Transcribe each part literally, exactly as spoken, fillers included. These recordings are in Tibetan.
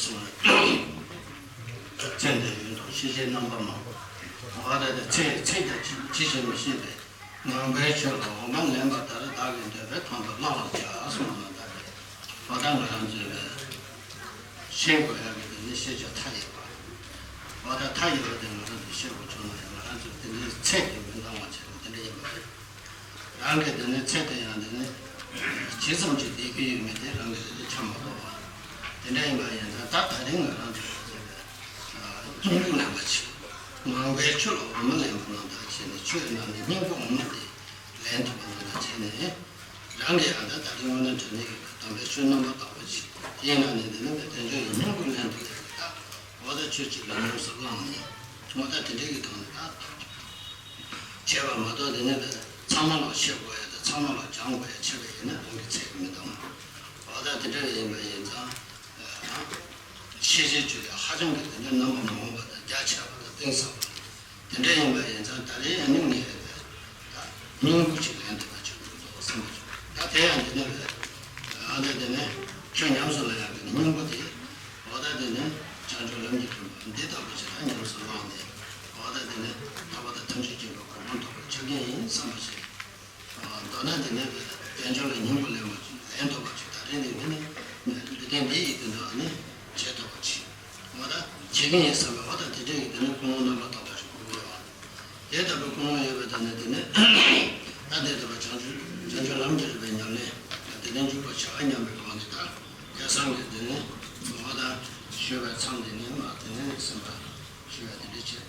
སོང་བས། ཚེ་འདི་ཡོད་དོ་ཤེས་བྱའི་རྣམ་པ་མང་། འོ་ད་དེ་ཚེ་ཚེ་ཀྱང་ཇི་ཇི་བཞིན་མི་ཤེས་པས། ངང་པའི་ཆོས་ལ་འོ་མ་ལེན་པ་ལྟར་བདག་གིས་འདོད་པའི་དོན་དུ་བླང་བར་བྱ་གསུངས་པ་ན་ད་གི། འོ་ད་ང་རང་ཚོས་ཤེས་དགོས་ཡག་གི་དེ་ནི་ཤེས་བྱ་མཐའ་ཡས་པ། འོ་ད་མཐའ་ཡས་པ་དེ་ང་རང་ཚོས་ཤེས་དགོས་བྱུང་ན་ཡང་ང་རང་ཚོས་དེ་འདྲའི་ཚད་དེ་མི་འདང་བ་བྱས་ནས་དེ་འདྲ་ཡིན་པ་རེད། རང་གི་དེ་ནི་ཚེ་དེ་ཡང་དེ་ནི་ཇི་ཙམ་གྱིས་བསྡད་ཀྱི་ཡོད་མེད་དེ་རང་གི་དེ་ནི་ཆ་མ་ལོག་པ། དེ་འདྲ་ཡིན་པ་ཡིན་ཙང་ད་ད་རིང་ང་རང་ཚོས་བྱས་པའི་སྙིང་པོ་ལེན་པ་བྱེད། ངང་པའི་ཆོས་ལ་འོ་མ་ལེན་པ་ནང་ལྟར་བྱས་ནས་ཆོས་ནང་ནས་སྙིང་པོ་འོ་མ་དེ་ལེན་ཐུབ་པ་ནང་ལྟར་བྱས་ནས། རང་གི་ཡང་ད་ད་རིང་དངོས་གནས་དྲང་གནས་ཀྱི་དམ་པའི་ཆོས་རྣམ་པར་དག་པ་ཅིག་དེའི་ནང་ནས་འདི་ནི་དལ་འབྱོར་གྱི་སྙིང་པོ་ལེན་ཐུབ་ཡག་གི་ད་འོ་ད་ཆོས་གཅིག་ལ་ཉམས་སུ་བླངས་ནས་འོ་ད་དེ་འདྲའི་གི་ཐོག་ནས་ད། བྱས་པ་མ་གཏོགས་འདི་ནི་ཚང་མ་ལ་བཤད་དགོས་ཡ་དང་ཚང་མ་ལ་སྦྱང་དགོས་ཡ་བྱས་པ་ཡིན་ན་རང་གི་ཚད་མི་འདང་། འོ་ད་དེ་འདྲ་ཡིན་པ་ཡིན་ཙང་། ཤེས་བྱའི་ཆོས་དེ་ཧ་ཅང་གི་དེ་འདྲ་རྣམ་པ་མང་པོ་དང་རྒྱ་ཆེ་བ་དང་གཏིང་ཟབ་པ་དེ་འདྲ་ཡིན་པ་ཡིན་ཙང་ད་རེས་ཡང་ནི་ངས་ད་སྙིང་པོ་ཅིག་ལེན་ཐུབ་པ་ཅིག་འདུག་བསམ་པ་བྱུང་། ད་དེ་ཡང་འདི་ནི་རེད། ཨ་ད་དེ་ནི་ཆོས་ཉམས་སུ་ལེན་ཡག་གི་སྙིང་པོ་དེ། འོ་ད་དེ་ནི་བྱང་ཆུབ་ལམ་གྱི་མཐུན་པ་འདི་ལྟ་བུ་ཞིག་ད་ཉམས་སུ་བླངས་ནས། འོ་ད་དེ་ནི་ཐར་པ་དང་ཐམས་ཅད་མཁྱེན་པའི་གོ་འཕང་ཐོབ་པར་ཆ་རྐྱེན་ཡིན་བསམ་པ་ཞིག། མདོར་ན་དེ་ནི་དལ་འབྱོར་ལ་སྙིང་པོ་ལེན་པ་ལེན་ཐུབ་པ་ཞིག་ད་རེས་ནས་ནི་ནི་ལུས་རྟེན་འདི་ཡི་དོན་དུ་ནི་བྱེད་ཐུབ་པ་ཞིག། འོ་ད་བྱེད་ཀྱི་ཡིན་བསམ་པའི་འོ་ད་དེ་འདྲའི་གི་དེ་ནི་ཀུན་སློང་རྣམ་པར་དག་པ་ཞིག་དགོས་ཀྱི་ཡོད། དེ་ལྟ་བུའི་ཀུན་སློང་ཡོད་པའི་ཐོག་ནས་དེ་ནི་ད་དེ་ལྟ་བུ་བྱང་ཆུབ་བྱང་ཆུབ་ལམ་གྱི་རིམ་པའི་ཉམས་ལེན་དེ་ནི་འཇུག་པར་བྱ་བ་སྙམ་པའི་སྒོ་ནས་ད་སྐལ་བཟང་གི་དེ་ནི་ངོ་བོ་དང་ཞུས་པའི་མཚམས་དེ་ནི་མ་དེ་ནི་སེམས་པ་ཞུ་བ་དེ་འདྲ་བྱེད།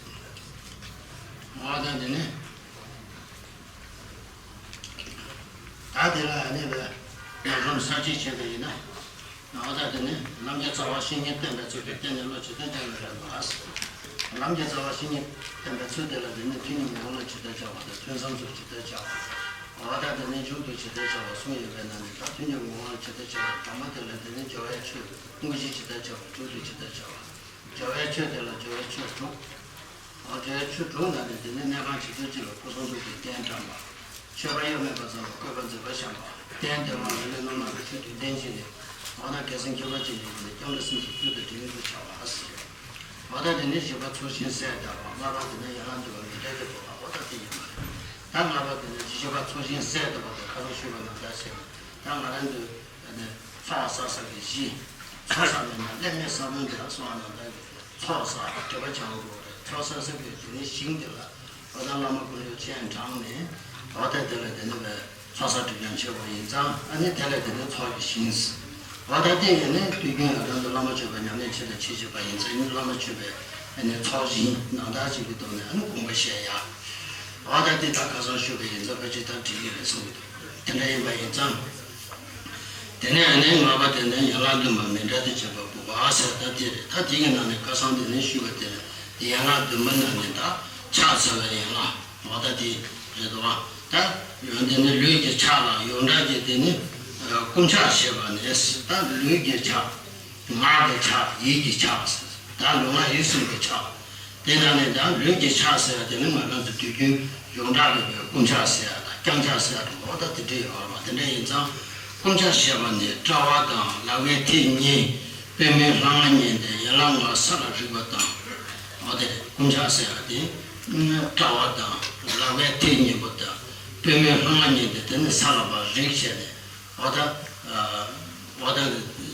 ངོ་བོ་དང་དེ་ནི་ད་དེ་ལ་ནི་བས་ཡར་སོང་ས་བཅད་བྱས་པ་ཡིན་ན། འོ་ད་དེ་ནི་ལམ་གྱི་རྩ་བ་བཤེས་གཉེན་བསྟེན་པའི་ཚུལ་དེ་བསྟེན་ནས་བློ་ཇི་ལྟར་སྦྱང་བའི་རིམ་པ། ལམ་གྱི་རྩ་བ་བཤེས་གཉེན་བསྟེན་པའི་ཚུལ་དེ་ལ་དེ་ནི་ཐུན་གཉིས་མི་འོང་ལ་ཇི་ལྟར་སྦྱང་བ་དང་ཐུན་མཚམས་སུ་ཇི་ལྟར་སྦྱང་བ། འོ་ད་དེ་ནི་མཇུག་ཏུ་ཇི་ལྟར་སྦྱང་བ་གསུངས་ཡོད་པའི་ནང་ནས་ད་ཐུན་གཉིས་མི་འོང་ལ་ཇི་ལྟར་སྦྱང་བ་དང་པོ་དེ་ལ་དེ་ནི་སྦྱོར་བའི་ཆོས་དངོས་གཞི་ཇི་ལྟར་སྦྱང་བ། མཇུག་ཏུ་ཇི་ལྟར་སྦྱང་བ། སྦྱོར་བའི་ཆོས་དེ་ལ་སྦྱོར་བའི་ཆོས་དྲུག་འོ་དེ་ཆོས་དྲུག་ནང་ནས་དེ་ནི་གནས་ཁང་ཇི་ལྟར་ཅིག་ལ་སྐུ་གསུང་ཐུགས་ཀྱི་རྟེན་བཀྲམ་པ། མཆོད་པ་གཡོ་མེད་པ་ཙམ་ལ་བཀོད་པ་མཛེས་པར་བཤམས་པ། རྟེན་དེ་མ་རིག་པའི་རྣམ་སྣང་གི་ཆོས་དུས་ལྡན་ཅིག་ནས་འོ་ན་རྒྱལ་མཚན་ཁྱད་པར་ཅན་གྱི་སྒོ་ནས་སྐྱབས་འགྲོ་སེམས་ཀྱི་ཚུལ་དུ་དྲན་དུ་བྱ་བ་ཟེར། འོ་ད་དེ་ནི་བཞི་པ་ཚོགས་ཞིང་གསལ་བཏབ་པ། ལྔ་པ་དེ་ནི་ཡན་ལག་འདུས་པ་མི་འབྲལ་གྱི་ཐོག་ལ་འོ་ད་དེ་ཡིན་པ་རེད། ད་ལྔ་པ་དེ་ནི་བཞི་པ་ཚོགས་ཞིང་གསལ་བཏབ་པ་དང་ཁ་སང་ཞུས་པ་ནང་ལྟར་བྱས་ན་ད་ང་རང་ཚོའི་ཚོགས་བསགས་བསགས་ཀྱི་གཞི། ཚོགས་བསགས་མེད་ན་སླད་མེད་ས་བོན་དེ་ལ་སོང་བ་ནང་ལྟར་གྱི་ཚོགས་བསགས་སྒྲིབ་པ་སྦྱང་དགོས་རེད། ཚོགས་བསགས་བསགས་པའི་དེ་ནི་ཞིང་དེ་ལ་འོ་ད་བླ་མ་ཀུན་ལེགས་སྤྱན་དྲངས་ནས་འོ་ད་དེ་ལ་དེ་ནི་བའི་ཚོགས་བསགས་སྒྲིབ་སྦྱང་བྱེད་དགོས་ཡིན་ཙང་ཨ་ནི་དེ་ལ་དེ་ནི་ཚོགས་ཀྱི་ཞིང་། འོ་ད་དེ་ཡིན་ནི་དུས་རྒྱུན་ཡང་དོན་དུ་བླ་མ་མཆོད་པའི་ཉམས་ལེན་བྱེད་དང་བྱེད་བྱེད་པ་ཡིན་ཙང་ཨ་ནི་བླ་མ་མཆོད་པའི་ཨ་ནི་ཚོགས་ཞིང་ནང་ལྟར་བྱེད་ཀྱི་ཐོག་ནས་ཨ་ནི་དགོངས་པ་བཞེས་ཡ། འོ་ད་དེ་ད་ཁ་སང་ཞུས་པ་ཡིན་ཙང་ཕལ་ཆེར་ད་འགྲིག་གི་རེད་བསམ་གྱི་འདུག་དེ་འདྲ་ཡིན་པ་ཡིན་ཙང་། དེ་ནས་ཨ་ནི་ལྔ་པ་དེ་ནི་ཡན་ལག་བདུན་པ་མི་འབྲལ་དུ་བྱེད་པ་དགུ་པ་ཟེར་ད་དེ་རེད། ད་དེ་གི་ནང་ནས་ཁ་སང་དེ་ནས་ཞུས་པ་དེ་ཡན་ལག་བདུན་པ་ནང་ནས་ད་ཕྱག་འཚལ་བའི་ཡན་ལག་འོ་ད་དེ་རེད་དོ། ད་ཡོན་དེ་ནི་ལུས་ཀྱི་ཕྱག་ལ་ཡོངས་གྲགས་ཀྱི་དེ་ནི་ཨ་བསྐུམ་ཕྱག་ཞེས་པ་ནི་ད་ལུས་ཀྱི་ཕྱག་ངག་གི་ཕྱག་ཡིད་ཀྱི་ཕྱག་ཟེར། ད་ལུས་ངག་ཡིད་གསུམ་གྱི་ཕྱག་དེ་ནང་ནས་ད་ལུས་ཀྱི་ཕྱག་ཟེར་བ་དེ་ནི་ང་རང་ཚོ་དུས་རྒྱུན་ཡོངས་གྲགས་ཀྱི་བསྐུམ་ཕྱག་ཟེར་ཡ་དང་བརྐྱང་ཕྱག་ཟེར་ཡ་དང་འོ་ད་དེ་འདྲ་ཡོད་རེད་པ། དེ་འདྲ་ཡིན་ཙང་བསྐུམ་ཕྱག་ཞེས་པ་ནི་དཔྲལ་བ་དང་ལག་པའི་མཐིལ་གཉིས་པུས་མོའི་ལྷ་ང་བསྙེས་ཏེ་ཡན་ལག་ལྔ་ས་ལ་རིག་པ་དང་། འོ་དེ་རེད། བསྐུམ་ཕྱག་ཟེར་ཡ་དེ་དཔྲལ་བ་དང་ལག་པའི་མཐིལ་གཉིས་པོ་དང་པུས་མོའི་ལྷ་ང་བསྙེས་ཏེ་དེ་ནི་ས་ལ་ཕར་རིག་བྱས་ནས། འོ་ད། འོ་ད་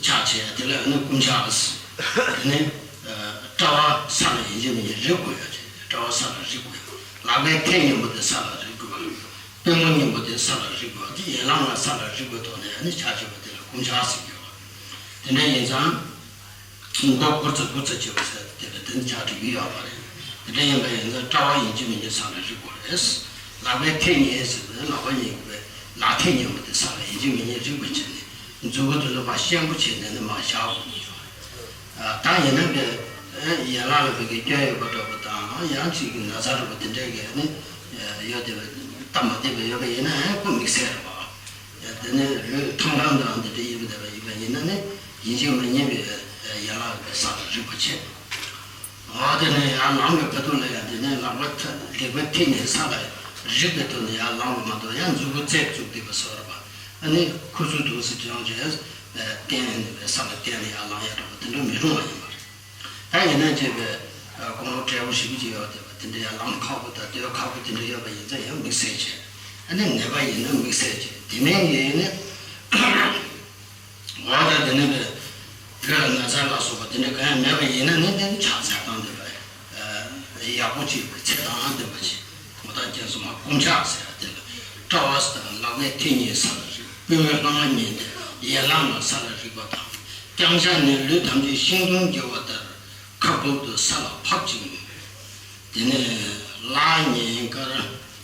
ཕྱག་བྱས་དེ་ལ་ནི་བསྐུམ་ཕྱག་ཟེར། དེ་ནི་དཔྲལ་བ་ས་ལ་ཡིན་གཅིག་མིན་གཅིག་རིག་དགོས་ཡ་རེད། དཔྲལ་བ་ས་ལ་རིག་དགོས་ཡ། ལག་པའི་མཐིལ་གཉིས་པོ་དེ་ས་ལ་རིག་དགོས་པ། པུས་མོ་གཉིས་པོ་དེ་ས་ལ་རིག་དགོས་པ། དེ་ཡན་ལག་ལྔ་ས་ལ་རིག་པའི་ཐོག་ནས་ནི་ཕྱག་བྱེད་པ་དེ་ལ་བསྐུམ་ཕྱག་ཟེར་གྱི་ཡོད། དེ་འདྲ་ཡིན་ཙང་། མགོ་སྒུར་ཙམ་སྒུར་ཙམ་བྱེད་པ་ཟེར་དེ་ལ་དེ་ནི་ཕྱག་བྲིས་ཀྱི་ཡོད་མ་རེད། དེ་འདྲ་ཡིན་པ་ཡིན་ཙང་དཔྲལ་བ་ཡིན་གཅིག་མིན་གཅིག་ས་ལ་རིག་དགོས་རེད། ལག་པའི་མཐིལ་གཉིས་ཟེར་ནས་ལག་པ་གཉིས་པའི་ལག་མཐིལ་གཉིས་པོ་དེ་ས་ལ་ཡིན་གཅིག་མིན་གཅིག་རིག་པ་བྱས་ནས་མཛུབ་གུ་དེ་ཚོ་ཕར་ཤན་པོ་བྱས་ནས་ནི་མར་བཞག་དགོས་ཀྱི་ཡོད་རེད། ད་ཡིན་ན་དེ་ཡན་ལག་ལ་བོད་ཀྱི་སྐྱོན་ཡོད་པ་འདྲ་པོ་དང་ཡང་གཅིག་གི་ན་ཚ་འདྲ་པོ་དེ་འདྲའི་གི་ནི་ཡོད་དེ་སྟབས་མ་བདེ་བ་ཡོད་པ་ཡིན་ན་ཁོ་དམིགས་བསལ་རེད་པ། དེ་ནས་ལུས་ཐང་ཐང་དང་འདི་འདྲ་ཡིན་པ་འདྲ་བ་ཡིན་པ་ཡིན་ན་ནི་ཡིན་གཅིག་མིན་གཉིས་པའི་ཡན་ལག་གི་ས་ལ་རིག་པ་བྱེད། འོ་དེ་ནས་ཡང་ལམ་གྱི་ཁ་ཐུག་ལ་ཡང་དེ་ནས་ལག་པ་ཐ་ལག་པའི་མཐིལ་ནས་ས་ལ་རིག་པའི་ཐོག་ནས་ཡང་ལངས་པ་མ་གཏོགས་ཡང་མཛུབ་གུ་རྩེ་བཙུགས་བསྡད་པ་སོགས་རེད་པ། ཨ་ནི་ཁུ་ཚུར་འདུག་སེ་སྦྱོང་བྱས། བསྟན་ནས་པའི་ས་ལ་བསྟན་ནས་ཡར་ལངས་ཡ་འགྲོ་བ་དེ་འདྲ་མི་རུང་བ་ཡིན་པ་རེད། ད་ཡིན་ན་བྱས་པའི་དགུང་ལོ་བགྲེས་པོ་ཞེ་པོ་ཅིག་ཡོད་བསྡད་པ་དེ་འདྲ་ཡར་ལངས་ཁག་པོ་དང་སྡོད་ཁག་པོ་དེ་འདྲ་ཡོད་པ་ཡིན་ཙང་ཡང་དམིགས་བསལ་བྱས། ཨ་ནི་ནད་པ་ཡིན་ན་དམིགས་བསལ་བྱས་དེ་མིན་གྱི་ནི། འོ་ད་དེ་ནས་པའི་ལུས་ལ་ན་ཚ་ལ་སོགས་པ་དེ་འདྲ་གང་ཡང་མེད་པ་ཡིན་ན་ནི་དེ་ནི་ཕྱག་འཚལ་སྟངས་དེ་ལ་ཡག་པོ་བྱེད་པའི་ཚེ་དང་ལྡན་པ་ཞིག་འོ་ད་རྒྱན་སོ་མ་བསྐུམ་ཕྱག་ཟེར་བ་དེ་ལ་སྐྲ་བ་ལག་པའི་མཐིལ་གཉིས་ས་ལ་རེག་པུས་མོ་ལྷ་ང་ཉིད་དེ་ཡན་ལག་ལ་ས་ལ་རེག་པ་དང་། བརྐྱང་ཕྱག་ནི་ལུས་ཐམས་ཅད་ཤིང་སྡོང་འགྱེལ་བ་ལྟར་ཁ་སྦུབ་ཏུ་ས་ལ་ཕབ་ཅིང་། དེ་ནས་ལག་གཉིས་ཀར་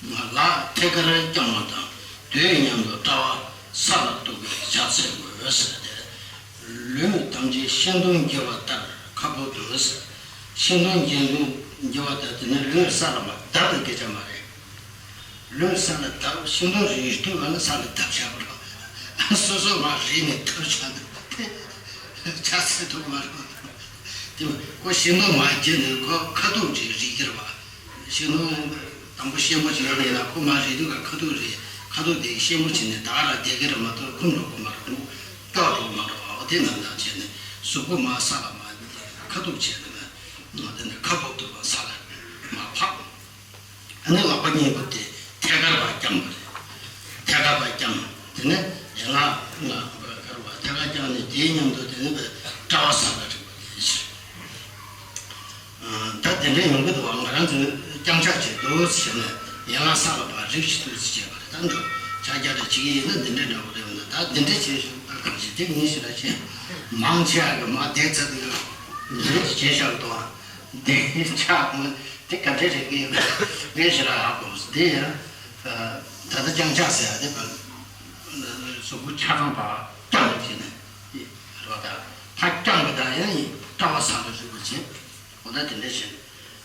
ལག་ཐད་ཀར་བརྐྱང་བ་དང་དུས་མཉམ་དུ་སྐྲ་བ་ས་ལ་གཏུགས་པའི་ཕྱག་འཚལ་དགོས་ཟེར་ཏེ། ལུས་ཐམས་ཅད་ཤིང་སྡོང་འགྱེལ་བ་ལྟར་ཁ་སྦུབ་ཏུ་ཟེར། ཤིང་སྡོང་འགྱེལ་སྡོང་འགྱེལ་བ་ལྟར་དེ་ནི་ལུས་ས་ལ་མར་བརྡབ་པའི་སྐད་ཆ་མ་རེད། ལུས་ས་ལ་བརྡབ། ཤིང་སྡོང་རེག་དུས་ག་ལ་ས་ལ་བརྡབ་བྱ་བ་རེད། སོ་སོ་མར་རེག་ནས་བརྡབ་བྱ་ན་ཕྱག་འཚལ་ཐུབ་མ་རེད། དེ་ཁོ་ཤིང་སྡོང་མར་འགྱེལ་ནས་ཁོ་ཁ་ཐུག་ཅིག་རེག་གི་རེད་པ། ཤིང་སྡོང་དང་པོ་ཤེལ་མོ་ཅིག་ཡོད་པ་ཡིན་ན་ཁོ་མར་རེག་དུས་ག་ཁ་ཐུག་རེག་ཁ་ཐུག་དེ་ཤེལ་མོ་བྱས་ནས་ད་ག་རང་བསྡད་ཀྱི་རེད་མ་གཏོགས་འཁུམ་འགྲོ་གི་མ་རེད། སྐྱོ་འགྲོ་མ་འགྲོ་བ་འོ་དེ་རྣམས་དང་བྱས་ནས་གཟུགས་པོ་མར་ས་ལ་མར་ཁ་ཐུག་བྱས་ནས་མར་དེ་ནས་ཁ་སྦུབ་ཏུ་ས་ལ་མར་ཕབ། ཨ་ནི་ལག་པ་གཉིས་པོ་དེ་ཐད་ཀར་བར་བརྐྱང་པ་རེད། ཐད་ཀར་བར་བརྐྱང་། དེ་ནས་ཡན་ལག་ལ་ཐད་ཀར་བར་ཐད་ཀར་བརྐྱང་ནས་དེའི་མཉམ་དུ་དེ་ནས་སྐྲ་བ་ས་ལ་རེག་པ་དེ་ཕྱིར། ད་དེ་འདྲའི་ཡོང་གི་འདུག་བ། ང་རང་ཚོས་བརྐྱང་ཕྱག་བྱེད་འདུག་ཟེར་ནས་ཡན་ལག་ས་ལ་བར་རེག་བྱེད་འདུག་ཟེར་བྱས་པ་རེད། ད་འགྲོ་ཕྱག་རྒྱ་རེ་བྱེད་ཀྱི་ཡིན་ན་འདི་འདྲའི་འདྲ་བོ་རེད་འདུག་ད་འདི་འདྲའི་བྱེད་ཤོག་ད་གང་ཞིག་དེ་ཉིན་ཞིག་ལ་བྱེད་མང་ཆེ་བ་གི་མ་བསྡད་ཚར་དུས་འདི་འདྲའི་བྱེད་བཞག་འདུག་བ། འདི་ཕྱག་དེ་ག་འདྲའི་རེག་གི་ཡོད་ངས་ཞེ་དྲག་ཧ་གོ་འདི་ཡང་ད་ལྟ་བརྐྱང་ཕྱག་ཟེར་ཡ་དེ་གཟུགས་པོ་ཆ་ཚང་བར་བརྐྱང་བྱས་ནས་རེད་བ། ད་ཕར་བརྐྱང་བ་དང་ཡང་ཡིན་སྐྲ་བ་ས་ལ་རེག་པ་བྱེད། འོ་ན་དེ་འདྲ་བྱས་ནས་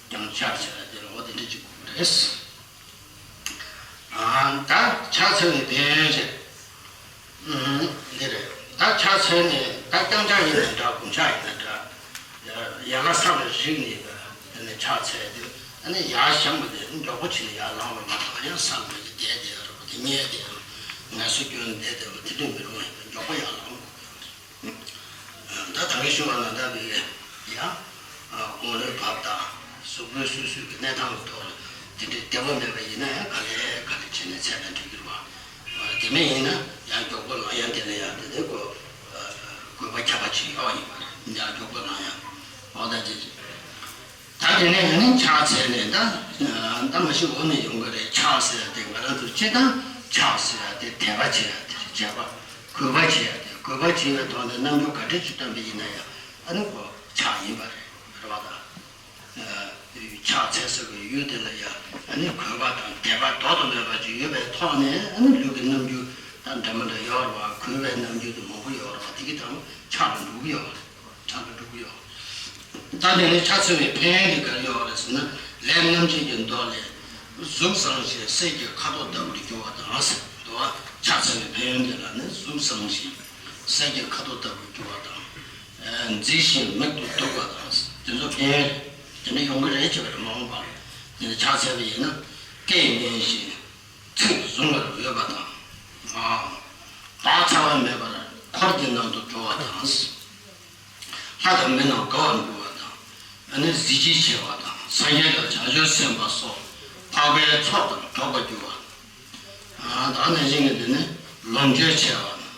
བརྐྱང་ཕྱག་བྱས་ཡ་དེ་ལ་འོ་དེ་འདྲ་ཅིག་དགོས་པ་རེད། ཨ་ད་ཕྱག་འཚལ་བའི་ཕན་ཡོན་བྱས། ཨུམ། འདི་རེད། ད་ཕྱག་འཚལ་ནས་ད་བརྐྱང་ཕྱག་ཡིན་ན་འདྲ་བསྐུམ་ཕྱག་ཡིན་ན་འདྲ། ཡ་ཡན་ལག་ས་ལ་རེག་ནས་དེ་ནས་ཕྱག་འཚལ་དུས་ཨ་ནི་ཡར་བཞེངས་པ་དེ་མགྱོགས་པོ་བྱས་ནས་ཡར་ལངས་པ་མ་གཏོགས་ཡང་ས་ལ་མ་བཞག་བསྡད་བསྡད་རེད་པ། དེ་ཉལ་བསྡད་ཡོད་ངལ་གསོ་སྐྱོན་བསྡད་བསྡད་པ་དེ་འདྲ་མི་རུང་བ་ཡིན་པ་མགྱོགས་པོ་ཡར་ལངས་དགོས་ཀྱི་ཡོད་རེད། ད་ད་གིན་ཞུ་བ་ནང་ལྟར་བའི་ཡང་དགུང་ལོའི་བབ་དང་གཟུགས་པོའི་སོ་སོའི་གི་གནས་སྟངས་ཀྱི་ཐོག་ལ་དེ་འདྲའི་བདེ་པོ་མེད་པ་ཡིན་ན་ཡང་ག་ལེ་ག་ལེ་བྱས་ནས་ཚད་ལྡན་འགྲིག་གི་རེད་བ། དེ་མིན་ཡིན་ན་ཡང་མགྱོགས་པོ་ལངས་ཡ་དེ་ལ་ཡང་དེ་འདྲའི་དགོས་དགོས་པ་ཁྱད་པར་ཅིག་ཡོད་ཡིན་པ་རེད། ཡང་མགྱོགས་པོ་ལངས་ཡ་འོ་ད་ཅི་ད་དེ་ནས་ཨ་ནི་ཕྱག་འཚལ་ནས་ད་ད་མ་གཞི་འོག་ནས་ཡོང་གི་རེད། ཕྱག་ཟེར་ཡ་དེ་ང་རང་ཚོ་སྤྱིར་བཏང་ཕྱག་ཟེར་ཡ་དེ་དད་པ་བྱེད་ཡ་དེ་རེད། བྱས་པ་གུས་པ་བྱེད་ཡ་དེ་གུས་པ་བྱེད་པའི་ཐོག་ནས་རྣམ་འགྱུར་ག་འདྲ་ཅིག་སྟོན་པ་ཡིན་ན་ཡང་ཨ་ནི་ཁོ་ཕྱག་ཡིན་པ་རེད། རེད་བ་ད། ཕྱག་འཚལ་ས་གི་ཡུལ་དེ་ལ་ཡང་ཨ་ནི་གུས་པ་དང་དད་པ་ལྡོག་ཏུ་མེད་པ་ཅིག་ཡོད་པའི་ཐོག་ནས་ཨ་ནི་ལུས་ཀྱི་རྣམ་འགྱུར་ད་འདྲ་མི་འདྲ་ཡོད་རེད་བ། གུས་པའི་རྣམ་འགྱུར་དེ་མང་པོ་ཡོད་རེད་བ། དེ་གི་དང་ཕྱག་ལ་འགྲོ་གི་ཡོད་རེད། ཕྱག་ལ་འགྲོ་གི་ཡོད། ད་དེ་ནས་ཕྱག་འཚལ་བའི་ཕན་ཡོན་དེ་ག་རེ་ཡོད་རེད་ཟེར་ན། ལས་རྣམ་བྱེད་ཀྱི་མདོ་ལས། གཟུགས་བཟང་ཞིང་གསེར་གྱི་ཁ་དོག་ལྟ་བུར་གྱུར་པ་དང་ཟེར་འདུག་བ། ཕྱག་འཚལ་བའི་ཕན་ཡོན་དེ་ལ་ནི་གཟུགས་བཟང་ཞིང་གསེར་གྱི་ཁ་དོག་ལྟ་བུར་གྱུར་པ་དང་། མཛེས་ཤིང་མིག་ཏུ་སྡུག་པ་དང་དེ་ཚོ་ཕན་ཡོན་དེ་འདྲ་ཡོང་གི་རེད་ཅེས་པ་རེད། མ་འོངས་པར་དེ་ནས་ཕྱག་འཚལ་བ་ཡིན་ན། སྐད་སྙན་ཞིང་ཚིག་བཟུང་བར་འོས་པ་དང་། བག་ཚ་བ་མེད་པར་འཁོར་གྱི་ནང་དུ་འགྲོ་བ་དང་། ལྷ་དང་མི་རྣམས་དགའ་བར་འགྱུར་བ་དང་། ཨ་ནི་གཟི་བརྗིད་ཆེ་བ་དང་སངས་རྒྱས་དང་བྱང་ཆུབ་སེམས་དཔའ་སོགས་འཕགས་པའི་ཚོགས་དང་འགྲོགས་པར་འགྱུར་བ། ད་ནང་བཞིན་གྱི་དེ་ནི་ལོངས་སྤྱོད་ཆེ་བ་དང་།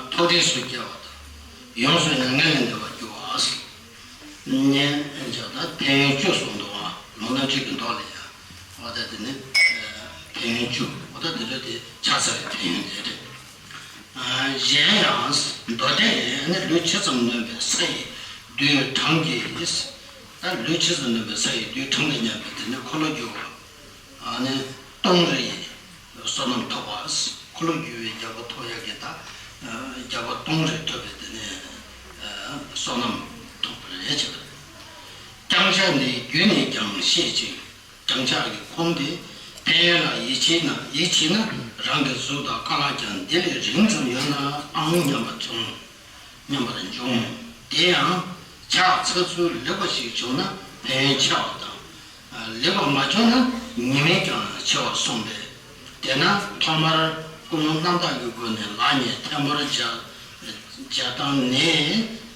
མཐོ་རིས་སུ་སྐྱེ་བ་དང་། ཡོངས་སུ་མྱ་ངན་ལས་འདས་པར་འགྱུར་བ། ཉན་ཅག་ད་ཕན་ཡོན་བཅུ་གསུངས་འདུག་བ། ལུང་རྣམ་འབྱེད་ཀྱི་མདོ་ལ་ཡང་། འོ་ད་དེ་ནི་ཕན་ཡོན་བཅུ། འོ་ད་དེ་ཚོ་དེ་ཕྱག་འཚལ་བའི་ཕན་ཡོན་དེ་རེད། གཞན་ཡང་མདོ་སྡེ་ལས་ནི་ལུས་ཇི་ཙམ་ནོན་པའི་ས་ཡི་རྡུལ་གྲངས་ཀྱིས། ད་ལུས་ཇི་ཙམ་ནོན་པའི་ས་ཡི་རྡུལ་གྲངས་དང་མཉམ་པའི་དེ་ནི་འཁོར་ལོས་སྒྱུར་བ། ཨ་ནི་སྟོང་རི་ཡི་བསོད་ནམས་ཐོབ་པ། འཁོར་ལོས་སྒྱུར་བའི་རྒྱལ་པོ་ཐོབ་ཡག་གི་ད་རྒྱལ་པོ་སྟོང་རི་ཐོབ་པའི་དེ་ནི་བསོད་ནམས་ཐོབ་པ་རེད་ཅེས། བརྐྱང་ཕྱག་འདི་རྒྱུད་ནས་ཀྱང་ཤེས་ཤིང་། བརྐྱང་ཕྱག་གི་ཁུངས་དེ་ཕན་ཡོན་ལ་ཡིད་ཆེས་ན། ཡིད་ཆེས་ན་རང་གི་གཟུགས་དང་རྐང་ལག་ཀྱང་འདི་ལས་རིང་ཙམ་ཡོད་ན་ཨང་སྙམ་པ་བྱུང་། སྙམ་པར་འབྱུང་། དེ་ཡང་ཕྱག་འཚལ་ཚུལ་ལེགས་པ་ཞིག་བྱུང་ན་ཕན་ཡོན་ཆེ་བ་དང་། ལེགས་པ་མ་བྱུང་ན་ཉེས་དམིགས་ཀྱང་ཆེ་བར་གསུངས་པས། དེས་ན་ཐོག་མར་སྐུ་རླུང་རྣམ་དག་གི་སྒོ་ནས་ལག་གཉིས་ཐལ་མོར་སྦྱར། སྦྱར་སྟངས་ནི་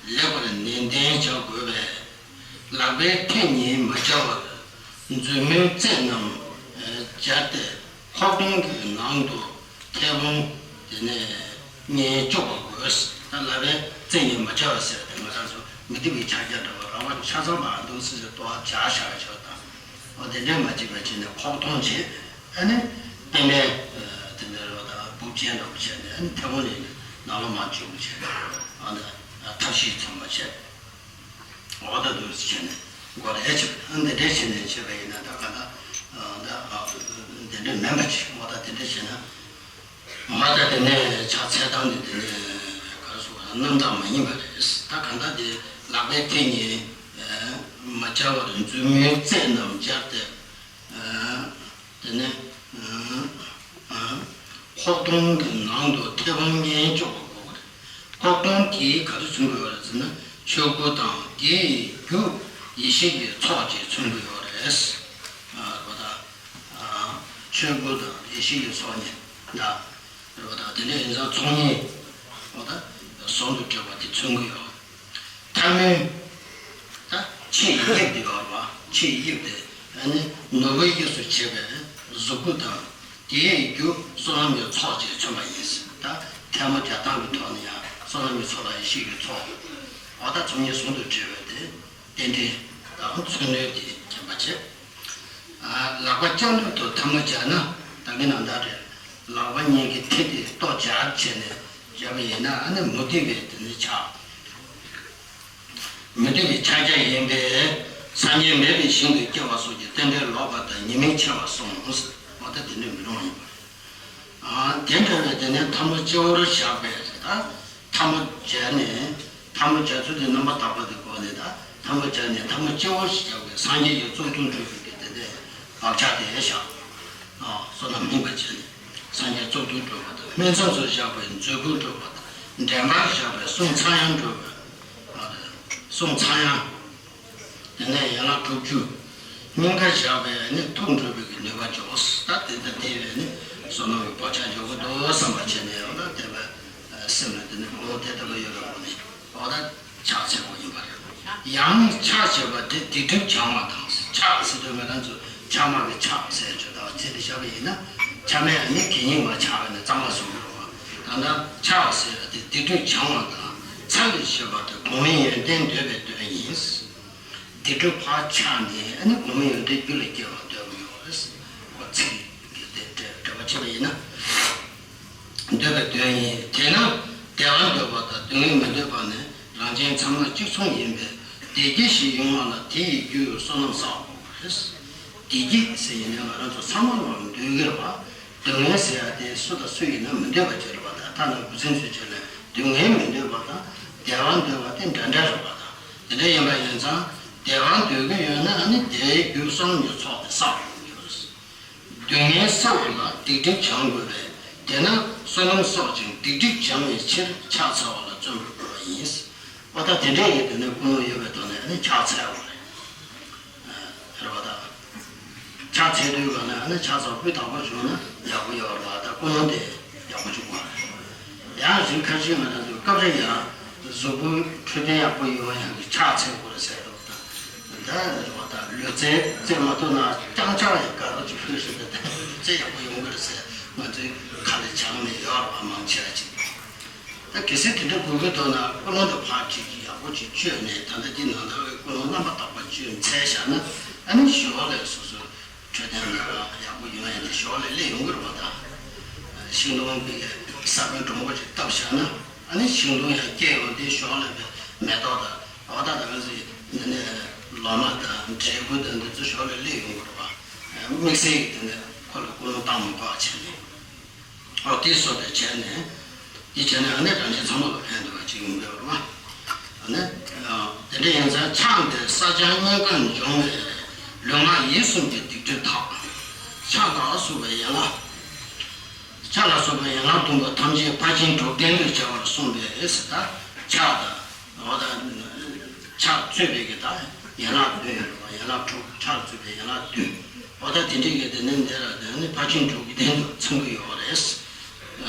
ལེགས་པར་ནན་ཏན་བྱ་དགོས་པས། ལག་པའི་མཐེ་གཉིས་མ་སྦྱར་བར་མཛུབ་མོའི་རྩེ་རྣམས་སྦྱར་ཏེ་ཁོག་སྟོང་གི་ནང་དུ་མཐེ་བོང་དེ་ནས་གཉིས་བཅུག་པ་དགོས། ད་ལག་པའི་རྩེ་གཉིས་མ་སྦྱར་བ་ཟེར་ཏེ་ང་རང་ཚོ་མུ་སྟེགས་པའི་ཕྱག་རྒྱ་འདྲ་བ་རང་དབང་ཆ་ཚང་བ་འདུག་སྲིད་སྲིད་ལྟོ་བ་བྱ་བཞག་ཆོག་དང་། འོ་དེ་འདྲས་མ་བྱེད་པ་བྱས་ནས་ཁོག་སྟོང་བྱས། ཨ་ནི་པད་མའི་དེ་འདྲ་རོ་དང་སྦུབ་ཅན་འདྲ་བོ་བྱས་ནས་ཨ་ནི་མཐེ་བོང་ནས་ནང་ལོགས་མར་འཇུག་བྱས། ཨ་ནི་ཐབས་ཤེས་ཚང་མ་བྱས། འོ་ད་འདུག་བྱས་ནས་འགོ་རེ་བྱས། ཨ་ནི་དེ་འདྲས་བྱས་ནས་བྱས་པ་ཡིན་ན་ད་ག་ད་ད་དེ་འདྲས་མིན་པ་ཞིག་འོ་ད་དེ་འདྲས་བྱས་ན། འོ་ད་དེ་ནས་ཕྱག་འཚལ་སྟངས་ནི་དེ་ནས་ག་རེ་ཟེར་བ་རྣམ་དག་མ་ཡིན་པ་རེད། ད་གང་ལྟར་དེ་ལག་པའི་མཐེ་གཉིས་མ་སྦྱར་བར་མཛུབ་མོའི་རྩེ་རྣམས་སྦྱར་ཏེ། དེ་ནས་ཁོག་སྟོང་གི་ནང་དུ་མཐེ་བོང་གཉིས་བཅུག་པ་དགོས་པ་རེད། ཁོག་སྟོང་དེས་ག་རེ་མཚོན་གྱི་ཡོད་རེད་ཟེར་ན་ཆོས་སྐུ་དང་དེའི་རྒྱུ་ཡེ་ཤེས་ཀྱི་ཚོགས་ཅེས་མཚོན་གྱི་ཡོད་རེད། རེད་པ་ད། ཆོས་སྐུ་དང་ཡེ་ཤེས་ཀྱི་ཚོགས་གཉིས་ད། རེད་པ་ད་དེ་འདྲ་ཡིན་ཙང་ཚོགས་གཉིས་པ་ད་ཟུང་དུ་འབྲེལ་བ་དེ་མཚོན་གྱི་ཡོད། ཐལ་མོ། ད་ཕྱི་ཡི་དབྱིབས་དེ་ཡོད་རེད་པ། ཕྱི་ཡི་དབྱིབས་དེ་ཨ་ནི་ནོར་བུའི་དབྱིབས་སུ་བྱས་པའི་གཟུགས་སྐུ་དང་དེའི་རྒྱུ་བསོད་ནམས་ཀྱི་ཚོགས་ཅེས་མཚོན་པ་ཡིན། ད་ཐལ་མོ་སྦྱར་སྟངས་ཀྱི་ཐོག་ནས་ཡང་བསོད་ནམས་ཀྱི་ཚོགས་དང་ཡེ་ཤེས་ཀྱི་ཚོགས། འོ་ད་ཚོགས་གཉིས་ཟུང་དུ་འབྲེལ་བའི་དེ། རྟེན་འབྲེལ་དང་མཚོན་དོན་དེ་མཁྱེན་པ་བྱེད། ལག་པ་ལྕགས་ལུད་དུ་ཐལ་མོ་སྦྱར་ན་ད་གིན་ནང་ལྟར་རེད། ལག་པ་གཉིས་ཀྱི་མཐེ་དེ་ལྟོ་སྦྱར་བྱས་ནས་སྦྱར་བ་ཡིན་ན་ཨ་ནི་མུ་སྟེགས་པའི་དེ་ནི་ཕྱག་མུ་སྟེགས་པའི་ཕྱག་རྒྱ་ཡིན་པས་སངས་རྒྱས་མེད་པའི་ཞིང་དུ་སྐྱེ་བ་སོགས་ཀྱི་རྟེན་འབྲེལ་ལོག་པ་དང་ཉེས་དམིགས་ཆེ་བར་གསུངས། འོ་ད་དེ་འདྲ་མི་རུང་བ་ཡིན་པ་རེད། དེ་འདྲ་བའི་དེ་ནས་ཐལ་མོ་སྤྱི་བོར་བཞག་པའི་ད་ཐལ་མོ་སྦྱར་ནས་ཐལ་མོ་སྦྱར་ཚུལ་དེ་རྣམ་པར་དག་པ་དེ་གོ་ནས་ད་ཐལ་མོ་སྦྱར་ནས་ཐལ་མོ་སྤྱི་བོར་བཞག་པའི་སངས་རྒྱས་ཀྱི་གཙུག་ཏོར་སྒྲུབ་པའི་དེ་ནས་བག་ཆགས་དེ་བཞག་བསོད་ནམས་སྨིན་པ་བྱས་ནས་སངས་རྒྱས་གཙུག་ཏོར་སྒྲུབ་པ་དང་སྨིན་མཚམས་སུ་བཞག་པའི་མཛོད་སྤུ་སྒྲུབ་པ་དང་འདྲེན་པར་བཞག་པའི་གསུང་ཚངས་དབྱངས་སྒྲུབ་པ། གསུང་ཚངས་དབྱངས། དེ་ནས་ཡན་ལག་དྲུག་ཅུ། སྙིང་གར་བཞག་པས་ནི་ཐུགས་འགྲུབ་པའི་ནུས་པ་འཇོག་ད་དེ་ལྟ་དེ་བས་ནི་བསོད་ནམས་ཀྱི་བག་ཆགས་འཇོག་གི་འདུག་བསམ་པ་བྱས་ནས་འོ་ན་དེ་བས་སེམས་ལ་དེ་ནི་ཀུན་སློང་དེ་ལྟ་བུ་ཡོད་པའི་སྒོ་ནས་འོ་ད་ཕྱག་འཚལ་དགོས་ཡིན་པ་རེད། ཡང་ཕྱག་བྱེད་པ་དེ་སྡིག་སྒྲིབ་སྦྱང་བ་དང་། ཕྱག་ཟེར་དུས་ང་རང་ཚོ་ཕྱག་མ་གི་ཕྱག་ཟེར་བརྗོད་དང་ཚིག་དེ་བཞག་པ་ཡིན་ན་ཕྱག་མས་ནི་གད་སྙིགས་མ་བྱ་བས་ནི་གཙང་མ་བཟོ་གི་རེད་བ། ད་ལྟ་ཕྱག་ཟེར་བ་དེ་སྡིག་སྒྲིབ་སྦྱང་བ་དང་ཚར་ལ་བྱེད་པ་དེ་གོང་མའི་ཡོན་ཏན་འདོད་པའི་དོན་ཡིན། སྡིག་སྒྲིབ་ཕར་ཆག་ནས་ཨ་ནི་གོང་མའི་ཡོན་ཏན་རྒྱུད་ལ་སྐྱེ་བ་འདོད་ཀྱི་ཡོད་རེད། འོ་ཚིག་གི་དེ་འགྲེལ་པ་བྱས་པ་ཡིན་ན། འདོད་པའི་དོན་ཡིན། དེས་ན་བདེ་བ་འདོད་པ་དང་སྡུག་བསྔལ་མི་འདོད་པ་ནི་རང་གཞན་ཚང་མ་གཅིག་མཚུངས་ཡིན་པས་བདེ་སྐྱིད་ཞིག་ཡོང་བ་ལ་དེ་ཡི་རྒྱུ་བསོད་ནམས་བསགས་དགོས་པ་རེད། བདེ་སྐྱིད་ཟེར་ཡིན་ན་ང་རང་ཚོ་ཚང་མ་ལ་འདོད་ཀྱི་རེད་པ། སྡུག་བསྔལ་ཟེར་ཡ་དེ་སུ་དང་སུ་ཡིན་ན་མི་འདོད་པ་ཅིག་རེད་པ། ད་ཐ་ན་འགོ་འཛིན་ཚོས་བྱས་ན་སྡུག་བསྔལ་མི་འདོད་པ་དང་བདེ་བ་འདོད་པ་དེ་འདྲ་འདྲ་རེད་པ། ད་དེ་འདྲ་ཡིན་པ་ཡིན་ཙང་བདེ་བ་འདོད་ཀྱི་ཡོད་ན་ཨ་ནི་དེའི་རྒྱུ་བསོད་ནམས་ཀྱི་ཚོགས་དེ་བསགས་དགོས་ཀྱི་ཡོད་རེད། སྡུག་བསྔལ་བསལ་བ་ལ་སྡིག་སྒྲིབ་སྦྱང་དགོས་པས་དེས་ན་བསོད་ནམས་གསོག་ཅིང་སྡིག་སྒྲིབ་སྦྱང་བའི་ཕྱིར་ཕྱག་འཚལ་བ་ལ་བརྩོན་པར་བསྐུལ་བ་ཡིན། འོ་ད་དེ་འདྲས་ཀྱི་དེ་ནས་ཀུན་སློང་ཡོད་པའི་ཐོག་ནས་ཨ་ནི་ཕྱག་འཚལ་བ་རེད། རེད་པ་ད། ཕྱག་འཚལ་དུས་ག་ནས་ཨ་ནི་ཕྱག་འཚལ་སྤུས་དག་པོ་བྱུང་ན་ཡག་པོ་ཡོད་རེད་པ། ད་ཀུན་སློང་དེ་ཡག་པོ་བྱུང་བ་རེད། ཡང་རིགས་ཁ་ཤས་ང་རང་ཚོའི་སྐབས་རེ་ཡང་གཟུགས་པོའི་འཕྲོད་བསྟེན་ཡག་པོ་ཡོང་ཡག་གི་ཕྱག་འཚལ་དགོས་རེད་ཟེར་འདུག་ད་ད་རེད་པ་ད་ལུས་རྩལ་རྩེད་མ་ཐུབ་ན་རྐྱང་ཕྱག་ཡི་ག་རོ་ཅིག་ཕུལ་ཞིག་ད་ལུས་རྩལ་ཡག་པོ་ཡོང་གི་རེད་ཟེར་ང་ཚོའི་ཁ་ལ་བྱང་ནས་ཡོད་རེད་པ་མང་ཆེ་བ་ཅིག་ད་གལ་སྲིད་དེ་འདྲ་དགོས་ཀྱི་འདུག་ན་ཀུན་སློང་དེ་ཕར་བྲིས་ཀྱི་ཡག་པོ་ཅིག་བཅོས་ནས་ད་ལྟ་འདི་ནང་ལྟར་བའི་ཀུན་སློང་རྣམ་པར་དག་པ་བཅོས་འཚལ་བཞག་ན་ཨ་ནི་ཞོར་ལས་སོ་སོའི་འཕྲོད་བསྟེན་ལ་ཡག་པོ་ཡོང་ཡ་དེ་ཞོར་ལས་སླེབས་ཡོང་གི་རེད་པ། ད་ཤིང་སྡོང་གི་ས་བོན་འདྲ་པོ་ཅིག་བཏབ་བཞག་ན་ཨ་ནི་ཤིང་སྡོང་ཡང་སྐྱེ་ཡོང་དེ་ཞོར་ལས་པའི་མེ་ཏོག་དང་འོ་ད་ད་ག་ཟེ་འདི་ནས་ལོ་མ་དང་འབྲས་བུ་དང་འདི་ཚོ་ཞོར་ལས་སླེབས་ཡོང་གི་རེད་པ། དམིགས་བསལ་གྱི་དེ་ནས་ཁོ་ལ་ཀུན་སློང་བཏང་མི་དགོས་པ་བྱས་ནས། འོ་དེ་སོགས་དེ་བྱས་ནས། དེ་བྱས་ནས་ཨ་ནི་རང་གཞན་ཚང་མ་ལ་ཕན་ཐོགས་པ་ཅིག་ཡོང་གི་རེད་པ། ཨ་ནི། དེ་འདྲ་ཡིན་ཙང་ཕྱག་འདིར་བསགས་སྦྱང་གཉིས་ཀ་འབྱུང་བས་ལུས་ངག་ཡིད་གསུམ་གྱི་སྡིག་སྒྲིབ་དག་ཕྱག་ལ་སོགས་པའི་ཡན་ལག་ཕྱག་ལ་སོགས་པའི་ཡན་ལག་བདུན་པོ་ཐམས་ཅད་ཕར་ཕྱིན་དྲུག་ལྡན་དུ་བྱ་བར་གསུངས་པས་ཟེར། ད་ཕྱག་དང་། འོ་ད། ཕྱག་གཙོས་པའི་གི་ད་ཡན་ལག་བདུན་ཡོད་རེད་པ། ཡན་ལག་དྲུག་ཕྱག་གཙོས་པའི་ཡན་ལག་བདུན། འོ་ད་དེ་འདྲའི་གི་དེ་ནས་འདི་ལ་དེ་ནི་ཕར་ཕྱིན་དྲུག་གི་སྟེང་དུ་ཚང་གི་ཡོད་རེད།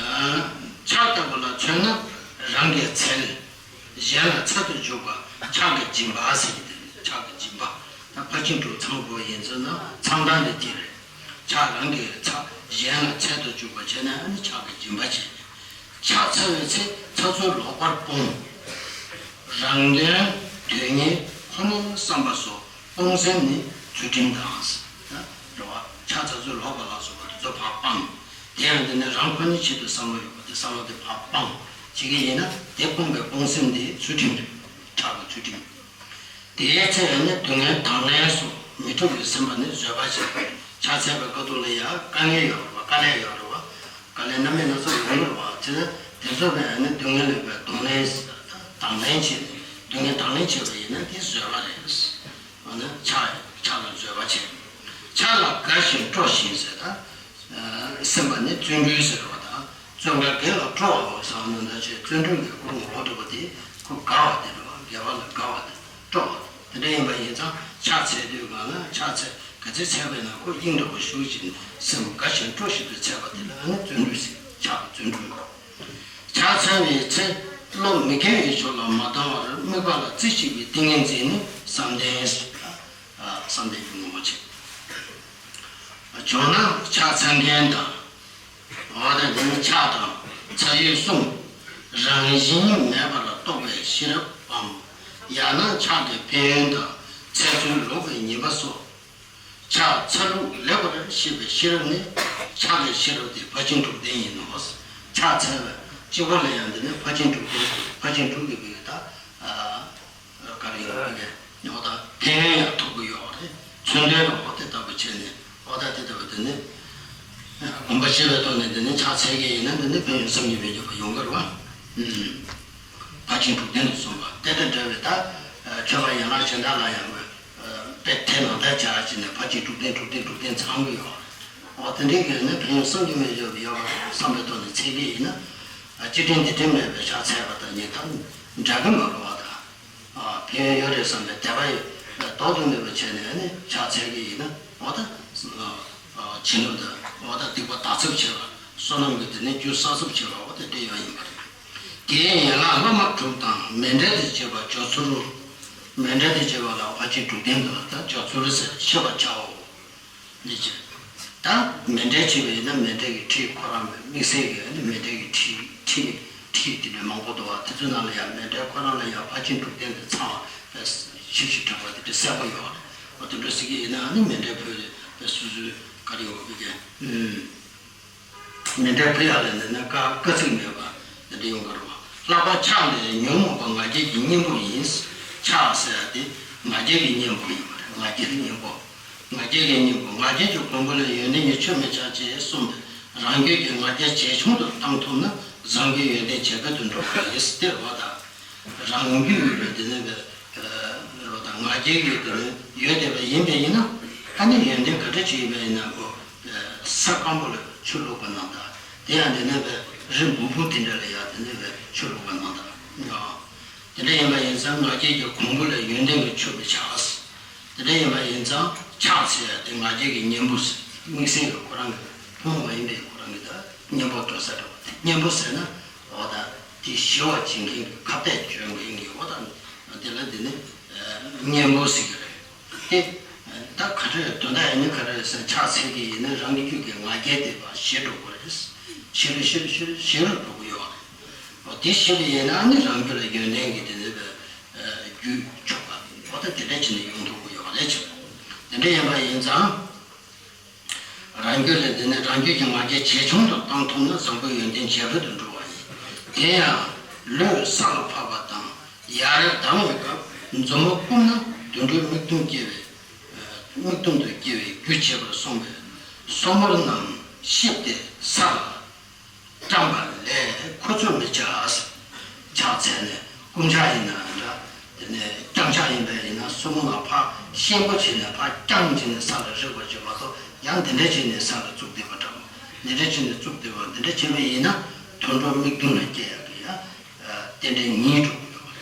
ཕྱག་ལྟ་བུ་ལ་མཚོན་ན་ རང་གི་ཚད་ལས་གཞན་ལ་ཚད་དུ་འཇུག་པ་ཕྱག་གི་སྦྱིན་པ་ཟེར་གྱི་དེ་རེད། ཕྱག་གི་སྦྱིན་པ། ད་ཕར་ཕྱིན་དྲུག་ཚང་དགོས་ཡིན་ཟེར་ན་ཚང་སྟངས་དེ་དེ་རེད། ཕྱག་རང་གི་ཚད་གཞན་ལ་ཚད་དུ་འཇུག་པ་བྱས་ན་ཨ་ནི་ཕྱག་གི་སྦྱིན་པ་བྱས། ཕྱག་འཚལ་བའི་ཚེ་ཚ་ཚུལ་ལོག་པར་སྤོང་། རང་དོན་དོན་གཉེར་ཁོ་ནའི་བསམ་པ་སོགས་སྤོང་སེམས་ནི་ཚུལ་ཁྲིམས་དང་། རེད་བ། ཕྱག་འཚལ་ཚུལ་ལོག་པ་ལ་སོགས་པ་དེ་ཚོ་ཕར་སྤང་། དེ་ཡང་དེ་ནི་རང་ཁོ་ནའི་ཆེད་དུ་བསམ་བློ་ཡོད་པ་དེ་བསམ་བློ་དེ་ཕར་སྤང་། བྱེད་ཀྱི་ཡིན་ན་དེ་སྤོང་བའི་སྤོང་སེམས་དེ་ཚུལ་ཁྲིམས་རེད། ཕྱག་གི་ཚུལ་ཁྲིམས། དེའི་ཚེ་ཡང་ནི་སྡུག་བསྔལ་དང་ལེན་སོགས་མི་འཁྲུགས་པའི་སེམས་པ་ནི་བཟོད་པ་བྱེད། ཕྱག་འཚལ་བའི་སྐབས་དུས་ལ་ཡང་དཀའ་ངལ་ཡོད་རེད་བ། དཀའ་ལས་ཡོད་རེད་བ། དཀའ་ལས་སྣ་མིན་སྣ་ཚོགས་ཡོང་གི་རེད་བ། དེ་དེ་ཚོ་ལ་ཡང་ནི་སྡུག་བསྔལ་ལས་པའི་གདོང་ལེན། དང་ལེན་བྱེད། སྡུག་བསྔལ་དང་ལེན་བྱེད་པ་ཡིན་ན་དེ་བཟོད་པ་རེད། འོ་ན་ཕྱག་ཕྱག་ལ་བཟོད་པ་བྱེད། ཕྱག་ལ་དགའ་ཞིང་སྤྲོ་ཞིང་ཟེར་ད། སེམས་པ་ནི་བརྩོན་འགྲུས་ཟེར་བ་དང་། བརྩོན་འགྲུས་དགེ་ལ་སྤྲོ་བ་ཟེར་བ་ནི་འདྲ་བྱས། བརྩོན་འགྲུས་ཀྱི་སྐུ་ངོ་བོ་འགྲུབ་པ་དེ་ཁོ་དགའ་བ་དེ་རེད་བ། དགེ་བ་ལ་དགའ་བ་དེ་སྤྲོ་བ་དེ་འདྲ་ཡིན་པ་ཡིན་ཙང་ཕྱག་འཚལ་དུས་སྒང་ལ་ཕྱག་འཚལ་ག་ཚོད་འཚལ་བས་ན་ཁོ་དབྱིངས་འདྲ་བོ་ཞུགས་ཀྱི་སེམས་དགའ་ཞིང་སྤྲོ་བཞིན་དུ་འཚལ་བ་དེ་ལ་ནི་བརྩོན་འགྲུས་ཟེར། ཕྱག་གི་བརྩོན་འགྲུས། ཕྱག་འཚལ་བའི་ཚེ་བློ་མི་དགེ་བའི་ཕྱོགས་ལ་མ་བཏང་བར་དམིགས་པ་ལ་རྩེ་གཅིག་པའི་ཏིང་ངེ་འཛིན་ནི་བསམ་གཏན་ཟེར། བསམ་གཏན་གྱི་ངོ་བོ་བྱེད། བྱུང་ན་ཕྱག་འཚལ་མཁན་དང་། འོ་ད་དེ་ནི་ཕྱག་དང་འཚལ་ཡུལ་གསུམ། རང་བཞིན་མེད་པར་རྟོགས་པའི་ཤེས་རབ་བམ། ཡང་ན་ཕྱག་གི་ཕན་ཡོན་དང་འཚལ་ཚུལ་ལོག་པའི་ཉེས་པ་སོགས། ཕྱག་འཚལ་ལུགས་ལེགས་པར་ཤེས་པའི་ཤེས་རབ་ནི། ཕྱག་གི་ཤེས་རབ་དེ་ཕར་ཕྱིན་དྲུག་ལྡན་ཡིན་ནོ། ཕྱག་འཚལ་བའི་སྤྱི་བོ་ལ་ཡང་འདི་ནི་ཕར་ཕྱིན་དྲུག་ལྡན། ཕར་ཕྱིན་དྲུག་གི་བོད་ད། ག་རེ་ཡོད་པ་གི་ཉོག་དང་ཕན་ཡོན་ཡང་ཐོབ་ཀྱི་ཡོད་རེད། མཚོན་དོན་ལ་འོ་དེ་ལྟ་བུ་བྱས་ནས་འོ་ད་དེ་ལྟ་བུ་དེ་ནི། གོམས་པ་བྱས་པའི་ཐོག་ནས་འདི་ནི་ཕྱག་འཚལ་གྱི་ཡིན་ན་འདི་ནི་ཕན་ཡོན་བསམ་གྱིས་མི་ཁྱབ་པ་ཡོང་གི་རེད་བ། ཕར་ཕྱིན་དྲུག་ལྡན་དུ་གསུངས་པ་དེ་དང་འདྲ་བའི་ད། མཆོད་པ་ཡན་ལག་གཞན་དག་ལ་ཡང་དཔེ་དེ་ནང་ལྟར་བྱ་བྱས་ནས་ཕར་ཕྱིན་དྲུག་ལྡན་དྲུག་ལྡན་དྲུག་ལྡན་ཚང་གི་ཡོད་རེད། འོ་དེ་འདྲའི་གི་ནི་ཕན་ཡོན་བསམ་གྱིས་མི་ཁྱབ་པ་ཡོད་པ་བསམ་པའི་ཐོག་ནས་འཚལ་གྱི་ཡིན་ན། སྤྱི་དྲིན་སྡིག་དྲིན་མེད་པའི་ཕྱག་འཚལ་བ་དང་ཉིད་དང་འདྲ་གི་མ་རེད་བ་དང་། ཕན་ཡོན་ཡོད་རེད་བསམ་པའི་དད་པ་ཡོད་ལྡོག་ཏུ་མེད་པ་བྱས་ནས་ནི་ཕྱག་འཚལ་གྱི་ཡིན་ན་འོ་ད། བྱིན་རླབས་དང་འོ་ད་སྡིག་པ་དག་ཚབས་ཆེ་བ་བསོད་ནམས་ཀྱི་དེ་ནི་རྒྱུ་བསགས་ཚབས་ཆེ་བ་འོ་ད་དེ་ཡང་ཡིན་པ་རེད། དེའི་ཡན་ལག་སློབ་མ་དྲུག་དང་མཎྜལ་དུ་བྱེད་པ་སྦྱོར་ཚུལ། མཎྜལ་དུ་བྱེད་པ་ལ་ཕར་ཕྱིན་དྲུག་ལྡན་དུ་ལ་ད་སྦྱོར་ཚུལ་ཟེར་ཤེས་པར་བྱའོ། འདི་བྱས། ད་མཎྜལ་བྱེད་པ་ཡིན་ན་མཎྜལ་གྱི་ཁྲིད་ཁོ་རང་གི་དམིགས་བསལ་གྱི་ནི་མཎྜལ་གྱི་ཁྲིད་ཁྲིད་ཁྲིད་དེ་འདྲ་མང་པོ་འདུག་བ། དེ་ཚོའི་ནང་ལ་ཡང་མཎྜལ་ཁོ་རང་ལ་ཡང་ཕར་ཕྱིན་དྲུག་ལྡན་དུ་ཚང་བ་ཞིབ་ཞིབ་དྲགས་པ་དེ་འདྲ་གསལ་པོ་ཡོད་རེད། འོ་དེ་འདྲ་ཟེར་གྱི་ཡིན་ན་ནི་མཎྜལ་ཕུལ་ཏེ་སོ་སོའི་ག་རེ་ཡོད་པའི་གི་མཎྜལ་ཕུལ་ཡག་ལ་ནི་ནི་དཀའ་དཀའ་ཚེགས་མེད་པ་དེ་འདྲ་ཡོང་གི་རེད་བ། ལྷག་པར་ཕྱག་ནི་ཉོན་མོངས་པ་ང་རྒྱལ་གྱི་གཉེན་པོ་ཡིན། ཕྱག་ཟེར་ཡ་དེ་ང་རྒྱལ་གྱི་གཉེན་པོ་ཡིན་པ་རེད། ང་རྒྱལ་གྱི་གཉེན་པོ། ང་རྒྱལ་གྱི་གཉེན་པོ། ང་རྒྱལ་གྱི་གོང་བུ་ལས་ཡོན་ཏན་གྱི་ཆུ་མི་འཆར་ཅེས་གསུངས་པས་རང་རྒྱུད་ཀྱི་ང་རྒྱལ་ཇེ་ཆུང་དུ་བཏང་ཐུབ་ན་བཟང་པོའི་ཡོན་ཏན་ཇེ་བར་དུ་འགྲོ་བ་ཡིན། དེ་རེད་བ་དང་། རང་རྒྱུད་ཀྱི་དེ་ནས་པའི་རོ་དང་ང་རྒྱལ་གྱི་དེ་ནས་ཡོད་བསྡད་པ་ཡིན་པས་ཡིན་ན་ཨ་ནི་ཡོན་ཏན་ག་འདྲ་ཅིག་ཡིན་པ་ཡིན་ན་གོ། ས་སྐམ་པོ་ལ་ཆུ་བླུགས་པ་ནང་ལྟར། དེ་ཡང་དེ་ནས་པའི་རི་སྦུག་པོ་དེ་འདྲ་ལ་ཡང་དེ་ནས་པའི་ཆུ་བླུགས་པ་ནང་ལྟར། དེ་འདྲ་ཡིན་པ་ཡིན་ཙང་ང་རྒྱལ་གྱི་གོང་བུ་ལ་ཡོན་ཏན་གྱི་ཆུ་མི་འཆར། དེ་འདྲ་ཡིན་པ་ཡིན་ཙང་ཕྱག་འཚལ་ཡ་དེ་ང་རྒྱལ་གྱི་གཉེན་པོ་ཟེར། དམིགས་བསལ་གྱི་ཁོ་རང་གི་ཐུན་མོང་མ་ཡིན་པའི་ཁོ་རང་གི་ད་གཉེན་པོ་འགྲོ་ས་འདྲ་བོ་དེ། གཉེན་པོ་ཟེར་ན་འོ་ད་དེ་ཞི་བ་བྱེད་མཁན་གྱི་ཁ་གཏད་གཅོག་མཁན་གྱི་འོ་ད་དེ་ལ་དེ་ནི་གཉེན་པོ་ཟེར་གྱི་རེད། དེ་ད་ག་རེ་དོན་དག་ཡིན་ན་ག་རེ་ཟེར་ཕྱག་འཚལ་གྱི་ཡིན་ན་རང་གི་རྒྱུད་ཀྱི་ང་རྒྱལ་དེ་བ་ཞི་འགྲོ་གི་རེད། ཞི་རུ་ཞི་རུ་ཞི་རུ་ཞི་རུ་འགྲོ་གི་ཡོད་རེད། འོ་དེ་ཞི་བ་ཡིན་ན་ནི་རང་རྒྱུད་ལ་ཡོན་ཏན་གྱི་དེ་ནི་བའི་རྒྱུད་ཆོག་པ་འོ་ད་དེ་འདྲ་བྱས་ནས་ཡོང་ཐུབ་ཀྱི་ཡོད་རེད་ཅེས། དེ་འདྲ་ཡིན་པ་ཡིན་ཙང་། རང་རྒྱུད་ལ་དེ་ནས་རང་རྒྱུད་ཀྱི་ང་རྒྱལ་ཇེ་ཆུང་དུ་བཏང་ཐུབ་ན་བཟང་པོའི་ཡོན་ཏན་ཇེ་བར་དུ་འགྲོ་བ་ཡིན། དེ་ཡང་ལུས་ས་ལ་ཕབ་པ་དང་ཡར་ལྡང་བའི་སྐབས་མཛུབ་མོ་བསྐུམ་ན་དུད་འགྲོའི་མིག་ལྟུམ་སྐྱེ་བའི་མིག་ལྟུམ་དུ་སྐྱེ་བའི་རྒྱུ་བྱེད་པར་གསུངས་པས་སོ་མར་རྣམས་གཤིབས་ཏེ་ས་ལ། བཀྲམ་པ་ལས་ཁུ་ཚུར་མི་བྱ། ཕྱག་འཚལ་ནས་བསྐུམ་ཕྱག་ཡིན་ན་འདྲ། དེ་ནས་བརྐྱང་ཕྱག་ཡིན་པ་ཡིན་ན་སོ་མ་ལ་ཕར་ཤེད་སྐོར་བྱས་ནས་ཕར་བརྐྱངས་བྱས་ནས་ས་ལ་རེག་པ་ཅིག་མ་གཏོགས་ཡང་དེ་འདྲ་བྱས་ནས་ས་ལ་བཙུགས་བསྡད་པ་འདྲ་མོ། དེ་འདྲ་བྱས་ནས་བཙུགས་བསྡད་པ་འདི་འདྲ་བྱས་པ་ཡིན་ན་དུད་འགྲོ་མིག་ལྟུམ་ལ་སྐྱེ་ཡག་གི་ཡ། རྟེན་འབྲེལ་ཉིད་འགྲོ་གི་ཡོད་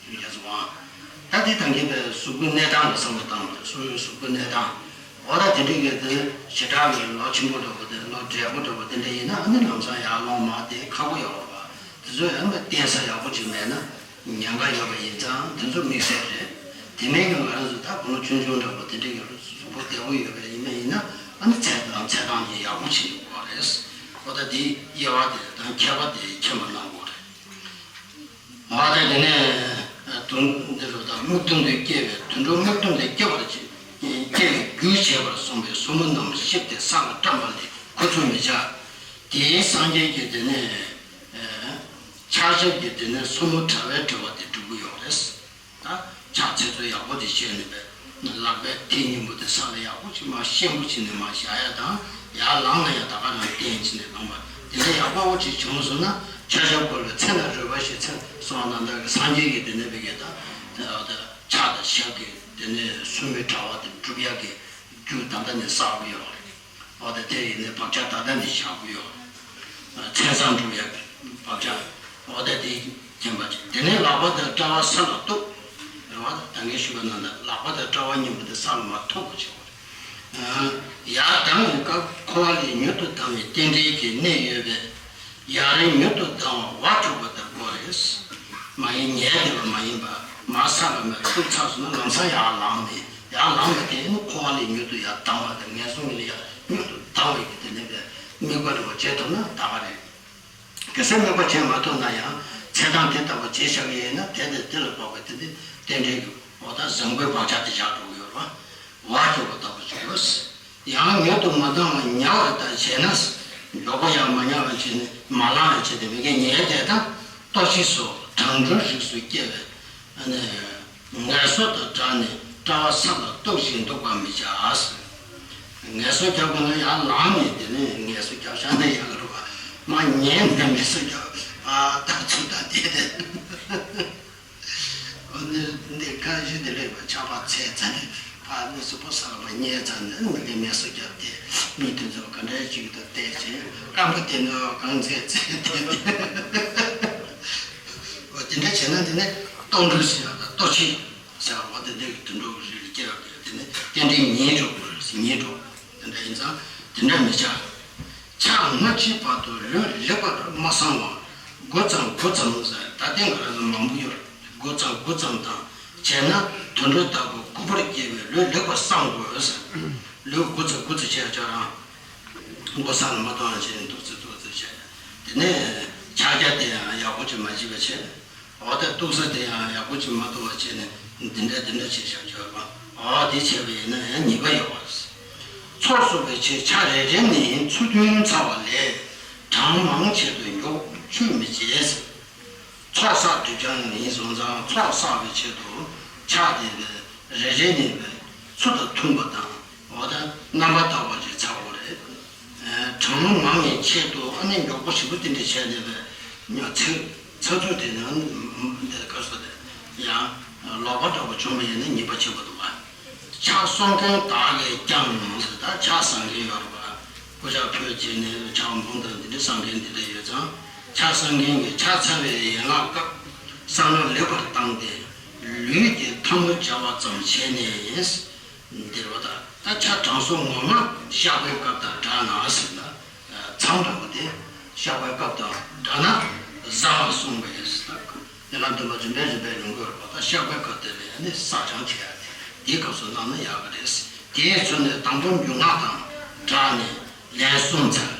རེད། རྒྱ་མཚོ་དབང་། ད་དེ་དང་གི་པའི་གཟུགས་པོའི་གནས་སྟངས་ལ་བསམ་བློ་བཏང་བ་རེད། སོ་སོའི་གཟུགས་པོའི་གནས་སྟངས། འོ་ད་དེ་འདྲ་གི་དེ་ཞེ་དྲག་གི་ལོ་ཆེན་པོ་འདྲ་པོ་དེ་ལོ་བགྲེས་པོ་འདྲ་པོ་དེ་འདྲ་ཡིན་ན་ཨ་ནི་ལམ་སང་ཡར་ལོངས་མ་དེ་ཁག་པོ་ཡོད་རེད་པ། དེ་ཚོ་ཡང་བསྟེན་ས་ཡག་པོ་ཅིག་མེད་ན་ཉེན་ཁ་ཡོད་པ་ཡིན་ཙང་དེ་ཚོ་དམིགས་བསལ་རེད། དེ་མིན་གྱི་ང་རང་ཚོ་ད་དགུང་ལོ་ཆུང་ཆུང་འདྲ་པོ་དེ་འདྲའི་གི་གཟུགས་པོ་བདེ་པོ་ཡོད་པ་ཡིན་ན་ཡིན་ན་ཨ་ནི་ཚེ་དང་ཚེ་ཐང་ཅིག་ཡག་པོ་བྱེད་དགོས་པ་རེད། འོ་ད་དེ་དབྱེ་བ་དེ་དང་ཁྱད་པར་དེ་མཁྱེན་པ་གནང་དགོས་རེད། འོ་ད་དེ་ནས་དུང་འདི་རུ་དང་དམུ་ལྡུམ་དུ་སྐྱེ་བའི་དུད་འགྲོ་དམུ་ལྡུམ་དུ་སྐྱེ་བར་བྱེད་སྐྱེ་བའི་རྒྱུ་བྱེད་པར་གསུངས་པའི་སོར་མོ་རྣམས་གཤིབས་ཏེ་ས་ལ་བཀྲམ་པ་ལས་ཁུ་ཚུར་མི་བྱ། དེའི་སངས་རྒྱས་ཀྱིས་དེ་ནས་ཕྱག་ཞབས་ཀྱིས་དེ་ནས་སོར་མོ་དྲ་བས་དྲི་བ་དེ་སྒྲུབ་ཀྱི་ཡོད་རེད། ད་ཕྱག་ཚེ་ཚོད་ཡག་པོ་དེ་བྱས་ནས་པས་ལག་པའི་མཐིལ་གཉིས་པོ་དེ་ས་ལ་ཡག་པོ་ཅིག་མར་ཤན་པོ་བྱས་ནས་མར་བཞག་ཡ་དང་ཡར་ལངས་ལ་ཡ་ད་ག་རང་བསྟན་བྱས་ནས་ལངས་པ་དེ་འདྲ་ཡག་པོ་ཅིག་བྱུང་སོང་ན་ཕྱག་ཞབས་བསྐོར་བའི་ཚེ་ན་རོལ་པ་ཞེས་ཚེ་གསོལ་བ་རྣམ་དག་གི་སངས་རྒྱས་ཀྱིས་དེ་ནས་པས་ཀྱི་ད་ཕྱག་དང་ཞབས་ཀྱིས་དེ་ནས་སོར་མོའི་དྲ་བ་དེ་སྒྲུབ་ཡག་གི་རྒྱུ་ད་ལྟ་ནས་བསགས་ཀྱི་ཡོད་རེད། འོ་ད་དེ་ཡིན་ནའི་བག་ཆགས་ད་ལྟ་ནས་བཞག་གི་ཡོད། མཚན་བཟང་སྒྲུབ་ཡག་བག་ཆགས། འོ་ད་དེ་མཁྱེན་པ་ཅིག་དེ་ནས་ལག་པ་དང་དཔྲལ་བ་ས་ལ་གཏུག་རེད་བ། ད་གིན་ཞུས་པ་ནང་ལྟར་ལག་པ་དང་དཔྲལ་བ་གཉིས་པོ་དེ་ས་ལ་མར་ཐུག་པ་བྱེད་དགོས་རེད། ཡར་ལྡང་བའི་སྐབས་འཁོར་བ་ལས་མྱུར་དུ་ལྡང་བའི་རྟེན་འབྲེལ་གྱི་གནད་ཡོད་པས། ཡར་མྱུར་དུ་ལྡང་བ་འབྲུག་པ་ལྟ་བུ་རེད། མ་ཡིན་ཉལ་བསྡད་པ་མ་ཡིན་པ་མར་ས་ལ་མར་ཐུག་ཚར་སོང་ན་ལམ་སང་ཡར་ལངས་ནས་ཡར་ལངས་པ་དེ་ནི་འཁོར་བ་ལས་མྱུར་དུ་ཡར་ལྡང་བ་དང་ངན་སོང་ལས་ཡར་མྱུར་དུ་ལྡང་བའི་གི་དེ་ནས་པའི་དམིགས་པ་རེ་བ་བྱེད་ཐུབ་ན་ད་ག་རེད། གལ་སྲིད་དམིགས་པ་བྱེད་མ་ཐུབ་ན་ཡང་ཚེ་ཐང་དེ་ལྟ་བུ་བྱེད་བཞག་གི་ཡིན་ན་དེ་དེ་དེ་ལ་དཔག་པའི་དེ་ནི་རྟེན་འབྲེལ་གྱི་འོ་ད་བཟང་པོའི་བག་ཆགས་དེ་བཞག་འགྲོ་གི་ཡོད་རེད་བ། བ་འཇོག་པ་ལྟ་བུ་བྱུང་ཡོད། ཡང་མྱུར་དུ་མ་ལྡང་བར་ཉལ་བར་ལྟ་བྱས་ན། མགྱོགས་པོ་ཡང་མ་ཉལ་བར་བྱས་ནས་མ་ལངས་པར་བྱས་ཏེ་མི་དགེ་ཉལ་བསྡད་དང་ལྟོ་འཕྱེ་སོགས་གྲང་འགྲོའི་རིགས་སུ་སྐྱེ་བའི་ངལ་གསོ་དང་སྦྲགས་ནས་དཔྲལ་བ་ས་ལ་གཏུགས་ཤིང་འདུག་པར་མི་བྱ། ངལ་གསོ་རྒྱག་དགོས་ན་ཡར་ལངས་ནས་དེ་ནས་ངལ་གསོ་རྒྱག་བཞག་ན་ཡག་གི་རེད་བ། མར་ཉལ་ནས་ངལ་གསོ་རྒྱག་ཨ་ད་ཚུལ་དང་བསྡད་དེ། འོ་ནི་འདི་གང་ཞིག་འདི་ལས་པ་ཆགས་པ་ཚད་ཙམ་ནས་ཕར་མི་སུ་པོ་ས་ལ་མར་ཉལ་ཙམ་ནས་མི་ལས་མེ་སོ་བརྒྱབ་སྟེ་མི་དེ་ཚོ་ག་འདྲ་ཞིག་ཏུ་བལྟས་བྱས་སྐམ་པོ་དེ་ནི་གང་ཚད་ཚད་དེ་འོ་དེ་འདྲ་བྱས་ན་དེ་ནས་ལྟོ་འགྲོས་ཟེར་ཡག་དང་ལྟོ་ཆས་ཟེར་བ་དེ་འདྲ་གི་དུད་འགྲོ་གི་རིགས་ལ་སྐྱེ་བ་དེ་ནི་རྟེན་འབྲེལ་ཉེས་འགྲོ་དགོས་རེད་ཟེར། ཉེས་འགྲོ་དེ་འདྲ་ཡིན་ཙང་དེ་འདྲ་མི་བྱ། ཕྱག་སྔ་ཕྱིའི་བར་དུ་ལུས་ལེགས་པར་མ་བསྲང་བར་དགུ་ཙམ་དགུ་ཙམ་ཟེར་ད་ལྟའི་ང་རང་ཚོ་མང་པོ་ཡོད་རེད། དགུ་ཙམ་དགུ་ཙམ་དང་བྱས་ན་དུད་འགྲོ་ལྟ་བུ་ལྐུགས་པར་སྐྱེ་བའི་ལུས་ལེགས་པར་བསྲང་དགོས་ཟེར། ལུས་དགུ་ཙམ་དགུ་ཙམ་བྱས་ཀྱང་རང་མགོ་ས་ལ་མ་གཏོང་བ་བྱས་ནས་འདུག་ཙམ་འདུག་ཙམ་བྱས། དེ་ནས་ཕྱག་རྒྱ་དེ་ཡང་ཡག་པོ་ཅིག་མ་བྱས་པ་བྱས། འོ་ད་གཏུག་ས་དེ་ཡང་ཡག་པོ་ཅིག་མ་གཏུག་པ་བྱས་ནས་འདི་འདྲ་འདི་འདྲ་བྱས་བཞག་ཆོག་པ། འོ་དེ་བྱས་པ་ཡིན་ན་ཡང་ཉེས་པ་ཡོད་པ། ཚོགས་གསོག་པའི་ཕྱིར་ཕྱག་རེ་རེ་ནས་ཚུར་བསྟུན་ཚར་བ་ལས་གྲངས་མང་ཆེད་དུ་མགྱོགས་མཆོད་མི་བྱེད། ཚོགས་བསགས་དུས་ཀྱང་ཡིན་སོང་ཙང་ཚོགས་བསགས་པའི་ཆེད་དུ་ཕྱག་དེ་རེ་རེ་ནས་ཚུར་དང་མཐུན་པ་དང་འོ་ད་རྣམ་པར་དག་པ་ཅིག་ཚར་དགོས་རེད། གྲངས་མང་བའི་ཆེད་དུ་ཨ་ནི་མགྱོགས་པོ་ཞེ་པོ་དེ་འདྲ་བྱས་ནས་པས་ཚིག་ཚིག་ཚུལ་དེ་ནི་འདི་སྐབས་སུ་དེ་ཡང་ལོག་པ་འདྲ་པོ་བྱུང་བ་ཡིན་ན་ཉེས་པ་ཆེན་པོ་འདུག་པ། ཕྱག་བསང་མཁན་དག་གིས་ཀྱང་ཟེར་ད་ཕྱག་བསང་མཁན་ཡོད་རེད་པ། སྐུ་ཕྱག་ཕུལ་བྱས་ནས་ཕྱག་འབུམ་དང་འདི་འདྲ་བསང་མཁན་འདི་འདྲ་ཡོད་ཙང་ཕྱག་བསང་མཁན་གྱིས་ཕྱག་འཚལ་བའི་ཡན་ལག་སྐབས་བསང་ལོ་ལེགས་པར་བཏང་སྟེ་ལུས་ཀྱི་ཐལ་མོ་སྦྱར་བ་ཙམ་བྱས་ནས། འདིར་བ་དང་ད་ཕྱག་དྲང་སྲོང་ངོ་མ་བཤགས་པའི་སྐབས་དང་འདྲ་ན་ཟེར་ན། མཚམས་འདྲ་བོ་དེ་བཤགས་པའི་སྐབས་དང་འདྲ་ན་བཟའ་བར་གསུངས་པས་ཟེར་ན། ཡན་ལག་བདུན་པ་རིམ་པས་རིམ་པས་ལོན་དགོས་རེད་པ། ད་བཤགས་པའི་སྐབས་དེ་ལ་ཡང་ནི་བཟའ་སྦྱང་བྱེད་ཡ་དེ་དེའི་སྐབས་སུ་གནང་ན་ཡག་གི་རེད། དེས་མཚོན་ནས་དང་པོ་འབྱུང་ལྔ་དང་སྦྲགས་ནས་ལན་གསུམ་འཚལ།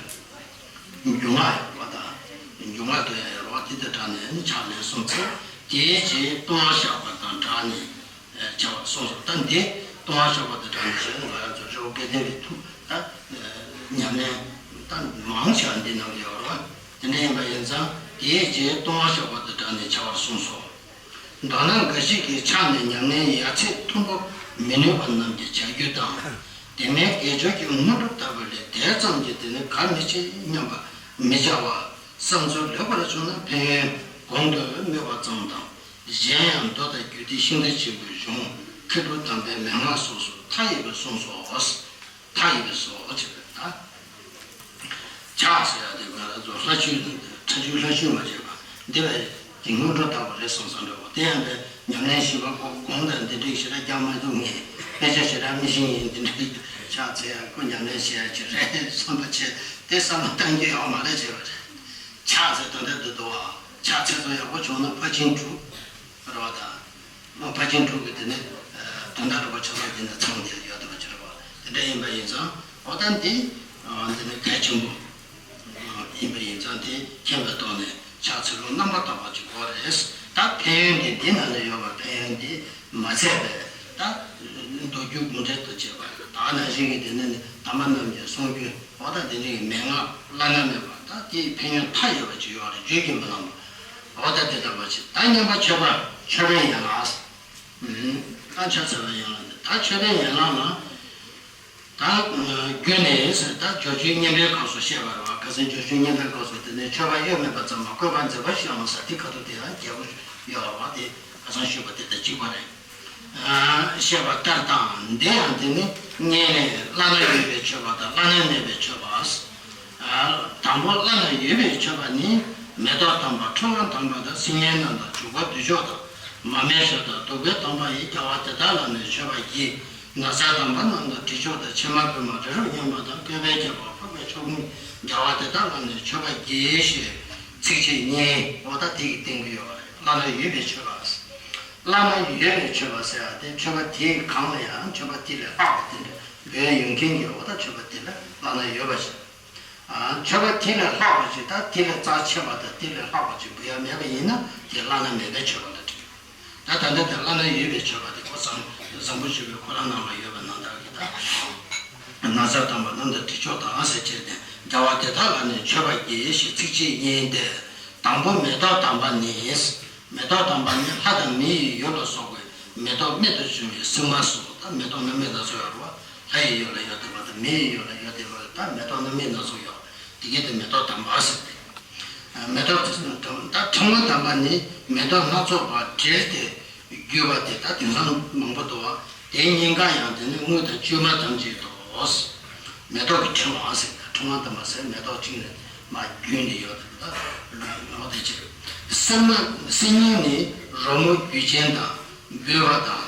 འབྱུང་ལྔ་ཡོད་པ་དང་འབྱུང་ལྔ་དུ་ཡང་ཡོད་རེད་པ། དེ་དང་སྦྲགས་ནས་ནི་ཕྱག་ལན་གསུམ་འཚལ། དེའི་རྗེས་ལྟུང་བ་བཤགས་པ་དང་སྦྲགས་ནས། བྱ་བ་གསུངས་སོ། ད་འདི་ལྟུང་བ་བཤགས་པ་དང་སྦྲགས་ནས་བྱས་ན་ང་རང་ཚོ་རི་བོ་དགེ་ལྡན་པའི་ཐུགས་ད་ཉམས་ལེན་ད་མང་ཆེ་བ་འདི་ནང་ཡོད་རེད་བ། དེ་འདྲ་ཡིན་པ་ཡིན་ཙང་དེའི་རྗེས་ལྟུང་བ་བཤགས་པ་དང་སྦྲགས་ནས་བྱ་བར་གསུངས་སོ། མདོར་ན་འགའ་ཞིག་གིས་ཕྱག་ནས་ཉམས་ལེན་ཡ་ཚད་མཐོན་པོ་མི་ནུས་པ་རྣམས་ཀྱིས་བྱ་རྒྱུ་དང་། དེ་མིན་དགེ་སྦྱོར་གྱི་སྔོན་འགྲོ་ལྟ་བུ་ལས་དེ་ཙམ་གྱིས་དེ་ནི་ག་མི་བྱེད་སྙམ་པ་མི་བྱ་བར་བསམ་ཚུལ་ལེགས་པར་བྱུང་ན་ཕན་ཡོན་གོང་དུ་སྨོས་པ་ཙམ་དང་། གཞན་ཡང་མདོ་དང་རྒྱུད་སྡེ་ཤིང་རྟ་ཆེན་པོའི་གཞུང་མཁས་གྲུབ་དམ་པའི་མན་ངག་སོགས་སུ་མཐའ་ཡས་པར་གསུངས་སོ། མཐའ་ཡས་པའི་སོ་ཅེས་པས་ད། ཕྱག་ཟེར་ཡ་དེ་ང་རང་ཚོ་ལྷ་ཆོས་ནང་དུ་ཕྲ་ཆོས་ལྷ་ཆོས་མ་བྱས་པ་འདི་བས་ཀྱི་སྔོན་འགྲོ་ལྟ་བུ་རེད་བསམ་བསམ་འདྲ་བོ་དེ་ཡང་པས་ཉམས་ལེན་ཞིབ་པ་སྒོམ་དང་འདི་འདྲའི་ཞེ་དྲག་རྒྱག་མ་ཐུབ་ངེས་དཔེ་ཆ་ཞེ་དྲག་མི་ཤེས་ངེས་འདི་འདྲའི་ཕྱག་འཚལ་ཡ་ཁོ་ཉམས་ལེན་བྱེད་ཡ་ཅིག་རེད་བསམ་པ་བྱས་དེ་བསམ་བློ་གཏང་རྒྱུ་ཡོད་མ་རེད་བྱས་པ་རེད། ཕྱག་ཟེར་ད་ལྟ་འདི་འདུག་བ། ཕྱག་ཚེ་སྲོག་ཡག་པོ་བྱུང་ན་ཕར་ཕྱིན་དྲུག་རེད་བ་དང་། ཕར་ཕྱིན་དྲུག་གི་དེ་ནས་དོན་དག་རིན་པོ་ཆེ་ཚོ་དེ་ནས་ཚང་བསྡད་ཡོད་བསྡད་པ་ཅིག་རེད་བ། དེ་འདྲ་ཡིན་པ་ཡིན་ཙང་འོ་ད་འདི་འདི་ནི་གལ་ཆེན་པོ་ཡིན་པ་ཡིན་ཙང་དེ་མཁྱེན་པའི་ཐོག་ནས་ཕྱག་འཚལ་ལོ་རྣམ་པར་དག་པ་ཅིག་དགོས་རེད། ད་ཕན་ཡོན་དེ་འདི་ནང་ལ་ཡོད་པ་ཕན་ཡོན་དེ་མ་ཚད་པས་ད་མདོ་རྒྱུད་དགོངས་འགྲེལ་དུ་བྱས་པ་ད་ག་ནང་བཞིན་གྱི་དེ་ནི་དམ་པ་རྣམས་ཀྱི་གསུང་རྒྱུན་འོ་ད་དེ་འདྲའི་མན་ངག་བླ་ན་མེད་པ་ད་དེའི་ཕན་ཡོན་མཐའ་ཡས་པ་ཅིག་ཡོད་རེད། བརྗོད་ཀྱིས་མི་ལང་བ། འོ་ད་དེ་ལྟ་བུ་ཅིག་ད་སྙན་པ་མཆོད་པ་མཆོད་པའི་ཡན་ལག་ད་མཆོད་པའི་ཡན་ལག་ད་མཆོད་པའི་ཡན་ལག་ན། ད་རྒྱུད་ནས་ཟེར་ད་སྦྱོར་བྱེད་བསྙེན་པའི་སྐབས་སུ་བཤད་པ་རེད་བ། ཁ་སང་སྦྱོར་བྱེད་བསྙེན་པའི་སྐབས་སུ་དེ་ནས་མཆོད་པ་གཡོ་མེད་པ་ཙམ་མ་བཀོད་པར་མཛད་པ་ཞེས་ཡང་ཟེར་དེ་ཁ་ཐུག་དེ་ཡང་རྒྱས་པོ་ཡོད་རེད་བ། དེ་ཁ་སང་ཞུས་པ་དེ་དང་གཅིག་པ་རེད། བཤད་པ་ལྟར་དང་འདི་ཡང་དེ་ནི་བསྙེན་ལས་བླ་ན་ཡོད་པའི་མཆོད་པ་དང་བླ་ན་མེད་པའི་མཆོད་པ། དང་པོ་བླ་ན་ཡོད་པའི་མཆོད་པ་ནི་མེ་ཏོག་དམ་པ་ཁྲོ་བོ་དམ་པ་དང་སིལ་སྙན་རྣམས་དང་བྱུག་པ་བདུད་མཆོག་དང་མ་མེ་ཞབས་དང་བདུག་སྤོས་དམ་པ་ཡི་རྒྱལ་བ་དེ་དག་ལ་ནི་མཆོད་པ་བགྱི། ན་བཟའ་དམ་པ་རྣམས་དང་དྲི་མཆོག་དང་ཕྱེ་མ་ཕུར་མ་རི་རབ་སྙན་པ་དང་བཀོད་པའི་ཁྱད་པར་འཕགས་པའི་མཆོག་དམུས་རྒྱལ་བ་དེ་དག་ལ་ནི་མཆོད་པ་བགྱི་ཞེས་ཚིགས་བཅད་གཉིས་འོ་ད་དེ་གི་སྟེང་དུ་ཡོད་པ་རེད། བླ་ན་ཡོད་པའི་མཆོད་པ། བླ་ན་ཡོད་པའི་མཆོད་པ་ཟེར་བ་དེ་མཆོད་པ་དེའི་སྒང་ལ་ཡང་མཆོད་པ་དེ་ལས་ལྷག་པ་དེ་འདྲ་འབུལ་ཡོང་མཁན་གྱི་འོ་ད་མཆོད་པ་དེ་ལ་བླ་ན་ཡོད་པ་ཞིག་མཆོད་པ་དེ་ལས་ལྷག་པ་ཅིག་ད་དེ་ལས་རྩ་ཆེ་བ་དང་དེ་ལས་ལྷག་པ་ཅིག་འབུལ་ཡ་མེད་པ་ཡིན་ན་དེ་བླ་ན་མེད་པའི་མཆོད་པ་ལ་འགྲིག་ད་ད་ལྟ་དེ་བླ་ན་ཡོད་པའི་མཆོད་པ་དེ་ཁོ་བཟང་བཟང་པོ་ཞུ་བའི་ཁོ་རང་ནང་ལ་ཡོད་པ་ནང་ལྟར་གྱི་ད། ན་བཟའ་དམ་པ་རྣམས་དང་དྲི་མཆོག་དང་ཟེར་བྱས་ཏེ་རྒྱལ་བ་དེ་དག་ལ་ནི་མཆོད་པ་བགྱི་ཞེས་ཚིགས་བཅད་གཉིས་ཏེ། དང་པོ་མེ་ཏོག་དམ་པ་ནི། མེ་ཏོག་དམ་པ་ནི་ལྷ་དང་མི་ཡི་ཡུལ་ལ་སོགས་པའི་མེ་ཏོག་རྨད་དུ་བྱུང་བའི་སིལ་མ་སོགས་ད་མེ་ཏོག་སྣ་མིན་སྣ་ཚོགས་ཡོད་རེད་བ། ལྷ་ཡི་ཡུལ་ལ་ཡོད་བསྡད་པ་དང་མི་ཡི་ཡུལ་ལ་ཡོད་བསྡད་པ་ད་མེ་ཏོག་སྣ་མིན་སྣ་ཚོགས་ཡོད། དེ་གས་དེ་མེ་ཏོག་དམ་པ་ཟེར་ཏེ། མེ་ཏོག་དེ་ད་ཕྲེང་བ་དམ་པ་ནི་མེ་ཏོག་སྣ་ཚོགས་པ་བྲིས་ཏེ་བརྒྱུས་པ་དེ་ད་དེང་སང་མང་པོ་འདུག་བ། དེའི་སྙིང་ག་ཡང་དེ་ནི་དངུལ་དང་བཅོས་མ་ཐམས་ཅད་དོ། མེ་ཏོག་གི་ཕྲེང་བ་ཟེར་ད་ཕྲེང་བ་དམ་པ་ཟེར་མེ་ཏོག་གཅིག་ནས་མ་བརྒྱུས་ནས་ཡོད་དེ་ད་ལོ་དེ་ཕྱིར། སིལ་མ་སིལ་སྙན་ནི་རོལ་མོ་རྒྱུད་ཆེན་དང་འབུལ་བ་དང་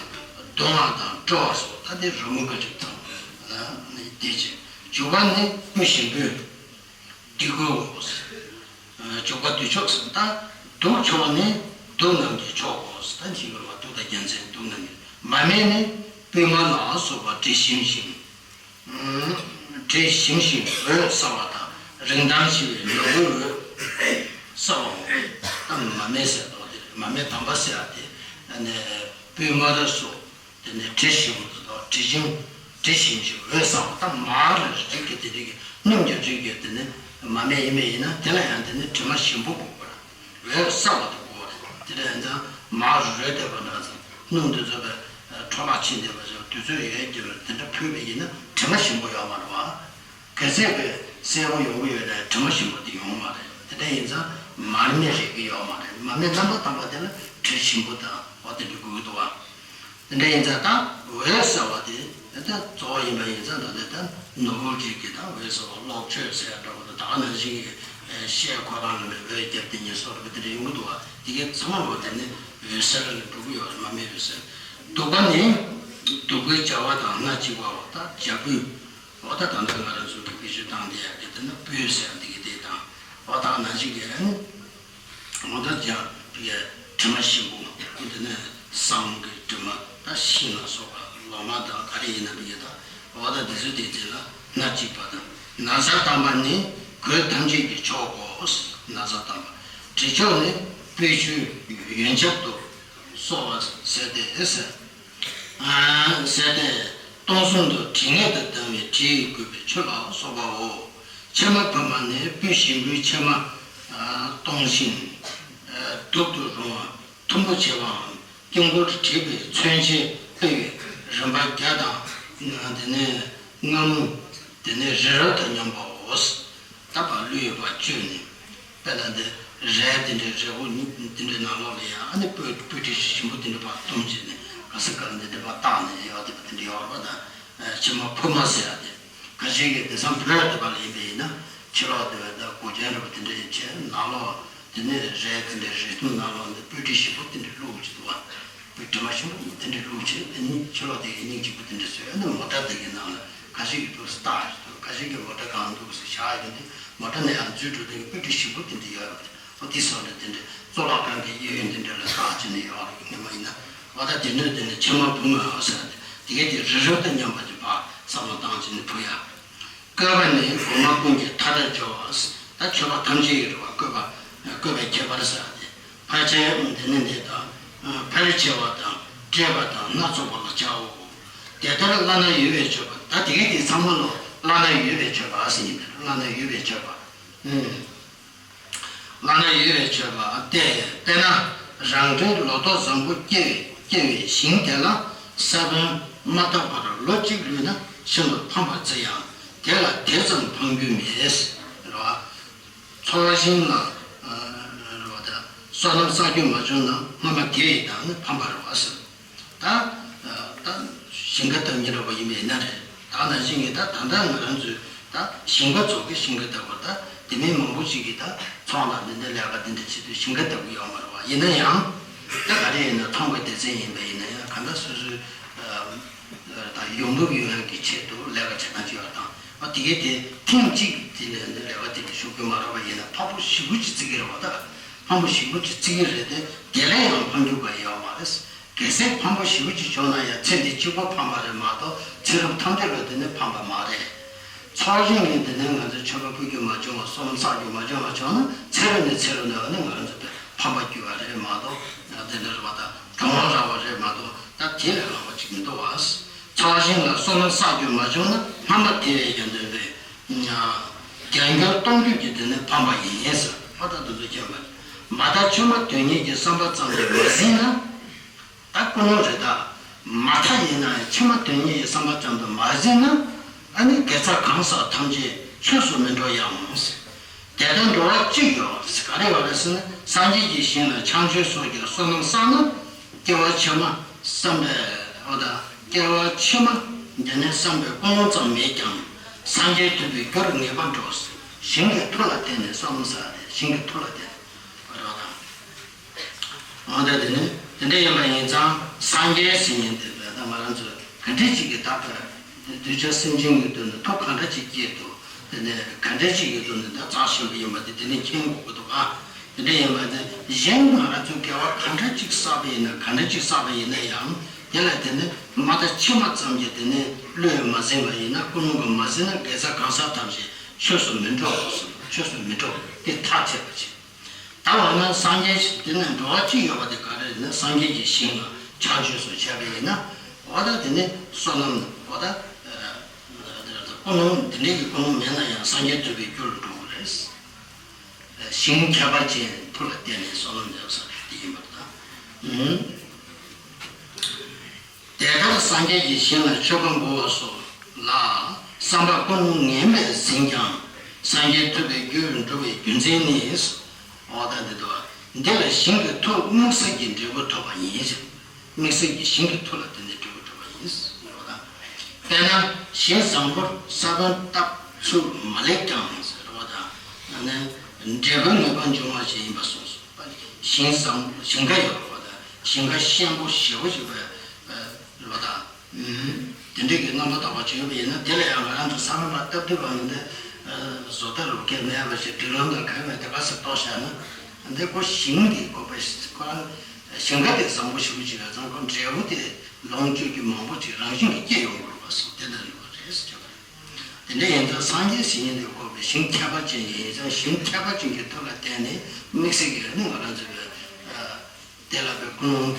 གདུང་བ་དང་སྤྲོ་བ་སོགས་ད་དེ་རོལ་མོ་གི་རིགས་དང་དེ་ཕྱིར། བྱུག་པ་ནི་སྐུ་ཞིམ་པོས། འདི་དགོས། བྱུག་པ་འདི་ཆོག་ཟེར་ད། གདུགས་མཆོག་ནི་གདུགས་རྣམས་ཀྱི་མཆོག་གོ་ཟེར་ད་འཇིགས་པ་གདུགས་དང་རྒྱལ་མཚན་གདུགས་རྣམས་ཀྱི། མ་མེ་ནི་པུས་མོ་ལ་སོགས་པ་དྲི་ཞིམ་ཞིང་། དྲི་ཞིམ་ཞིང་འོད་གསལ་བ་དང་རིན་ཐང་ཆེ་བའི་ནོར་བུའི་འོད་གསལ་བའོ། ད་མ་མེ་ཟེར་དོ་དེ་མ་མེ་དམ་པ་ཟེར་བ་དེ་པུས་མོ་ལ་སོགས། དེ་ནས་དྲི་ཞིམ་པོ་དང་དྲི་ཞིམ་དྲི་ཞིམ་ཞིང་འོད་གསལ་བ་དང་མར་ལ་རིགས་ཀྱི་དེ་རིགས་ཀྱི་སྣུམ་གྱི་རིགས་ཀྱི་དེ་ནི་མ་སྨད་ཡིན་མིན་ཡིན་ན་དེ་ལ་ཡང་དེ་ནི་དྲི་མ་ཞིམ་པོ་དགོས་པར་འོད་གསལ་བ་དང་དགོས་པ་རེད། དེ་ལ་ཡང་ད་མར་རོལ་བསྡད་པ་འདྲ་ཙམ་སྣུམ་དེ་ཚོ་བའི་འཕྲོ་བརླག་ཕྱིན་བསྡད་པ་ཙམ་དུས་ཚོད་ཡོལ་གྱི་རེད། དེ་འདྲ་ཕུལ་བ་ཡིན་ན་དྲི་མ་ཞིམ་པོ་ཡོད་མ་རེད་བ། གལ་སྲིད་པའི་གསལ་པོ་ཡོང་གི་ཡོད་ན་དྲི་མ་ཞིམ་པོ་དེ་ཡོང་མ་རེད། དེ་འདྲ་ཡིན་ཙང་མར་སྨད་རིགས་ཀྱི་ཡོད་མ་རེད། མ་སྨད་རྣམ་པར་དག་པ་དེ་ལ་དྲི་ཞིམ་པོ་དང་འོ་དེ་འདྲ་དགོས་ཀྱི་འདུག་བ། དེ་འདྲ་ཡིན་ཙང་ད་འོད་གསལ་བ་དེ་ད་གཙོ་བོ་ཡིན་པ་ཡིན་ཙང་ད་དེ་ད་ནོར་བུ་རིགས་ཀྱི་ད་འོད་གསལ་བ་གློག་མཆོད་ཟེར་ཡ་འདྲ་བོ་དང་ད་ག་ནང་བཞིན་གྱི་ཤེལ་ཁོ་རང་ལ་ནི་འོད་རྒྱབ་དེ་ཉིད་སོགས་ལ་དེ་འདྲ་ཡོང་གི་འདུག་བ། དེ་གའི་ཚང་མ་བ་དེ་ནི་འོད་གསལ་ལ་འགྲོ་གི་ཡོད་རེད། མ་སྨད་འོད་གསལ། བདུག་པ་ནི་བདུག་པའི་བྱ་བ་དང་སྣ་གཅིག་པའོ། ད་བྱ་སྤུས། འོ་ད་ད་ལྟ་ང་རང་ཚོ་གི་བེད་སྤྱོད་བཏང་བསྡད་ཡག་གི་དེ་ནི་སྤུས་ཟེར་ཡག་འདི་གི་དེ་དང་འོ་ད་ནང་བཞིན་གྱི་ཨ་ནི་འོ་ད་ཀྱང་བི་གའི་དྲི་མ་ཞིམ་པོ་འོ་དེ་ནི་བསམ་གི་དྲི་མ་ད་ཤིང་ལ་སོགས་པ་ལོ་མ་དང་ག་རེ་ཡིན་ན་བི་གའི་ད་འོ་ད་དེ་ཚོ་དེ་དེ་ལ་སྣ་གཅིག་པ་དང་ན་བཟའ་དམ་པ་ནི་གོས་ཐམས་ཅད་ཀྱི་མཆོག་གོ། ན་བཟའ་དམ་པ་དྲི་མཆོག་ནི་སྤོས་ཆུའི་ཡོན་ཆབ་ཏུ་གསོལ་བ་ཟེར་ཏེ་ཟེར། ཟེར་ཏེ། སྟོང་གསུམ་དུ་དྲི་ངད་དུ་ལྡང་བའི་དྲི་ཡིས་གོས་པའི་ཆུ་ལ་སོགས་པའོ། ཕྱེ་མ་ཕུར་མ་ནི་སྤོས་ཞིམ་པོའི་ཕྱེ་མ་གཏོང་ཞིང་། དུག་ཏུ་རུང་བ་མཐོན་པོ་ཆེ་བའམ་དཀྱིལ་འཁོར་བྲིས་པའི་མཚོན་ཆས་ཕུལ་བའི་རིམ་པ་བརྒྱ་དང་དེ་ནས་ལྔ་མོ་དེ་ནས་རི་རབ་དང་མཉམ་པའོ། ད་བ་ལུས་ཡོད་པ་བཅོས་ནས། དཔེར་ན་འདི་རས་དེ་འདྲའི་རས་བོ་དེ་འདྲའི་ནང་ལོགས་ལ་ཡང་ཨ་ནི་སྤོས་སྤོས་དྲི་ཞིམ་པོ་དེ་འདྲ་ཕར་བཏུམས་བྱས་ནས་ག་ས་ག་ལ་འདི་འདྲ་ཕར་བཏགས་ནས་ཡོད་དེ་བ་དེ་འདྲ་ཡོད་རེད་པ། ད་ཕྱེ་མ་ཕུར་མ་ཟེར་ཡ་དེ་ཁ་ཤས་ཀྱིས་དེང་སང་བོད་དེ་བ་ལ་ཡིན་པ་ཡིན་ན་ཕྱི་ལོགས་དེ་བ་ད་གོས་རྒྱན་འདྲ་པོ་དེ་འདྲ་ཡིན་བྱས་ནང་ལོགས་དེ་ནས་རས་དེ་འདྲའི་རས་ཐུང་ནང་ལོགས་ནས་སྤོས་དྲི་ཞིམ་པོ་དེ་འདྲ་བླུགས་བྱས་འདུག་བ། དྲི་མ་ཞིམ་པོ་དེ་འདྲ་བླུགས་བྱས་ཨ་ནི་ཕྱི་ལོགས་དེ་གའི་སྙིང་རྗེ་པོ་དེ་འདྲ་བཟོས། ཨ་ནི་མོ་ཊ་དེ་གའི་ནང་ལ་ཁ་ཤས་ཀྱིས་འདུག་སེ་བཏགས་ཡོད། ཁ་ཤས་ཀྱིས་མོ་ཊ་གང་འདུག་སེ་བཞག་ཡོད་དེ་མོ་ཊ་ནས་ཡང་འཛུལ་འགྲོ་དུས་སྤོས་དྲི་ཞིམ་པོ་དེ་འདྲ་ཡོད་རེད། འདི་སོགས་ནི་དེ་འདྲའི་གཙུག་ལག་ཁང་གི་གཡས་གཡོན་དེ་འདྲ་ལ་བཏགས་བྱས་ནས་ཡོད་རེད། ངེས་མ་ཡིན་ན་འོ་ད་དེ་འདྲ་དེ་ནི་ཕྱེ་མར་བུ་མོའོ་ཟེར་ཏེ་དེ་གའི་དེ་རི་རབ་དང་མཉམ་པ་དེ་ཕར་བསམ་བློ་བཏང་བྱས་ནས་བུ་ཡ། བཀོད་པ་ནི་སྒོ་མ་ཀུན་གྱི་མཐའ་དག་སྦྱོར་བ། ད་མཆོད་པ་ཐམས་ཅད་ཀྱི་རེད་བ། བཀོད་པ་བཀོད་པའི་ཁྱད་པར་ཟེར་ཏེ་ཕལ་ཆེར་འདི་ནི་འདི་དང་ཕལ་ཆེ་བ་དང་བཀྲེས་པ་དང་སྣ་ཚོགས་པ་ལ་བྱའོ། དེ་ལྟར་བླ་ན་ཡོད་པའི་མཆོད་པ། ད་དེ་གའི་དེ་ཚང་མ་ལོ་བླ་ན་ཡོད་པའི་མཆོད་པ་ཟེར་ཡིན་པས། བླ་ན་ཡོད་པའི་མཆོད་པ། ཨུམ། བླ་ན་ཡོད་པའི་མཆོད་པ་སྟེ། དཔེར་ན་རང་འདྲའི་ལོ་ཏོག་བཟང་པོ་སྐྱེ་བའི་སྐྱེ་བའི་ཞིང་དེ་ལ་ས་བོན་མ་བཏབ་པར་ལོ་གཅིག་ལུས་ན་ཤིན་ཏུ་ཕམ་པར་བརྩི་ཡང་དེ་ལ་དེ་ཙམ་ཕམ་རྒྱུ་མེད། རེད་བ། ཚོགས་ཞིང་ལ་རེད་བ། ད་སོ་ནམ་བསགས་རྒྱུ་མ་བྱུང་ན་སྔ་མ་དེ་ཡི་དང་ནི་ཕམ་པ་རེད་བ་ཟེར། ད་ད་ཞིང་ཁ་བཏབ་མཁན་འདྲ་པོ་ཡིན་པ་ཡིན་ན་རེད། ད་ནང་བཞིན་གྱི་ད་ད་ལྟ་ང་རང་ཚོའི་ད་ཞིང་ཁ་ཚོགས་ཀྱི་ཞིང་ཁ་བཏབ་པ། ད་དེ་མིན་མང་པོ་ཞིག་གིས་ད་ཚོང་དང་དེ་འདྲའི་ལས་ཀ་དེ་འདྲ་བྱེད་དུས་ཞིང་ཁ་བཏབ་ཀྱི་ཡོད་མ་རེད་བ། ཡིན་ན་ཡང་ད་ག་རེ་ཡིན་ན་ཚོང་པའི་སྡེ་ཚན་ཡིན་པ་ཡིན་ན་ཡང་གང་ལྟར་སོ་སོའི་ད་ཡོང་འབབ་ཡོང་ཡག་གི་ཆེད་དུ་ལས་ཀ་བྱེད་སྟངས་ཅིག་ཡོད་དང་། ཨ་དེ་གའི་དེ་ཐེངས་གཅིག་དེ་ལས་ནི་ལས་ཀ་དེ་ལ་ཞུགས་ཀྱི་མ་རེད་པ་ཡིན་ན་ཕམ་པོ་ཞེ་པོ་ཅིག་བརྩི་གི་རེད་བ། ད་ཕམ་པོ་ཞེ་པོ་ཅིག་བརྩི་གི་རེད་དེ། དེ་ལས་ཡང་ཕམ་རྒྱུ་ག་ཡོད་མ་རེད། གལ་སྲིད་ཕམ་པོ་ཞེ་པོ་ཅིག་བྱུང་ན་ཡང་ཚེ་འདི་གཅིག་པོ་ཕམ་པ་རེད་མ་གཏོགས་ཚེ་རབས་ཐམས་ཅད་ལ་དེ་ནི་ཕམ་པ་མ་རེད། ཚོགས་ཞིང་གི་དེ་ནི་ང་ཚོས་མཆོད་པ་ཕུལ་རྒྱུ་མ་བྱུང་བ། སོ་ནམ་བསགས་རྒྱུ་མ་བྱུང་བ་བྱུང་ན་ཚེ་རབས་ནས་ཚེ་རབས་ནས་ནི་ང་ཚོ་དེ་ཕམ་པ་རྒྱུ་བ་རེད་མ་གཏོགས་དེ་འདྲ་རེད་བ། ད་གྲོང་བ་རག་པ་རེད་མ་གཏོགས་ད་དེ་ལས་ལྷག་པ་ཅིག་མི་འདུག་བ། ཚོགས་ཞིང་ལ་སོ་ནམ་བསགས་རྒྱུ་མ་བྱུང་ན་ཕམ་པ་དེ་བས་ཀྱང་དོན་པའི་རྒྱལ་འགྱུར་གཏོང་རྒྱུ་གི་དེ་ནི་ཕམ་པ་ཡིན་ཟེར། ཨ་ད་དེ་ཚོ་མཁྱེན་པ་མ་དག་ཕྱི་མ་དོན་གཉེར་གྱི་བསམ་པ་ཙམ་གྱིས་མ་ཟིན་ན། ད་ཀུན་སློང་རེད། ད་མ་མཐའ་ཡིན་ན་ཕྱི་མ་དོན་གཉེར་གྱི་བསམ་པ་ཙམ་དུ་མ་ཟིན་ན་ཨ་ནི་དགེ་རྩ་གང་བསགས་ཐམས་ཅད་ཆོས་སུ་མི་འགྲོ་ཡང་། དེ་ལྟར་འགྲོ་བ་གཅིག་ཡོད་ག་རེ་ཡོད་རེད་ཟེར་ན། སངས་རྒྱས་ཀྱི་ཞིང་ལ་ཕྱག་མཆོད་སོགས་ཀྱི་བསོད་ནམས་བསགས་ན། སྐྱེ་བ་ཕྱི་མ་བསམ་པའི་འོ་ད་སྐྱེ་བ་ཕྱི་མ་འདི་ནས་བསམ་པའི་ཀུན་སློང་ཙམ་མེད་ཀྱང་སངས་རྒྱས་ཐོབ་པའི་རྒྱུར་ངེས་པར་འགྲོ། ཞིང་གི་མཐུ་ལ་བརྟེན་ནས་བསོད་ནམས་བསགས་ཏེ་ཞིང་གི་མཐུ་ལ་བརྟེན་ནས་རོ་དང་། འོ་ད་དེ་ནི་དེ་འདྲ་ཡིན་པ་ཡིན་ཙང་སངས་རྒྱས་ཟེར་མཁན་དེ་བས་ད་ང་རང་ཚོ་ག་འདྲ་ཅིག་གི་ད་གདུལ་བྱ་སེམས་ཅན་གྱི་དོན་དུ་ཐུགས་ག་འདྲ་ཅིག་བསྐྱེད་དུ་དེ་ནས་ག་འདྲ་ཅིག་གི་དོན་དུ་ད་བརྩེགས་ཞེན་པ་ཡིན་པ་དེ་དེ་ནས་མཁྱེན་དགོས་ཀྱི་འདུག་ག་དེ་འདྲ་ཡིན་པ་དེ་གཞན་ང་རང་ཚོས་དགེ་བ་ག་འདྲ་ཅིག་བསགས་པ་ཡིན་ན་ག་འདྲ་ཅིག་བསགས་པ་ཡིན་ན་ཡང་དེ་ལ་དེ་ནི་མ་མཐའ་ཕྱི་མ་ཙམ་གྱིས་དེ་ནི་བློས་མ་ཟིན་པ་ཡིན་ན་ཀུན་སློང་གིས་མ་ཟིན་ན་དགེ་རྩ་གང་བསགས་ཐམས་ཅད་ཆོས་སུ་མི་འགྲོ། ཆོས་སུ་མི་འགྲོ་དེ་ཐག་ཆོད་པ་ཅིག་ད་འོ་ན་སངས་རྒྱས་དེ་ནས་འགྲོ་བ་གཅིག་ཡོད་པ་དེ་ག་རེ་རེད་ན་སངས་རྒྱས་ཀྱི་ཞིང་ལ་ཕྱག་མཆོད་སོགས་བྱས་པ་ཡིན་ན་འོ་ད་དེ་ནི་བསོད་ནམས་འོ་ད་ཀུན་སློང་དེ་འདྲའི་གི་ཀུན་སློང་མེད་ན་ཡང་སངས་རྒྱས་ཐོབ་པའི་རྒྱུ་ལ་འགྲོ་གི་རེད། ཞིང་ཁྱད་པར་ཅན་མཐུ་ལ་བརྟེན་ནས་བསོད་ནམས་ལེགས་སོ་དེ་ཡིན་པར་ཐལ། དེ་ལྟར་སངས་རྒྱས་ཀྱི་ཞིང་ལ་མཆོད་པ་འབུལ་བ་སོགས་ལ་བསམ་པ་ཀུན་སློང་ངན་པས་ཟིན་ཀྱང་སངས་རྒྱས་ཐོབ་པའི་རྒྱུར་འགྲོ་བའི་རྒྱུ་མཚན་ནི། འོ་ད་འདི་དོ། འདི་ལ་ཞིང་གི་མཐུ་དམིགས་བསལ་གྱི་འབྲས་བུ་ཐོབ་པ་ཡིན། དམིགས་བསལ་གྱི་ཞིང་གི་མཐུ་ལ་བརྟེན་ནས་འབྲས་བུ་ཐོབ་པ་ཡིན། འོ་ད། དཔེར་ན་ཞིང་བཟང་པོར་ས་བོན་བཏབ་ཚུལ་མ་ལེགས་ཀྱང་ཟེར་བ་དང་། འབྲས་བུ་ངེས་པར་འབྱུང་བ་ཞིག་ཡིན་པ་གསུངས་སོ། ཞིང་བཟང་ཞིང་ཁ་ཡོད་པ་དང་ཞིང་ཁ་ཤན་པོ་ཞེ་པོ་ཞིག་པའི་རེད་པ་དང་། དེ་འདྲ་གི་རྣམ་པ་དག་པ་བྱོས་པ་ཡིན་ན་དེ་ལ་ཡང་ང་རང་ཚོ་ས་ལམ་ལ་སྟབས་བདེ་བ་ཡིན་ན་བཟོ་ལྟ་རུ་སྐད་མེད་པ་ཞིག་སྒྲིག་ལམ་དང་གང་ཡོད་དེ་ག་ཚོད་གཏོགས་བཞག་ན་འདི་ཁོ་ཞིང་འདི་ཁོ་པའི་ཁོ་རང་ཞིང་ཁ་དེ་བཟང་པོ་ཞེ་པོ་ཅིག་ཡོད་ཙང་ཁོ་འབྲས་བུ་དེ་ལོངས་སྤྱོད་རྒྱུ་མང་པོ་ཅིག་རང་བཞིན་གྱིས་སྐྱེ་ཡོང་གི་རེད་པ་སོགས་དེ་ལྟར་ཡོད་པ་རེད་ཟེར་བྱས་པ་རེད། དེ་འདྲ་ཡིན་ཙང་སངས་རྒྱས་ཟེར་མཁན་དེ་ཁོ་པའི་ཞིང་ཁྱད་པར་ཅན་ཞིག་ཡིན་ཙང་ཞིང་ཁྱད་པར་ཅན་གྱི་མཐུ་ལ་བརྟེན་ནས་དམིགས་བསལ་གྱི་ནི་ང་རང་ཚོའི་དེ་ལ་པའི་ཀུན་སློང་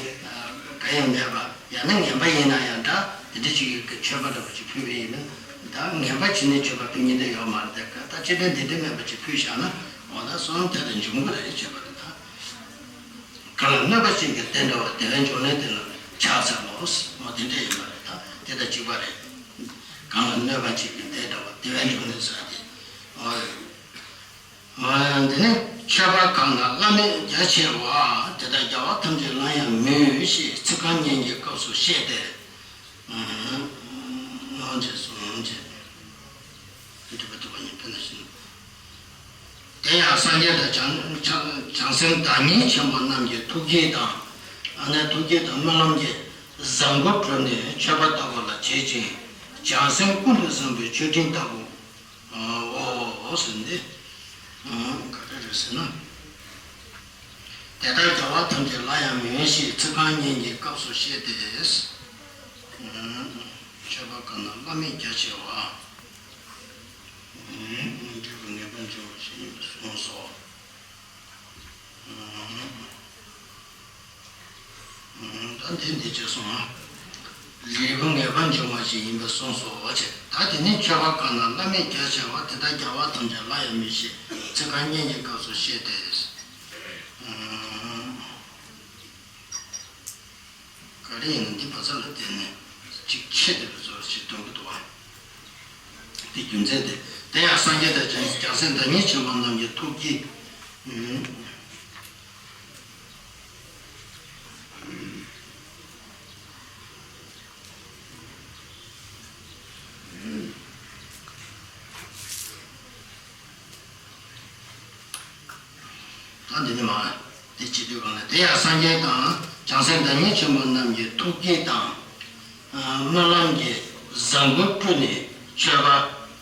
གང་ཡང་མེད་པ་ཡང་ན་ངན་པ་ཡིན་ན་ཡང་འདྲ་དེ་འདྲ་ཅིག་གི་མཆོད་པ་འདྲ་པོ་ཅིག་ཕུལ་བ་ཡིན་ན་ད་ངན་པ་བྱས་ནས་མཆོད་པ་ཕུལ་མཁན་དེ་ཡོད་མ་རེད། དེ་ད་ཅི་འདྲ་འདི་འདྲ་མེད་པ་ཅིག་ཕུལ་བཞག་ན་འོ་ན་བསོད་ནམས་དེ་ལྟར་འབྱུང་གི་རེད་བྱས་པ་རེད་ད། གང་ལ་གནོད་པ་ཅན་གྱི་དེ་འདྲ་བ་དེ་བས་འབྱུང་གནས་དེ་ལ་ཕྱག་འཚལ་ལོ། འོ་དེ་འདྲ་ཡིན་པ་རེད་ད་དེ་དང་གཅིག་པ་རེད། གང་ལ་གནོད་པ་ཅན་གྱི་དེ་འདྲ་བ་དེ་བས་འབྱུང་གནས་ཟེར་ཏེ་འོ། འདི་ནི་མཆོད་པ་གང་ལ་བླ་མེད་རྒྱ་ཆེ་བ། དེ་དག་རྒྱལ་བ་ཐམས་ཅད་ལ་ཡང་མོས་ཞེས་ཚིག་རྐང་གཉིས་ཀྱི་སྐབས་སུ་བཤད་དེ། ཨང་ཅེས་སོ་ཨང་ཅེས། འདི་པ་ཐུབ་པ་ཉིད་ཕན་ན་བཞིན། དེ་ཡང་སངས་རྒྱས་དང་བྱང་བྱང་བྱང་སེམས་བདག་ཉིད་ཆེན་པོ་རྣམས་ཀྱི་ཐུགས་བསྐྱེད་དང་། ཨ་ནི་ཐུགས་བསྐྱེད་དང་སྨོན་ལམ་གྱིས་བཟང་པོར་གྲུབ་ནས་མཆོད་པ་ལྟ་བུ་ལ་བྱེད་ཅིང་བྱང་སེམས་ཀུན་ཏུ་བཟང་པོའི་མཆོད་སྤྲིན་ལྟ་བུ། འོ་ཟེར་འདི། ག་རེ་རེད་ཟེར་ན། དེ་ལྟར་རྒྱལ་བ་ཐམས་ཅད་ལ་ཡང་མོས་ཞེས་ཚིག་རྐང་གཉིས་ཀྱི་སྐབས་སུ་བཤད་དེ། མཆོད་པ་གང་ན་བླ་མེད་རྒྱ་ཆེ་བ། འབྲས་བུ་ངེས་པར་འབྱུང་བ་ཞིག་ཡིན་པར་གསུངས་སོ། ད་འདི་འདི་བྱས་སོང་ང་། འབྲས་བུ་ངེས་པར་འབྱུང་བ་ཞིག་ཡིན་པར་གསུངས་སོ་བ་བྱས། ད་དེ་ནི་མཆོད་པ་གང་ན་བླ་མེད་རྒྱ་ཆེ་བ། དེ་ལྟར་རྒྱལ་བ་ཐམས་ཅད་ལ་ཡང་མོས་ཞེས་ཚིག་རྐང་གཉིས་ཀྱི་སྐབས་སུ་བཤད་དེ། ག་རེ་ཡིན་ན་འདི་བ་ཚ་ལ་བརྟེན་ནས་གཅིག་ཆེད་དུ་བཟོ་ཞིག་སྟོན་གྱི་འདུག་བ། དེ་རྒྱུ་མཚན་དེ། དེ་ཡང་སངས་རྒྱས་དང་བྱང་སེམས་བདག་ཉིད་ཆེན་པོ་རྣམས་ཀྱི་ཐུགས་ཀྱི། ད་འདི་ནི་མ། དེ་བྱེད་དུས་གང་ལ་དེ་ཡང་སངས་རྒྱས་དང་བྱང་སེམས་བདག་ཉིད་ཆེན་པོ་རྣམས་ཀྱི་ཐུགས་བསྐྱེད་དང་། སྨོན་ལམ་གྱི་བཟང་པོ་བསྐྲུན་ནས་མཆོད་པ་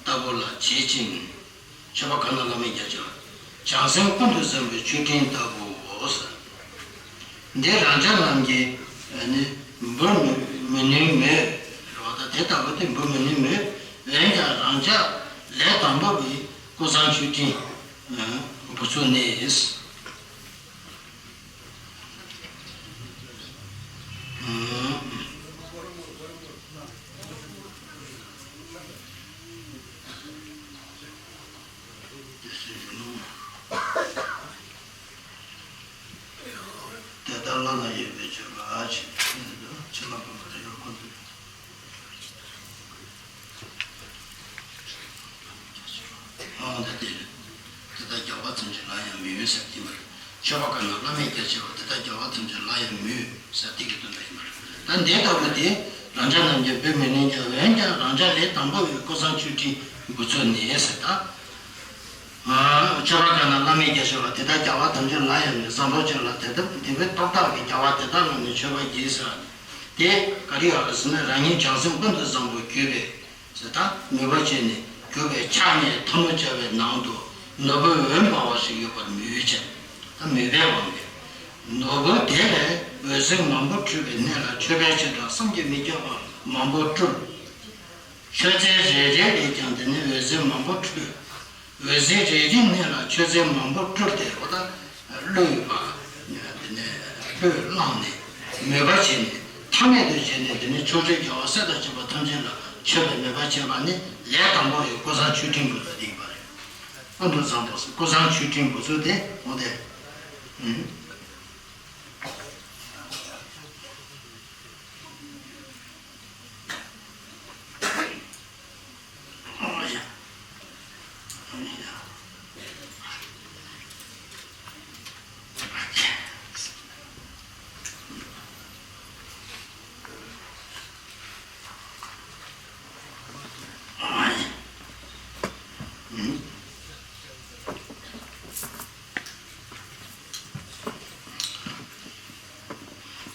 ལྟ་བུ་ལ་བྱེད་ཅིང་། མཆོད་པ་གང་ན་བླ་མེད་རྒྱ་ཆེ་བ། བྱང་སེམས་ཀུན་ཏུ་བཟང་པོའི་མཆོད་སྤྲིན་ལྟ་བུའོ། འདི་རང་ཅག་རྣམས་ཀྱིས་ནི་འབུལ་མི་མི་ནུས་མོད། རེད་བ། ད་དེ་ལྟ་བུ་དེ་འབུལ་མི་ནུས་མོད། འོན་ཀྱང་རང་ཅག་ལས་དང་པོ་བའི་ཀུན་བཟང་མཆོད་སྤྲིན་འབུལ་ཚུལ་ནི། དེ་ལྟར་བླ་ན་མེད་པའི་མཆོད་པ་ཕྱི་མ་ཕམ་པ་རེ་ཡོད་ཁོ་ཚོས། འོ་ད་དེ་རེད། དེ་ལྟར་རྒྱལ་བ་ཐམས་ཅད་ལ་ཡང་མོས་ཟེར་དེ་མ་རེད། མཆོད་པ་གང་ན་བླ་མེད་རྒྱ་ཆེ་བ། དེ་ལྟར་རྒྱལ་བ་ཐམས་ཅད་ལ་ཡང་མོས་ཟེར་དེ་གི་དོན་དག་ཡིན་པ་རེད། ད་འདི་ལྟ་བུ་དེ་རང་ཅག་རྣམས་ཀྱིས་འབུལ་མི་ནུས་ཀྱང་། འོན་ཀྱང་རང་ཅག་ལས་དང་པོ་བའི་ཀུན་བཟང་མཆོད་སྤྲིན་འབུལ་ཚུལ་ནི་ཟེར་ད། མཆོད་པ་གང་ན་བླ་མེད་རྒྱ་ཆེ་བ། དེ་ལྟར་རྒྱལ་བ་ཐམས་ཅད་ལ་ཡང་མོས། བཟང་པོ་ཅན་ལ་དེ་ལྟར་དེ་བས་སྟོབས་དག་གི་རྒྱལ་བ་དེ་དག་ལ་ནི་མཆོད་པ་བགྱི་ཟེར། དེ་ག་རེ་ཡོད་རེད་ཟེར་ན། རང་ཉིད་བྱང་སེམས་ཀུན་ཏུ་བཟང་པོར་གྱུར་པའི་ཟེར་ད་མོས་པ་བྱས་ནས་གྱུར་པའི་ཕྱག་གཉིས་ཐལ་མོ་སྦྱར་བའི་ནང་དུ་ནོར་བུའི་འོད་འབར་བ་ཞིག་ཡོད་པར་མོས་བྱས། ད་མོས་པའི་དབང་གིས། ནོར་བུ་དེ་ལས་འོད་ཟེར་མང་པོ་འཕྲོས་པའི་སྣེ་ལ་མཆོད་པའི་ཕྱིར་དང་བསམ་གྱིས་མི་ཁྱབ་པ་མང་པོ་སྤྲུལ། མཆོད་རྫས་རེ་རེ་ལས་ཀྱང་དེ་ནས་འོད་ཟེར་མང་པོ་འཕྲོས། འོད་ཟེར་རེ་རེའི་སྣེ་ལ་མཆོད་རྫས་མང་པོ་སྤྲུལ་ཏེ། འོ་ད་བློས་པ། དེ་ནས་བློས་བླངས་ནས་མོས་པ་བྱས་ནས་ཐ་མལ་དུ་བྱས་ནས། དེ་ནས་ཕྱོགས་བཅུའི་རྒྱལ་བ་སྲས་དང་བཅས་པ་ཐམས་ཅད་ལ་མཆོད་པའི་མོས་པ་བྱས་པ་ནི་ལས་དང་པོ་ཡི་ཀུན་བཟང་མཆོད་སྤྲིན་འབུལ་ཚུལ་དེ་ཡིན་པ་རེད། ཀུན་ཏུ་བཟང་པོ་ཀུན་བཟང་མཆོད་སྤྲིན་འབུལ་ཚུལ་དེ་འོ་དེ།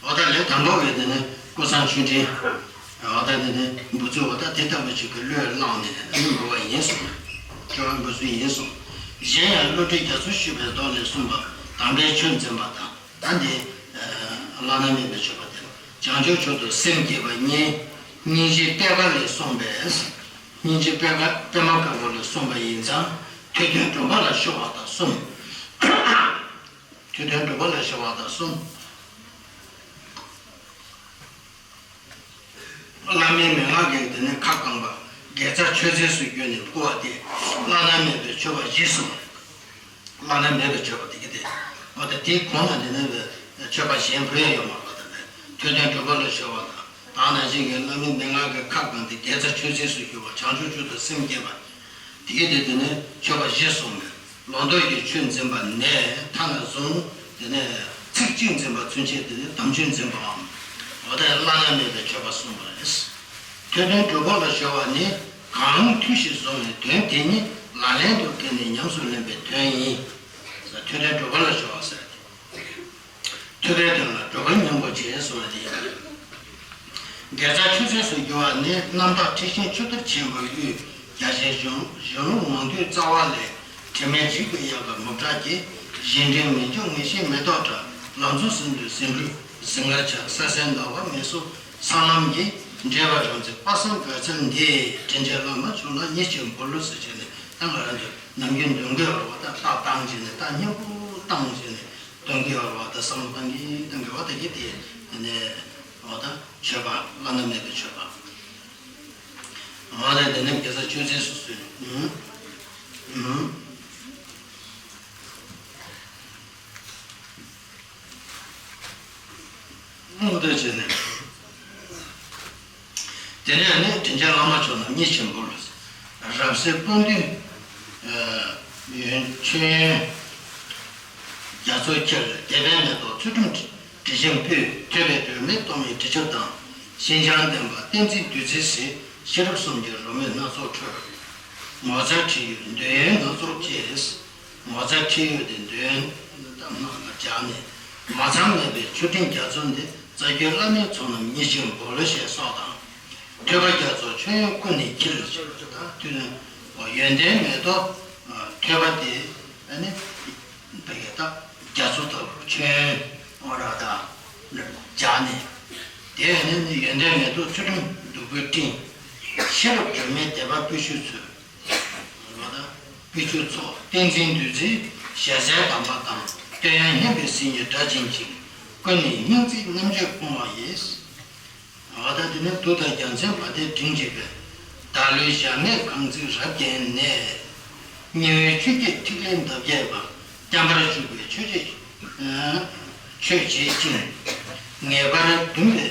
འོ་ད་ལས་དང་པོ་བའི་དེ་ནི་ཀུན་བཟང་མཆོད་སྤྲིན། འོ་ད་དེ་ནི་འབུལ་ཚུལ། འོ་ད་དེ་ལྟ་བུ་ཞིག་གི་བློས་བླངས་ནས་ཨ་ནི་འབུལ་བ་ཡིན་གསུངས། མཆོད་པ་འབུལ་ཚུལ་ཡིན་གསུངས། གཞན་ཡང་བློ་གྲོས་རྒྱ་མཚོ་ཞུས་པའི་མདོ་ལས་གསུངས་པ་དམ་པའི་ཆོས་འཛིན་པ་དང་། ད་འདི་བླ་ན་མེད་པའི་མཆོད་པ་དེ་ལ། བྱང་ཆུབ་མཆོག་ཏུ་སེམས་བསྐྱེད་པ་གཉིས། སྙིང་རྗེ་པད་དཀར་ལས་གསུངས་པས། སྙིང་རྗེ་པད་དཀར་པད་མ་དཀར་པོ་ལས་གསུངས་པ་ཡིན་ཙང་ཐོས་དོན་སྒྲུབ་པ་ལ་སྦྱོར་བ་དང་གསུམ། ཐོས་དོན་སྒྲུབ་པ་ལ་སྦྱོར་བ་དང་གསུམ། བླ་མའི་མན་ངག་གིས་དེ་ནས་ཁ་བསྐངས་པ། དགེ་རྩ་ཆོས་ཚན་སུ་བསྐྱོན་ནས་བསྐུར་བ་དེ་བླ་ན་མེད་པའི་མཆོད་པ་བཞི་གསུངས། བླ་ན་མེད་པའི་མཆོད་པ་དེ་གི་དེ། འོ་ད་དེའི་གོང་ན་དེ་ནས་མཆོད་པ་གཞན་འབུལ་ཡ་ཡོད་མ་རེད་པ། ད་ཐོས་དོན་སྒྲུབ་པ་ལ་སྦྱོར་བ་དང་། ད་ནང་བཞིན་གྱི་བླ་མའི་མན་ངག་གིས་ཁ་བསྐངས་ཏེ་དགེ་རྩ་ཆོས་ཚན་སུ་བསྐྱོན་པ། བྱང་ཆུབ་མཆོག་ཏུ་སེམས་བསྐྱེད་པ། དེ་གི་དེ་དེ་ནས་མཆོད་པ་བཞི་གསུངས་པས། ལོ་ཏོག་གི་ཆོས་འཛིན་པ་ནས་ཐ་ན་བཟུང་དེ་ནས་ཚིག་གཅིག་འཛིན་པ་ཚུན་ཆད་དེ་ནས་དམ་ཆོས་འཛིན་པའམ། འོ་ད་བླ་ན་མེད་པའི་མཆོད་པ་གསུངས་པ་རེད། ཐོས་དོན་སྒྲུབ་པ་ལ་སྦྱོར་བ་ནི། གང་ཐོས་ཤིང་བཟུང་བའི་དོན་དེ་ཉིད་ལག་ལེན་དུ་བཀལ་ནས་ཉམས་སུ་ལེན་པའི་དོན་ཡིན། ཐོས་དོན་སྒྲུབ་པ་ལ་སྦྱོར་བ་ཟེར་ཏེ། ཐོས་པའི་དོན་ལ་སྒྲུབ་པ་སྙིང་པོ་བྱས་གསུངས་པ་དེ་ཡིན། དགེ་རྩ་ཆོས་ཚན་སུ་བསྒྱུར་བ་ནི། རྣམ་དག་འཁྲི་ཤིང་ཆུ་གཏེར་ཆེན་པོའི་དབུས། རྒྱ་ཆེན་གཞུང་གཞུང་ལུགས་མང་ཐོས་རྩ་བ་ལས། དྲི་མེད་རིག་པའི་དབྱར་ཁ་མུ་ཏྲ་གྱེས། གཞན་དྲིང་མི་འཇོག་ངེས་ཤེས་མེ་ཏོག་འདྲ། ལམ་གཙོ་ཟིན་ཏུ་ཟིན་འབྲུ་ཟིན་གར་བྱ། ས་སེར་ཟླ་བ་མེ་སོགས་ས་ལམ་གྱི། འདྲེས་པ་རང་མཚན་དཔག་བསམ་དགའ་ཚལ་འདི། དྲིན་ཅན་བླ་མ་མཆོག་ལ་ཉེས་ཅིང་འབུལ་ལོ་ཟེར་བྱས་ནས། ད་ང་རང་ཚོ་ནམ་རྒྱུན་འདོན་གྱི་ཡོད་རེད་བ། ད་ལྷ་བཏང་བྱས་ནས། ད་སྙན་པོ་བཏང་བྱས་ནས་འདོན་གྱི་ཡོད་རེད་བ། ད་བསམ་བློ་བཏང་གི་བཏང་གི་བ། ད་གི་དེ་ནས་འོ་ད་མཆོད་པ་བླ་ན་མེད་པའི་མཆོད་པ། འོ་ད་དེ་ནས་དགེ་རྩ་མཆོད་རྫས་སོ་སོའི། ཨུམ། ཨུམ། སྔོན་དུ་བྱས་ནས། དེ་ནས་ནི་དྲིན་ཅན་བླ་མ་མཆོག་ལ་ཉེས་ཅིང་འབུལ། རབ་གསལ་སྤུན་བདུན། ཡོན་མཆོད་ཡོན་རྒྱ་མཚོ་ཁྱེར། དད་པའི་མེ་ཏོག་ཚུལ་ཁྲིམས་དྲི་ཞིམ་སྤོས། ཐོས་པའི་སྒྲོན་མེ་གཏོར་མའི་དྲི་ཆབ་དང་། ཤིན་སྦྱངས་ལྡན་པ་བསྟན་འཛིན་བདུད་རྩིའི་གཟི། ཤེས་རབ་གསུམ་གྱི་རོལ་མོའི་སྣ་ཚོགས་འཁྲོལ། ངོ་མཚར་ཁྲིད་ཡུལ་འདོད་ཡོན་སྣ་ཚོགས་བཅས། ངོ་མཚར་ཁྲིད་ཡུལ་དེ་འདོད་ཡོན་དང་སྣ་ལ་སྦྱར་ནས། མ་ཚང་མེད་པའི་མཆོད་སྤྲིན་རྒྱ་མཚོ་འདི། རྩ་བརྒྱུད་བླ་མའི་ཚོགས་རྣམས་ཉེས་ཅིང་འབུལ་ཞེས་སོགས་དང་། ཐོས་པ་རྒྱ་མཚོ་མཆོད་ཡོན་ཀུན་ནས་འཁྱིལ་ཞེས་པ་དང་། ཐོས་ཡོན་ཏན་མེ་ཏོག་ཐོས་པ་དེ་ནི་བོད་ཀྱི་ད་རྒྱ་མཚོ་ལྟ་བུ་མཆོད་ཡོན་འོ་ར་དང་སྦྱར་ནས། དེ་ནི་ཡོན་ཏན་མེ་ཏོག་ཚུལ་ཁྲིམས་བདུག་སྤོས་སྤྲིན། ཤེས་རབ་སྒྲོན་མེ་དད་པ་སྤོས་ཆུའི་ཚུལ། སྤོས་ཆུ་མཚོ་བསྟན་འཛིན་བདུད་རྩིའི་ཞལ་ཟས་དམ་པ་དང་། བསྟོད་ཡོན་སྙན་པའི་སིལ་སྙན་སྒྲ་འབྱིན་ཅིང་། ཀུན་ནས་སྙིང་བརྩེའི་རྣམ་དཔྱོད་སྤོང་བ་ཡིས། འོ་ད་དེ་ནས་གདུགས་དང་རྒྱལ་མཚན་བ་དན་འབྲིང་བཅས་པའི། བདག་བློའི་གཞལ་མེད་ཁང་བརྩེགས་རབ་བརྒྱན་ནས། མཉེས་པའི་ཆུ་སྐྱེས་ཐིག་ལེའི་འདབ་བརྒྱད་པ། བརྟན་པར་བཞུགས་པའི་ཆོས་རྗེ་ཆོས་རྗེ་ཅན། ངེས་པར་འདུན་པའི་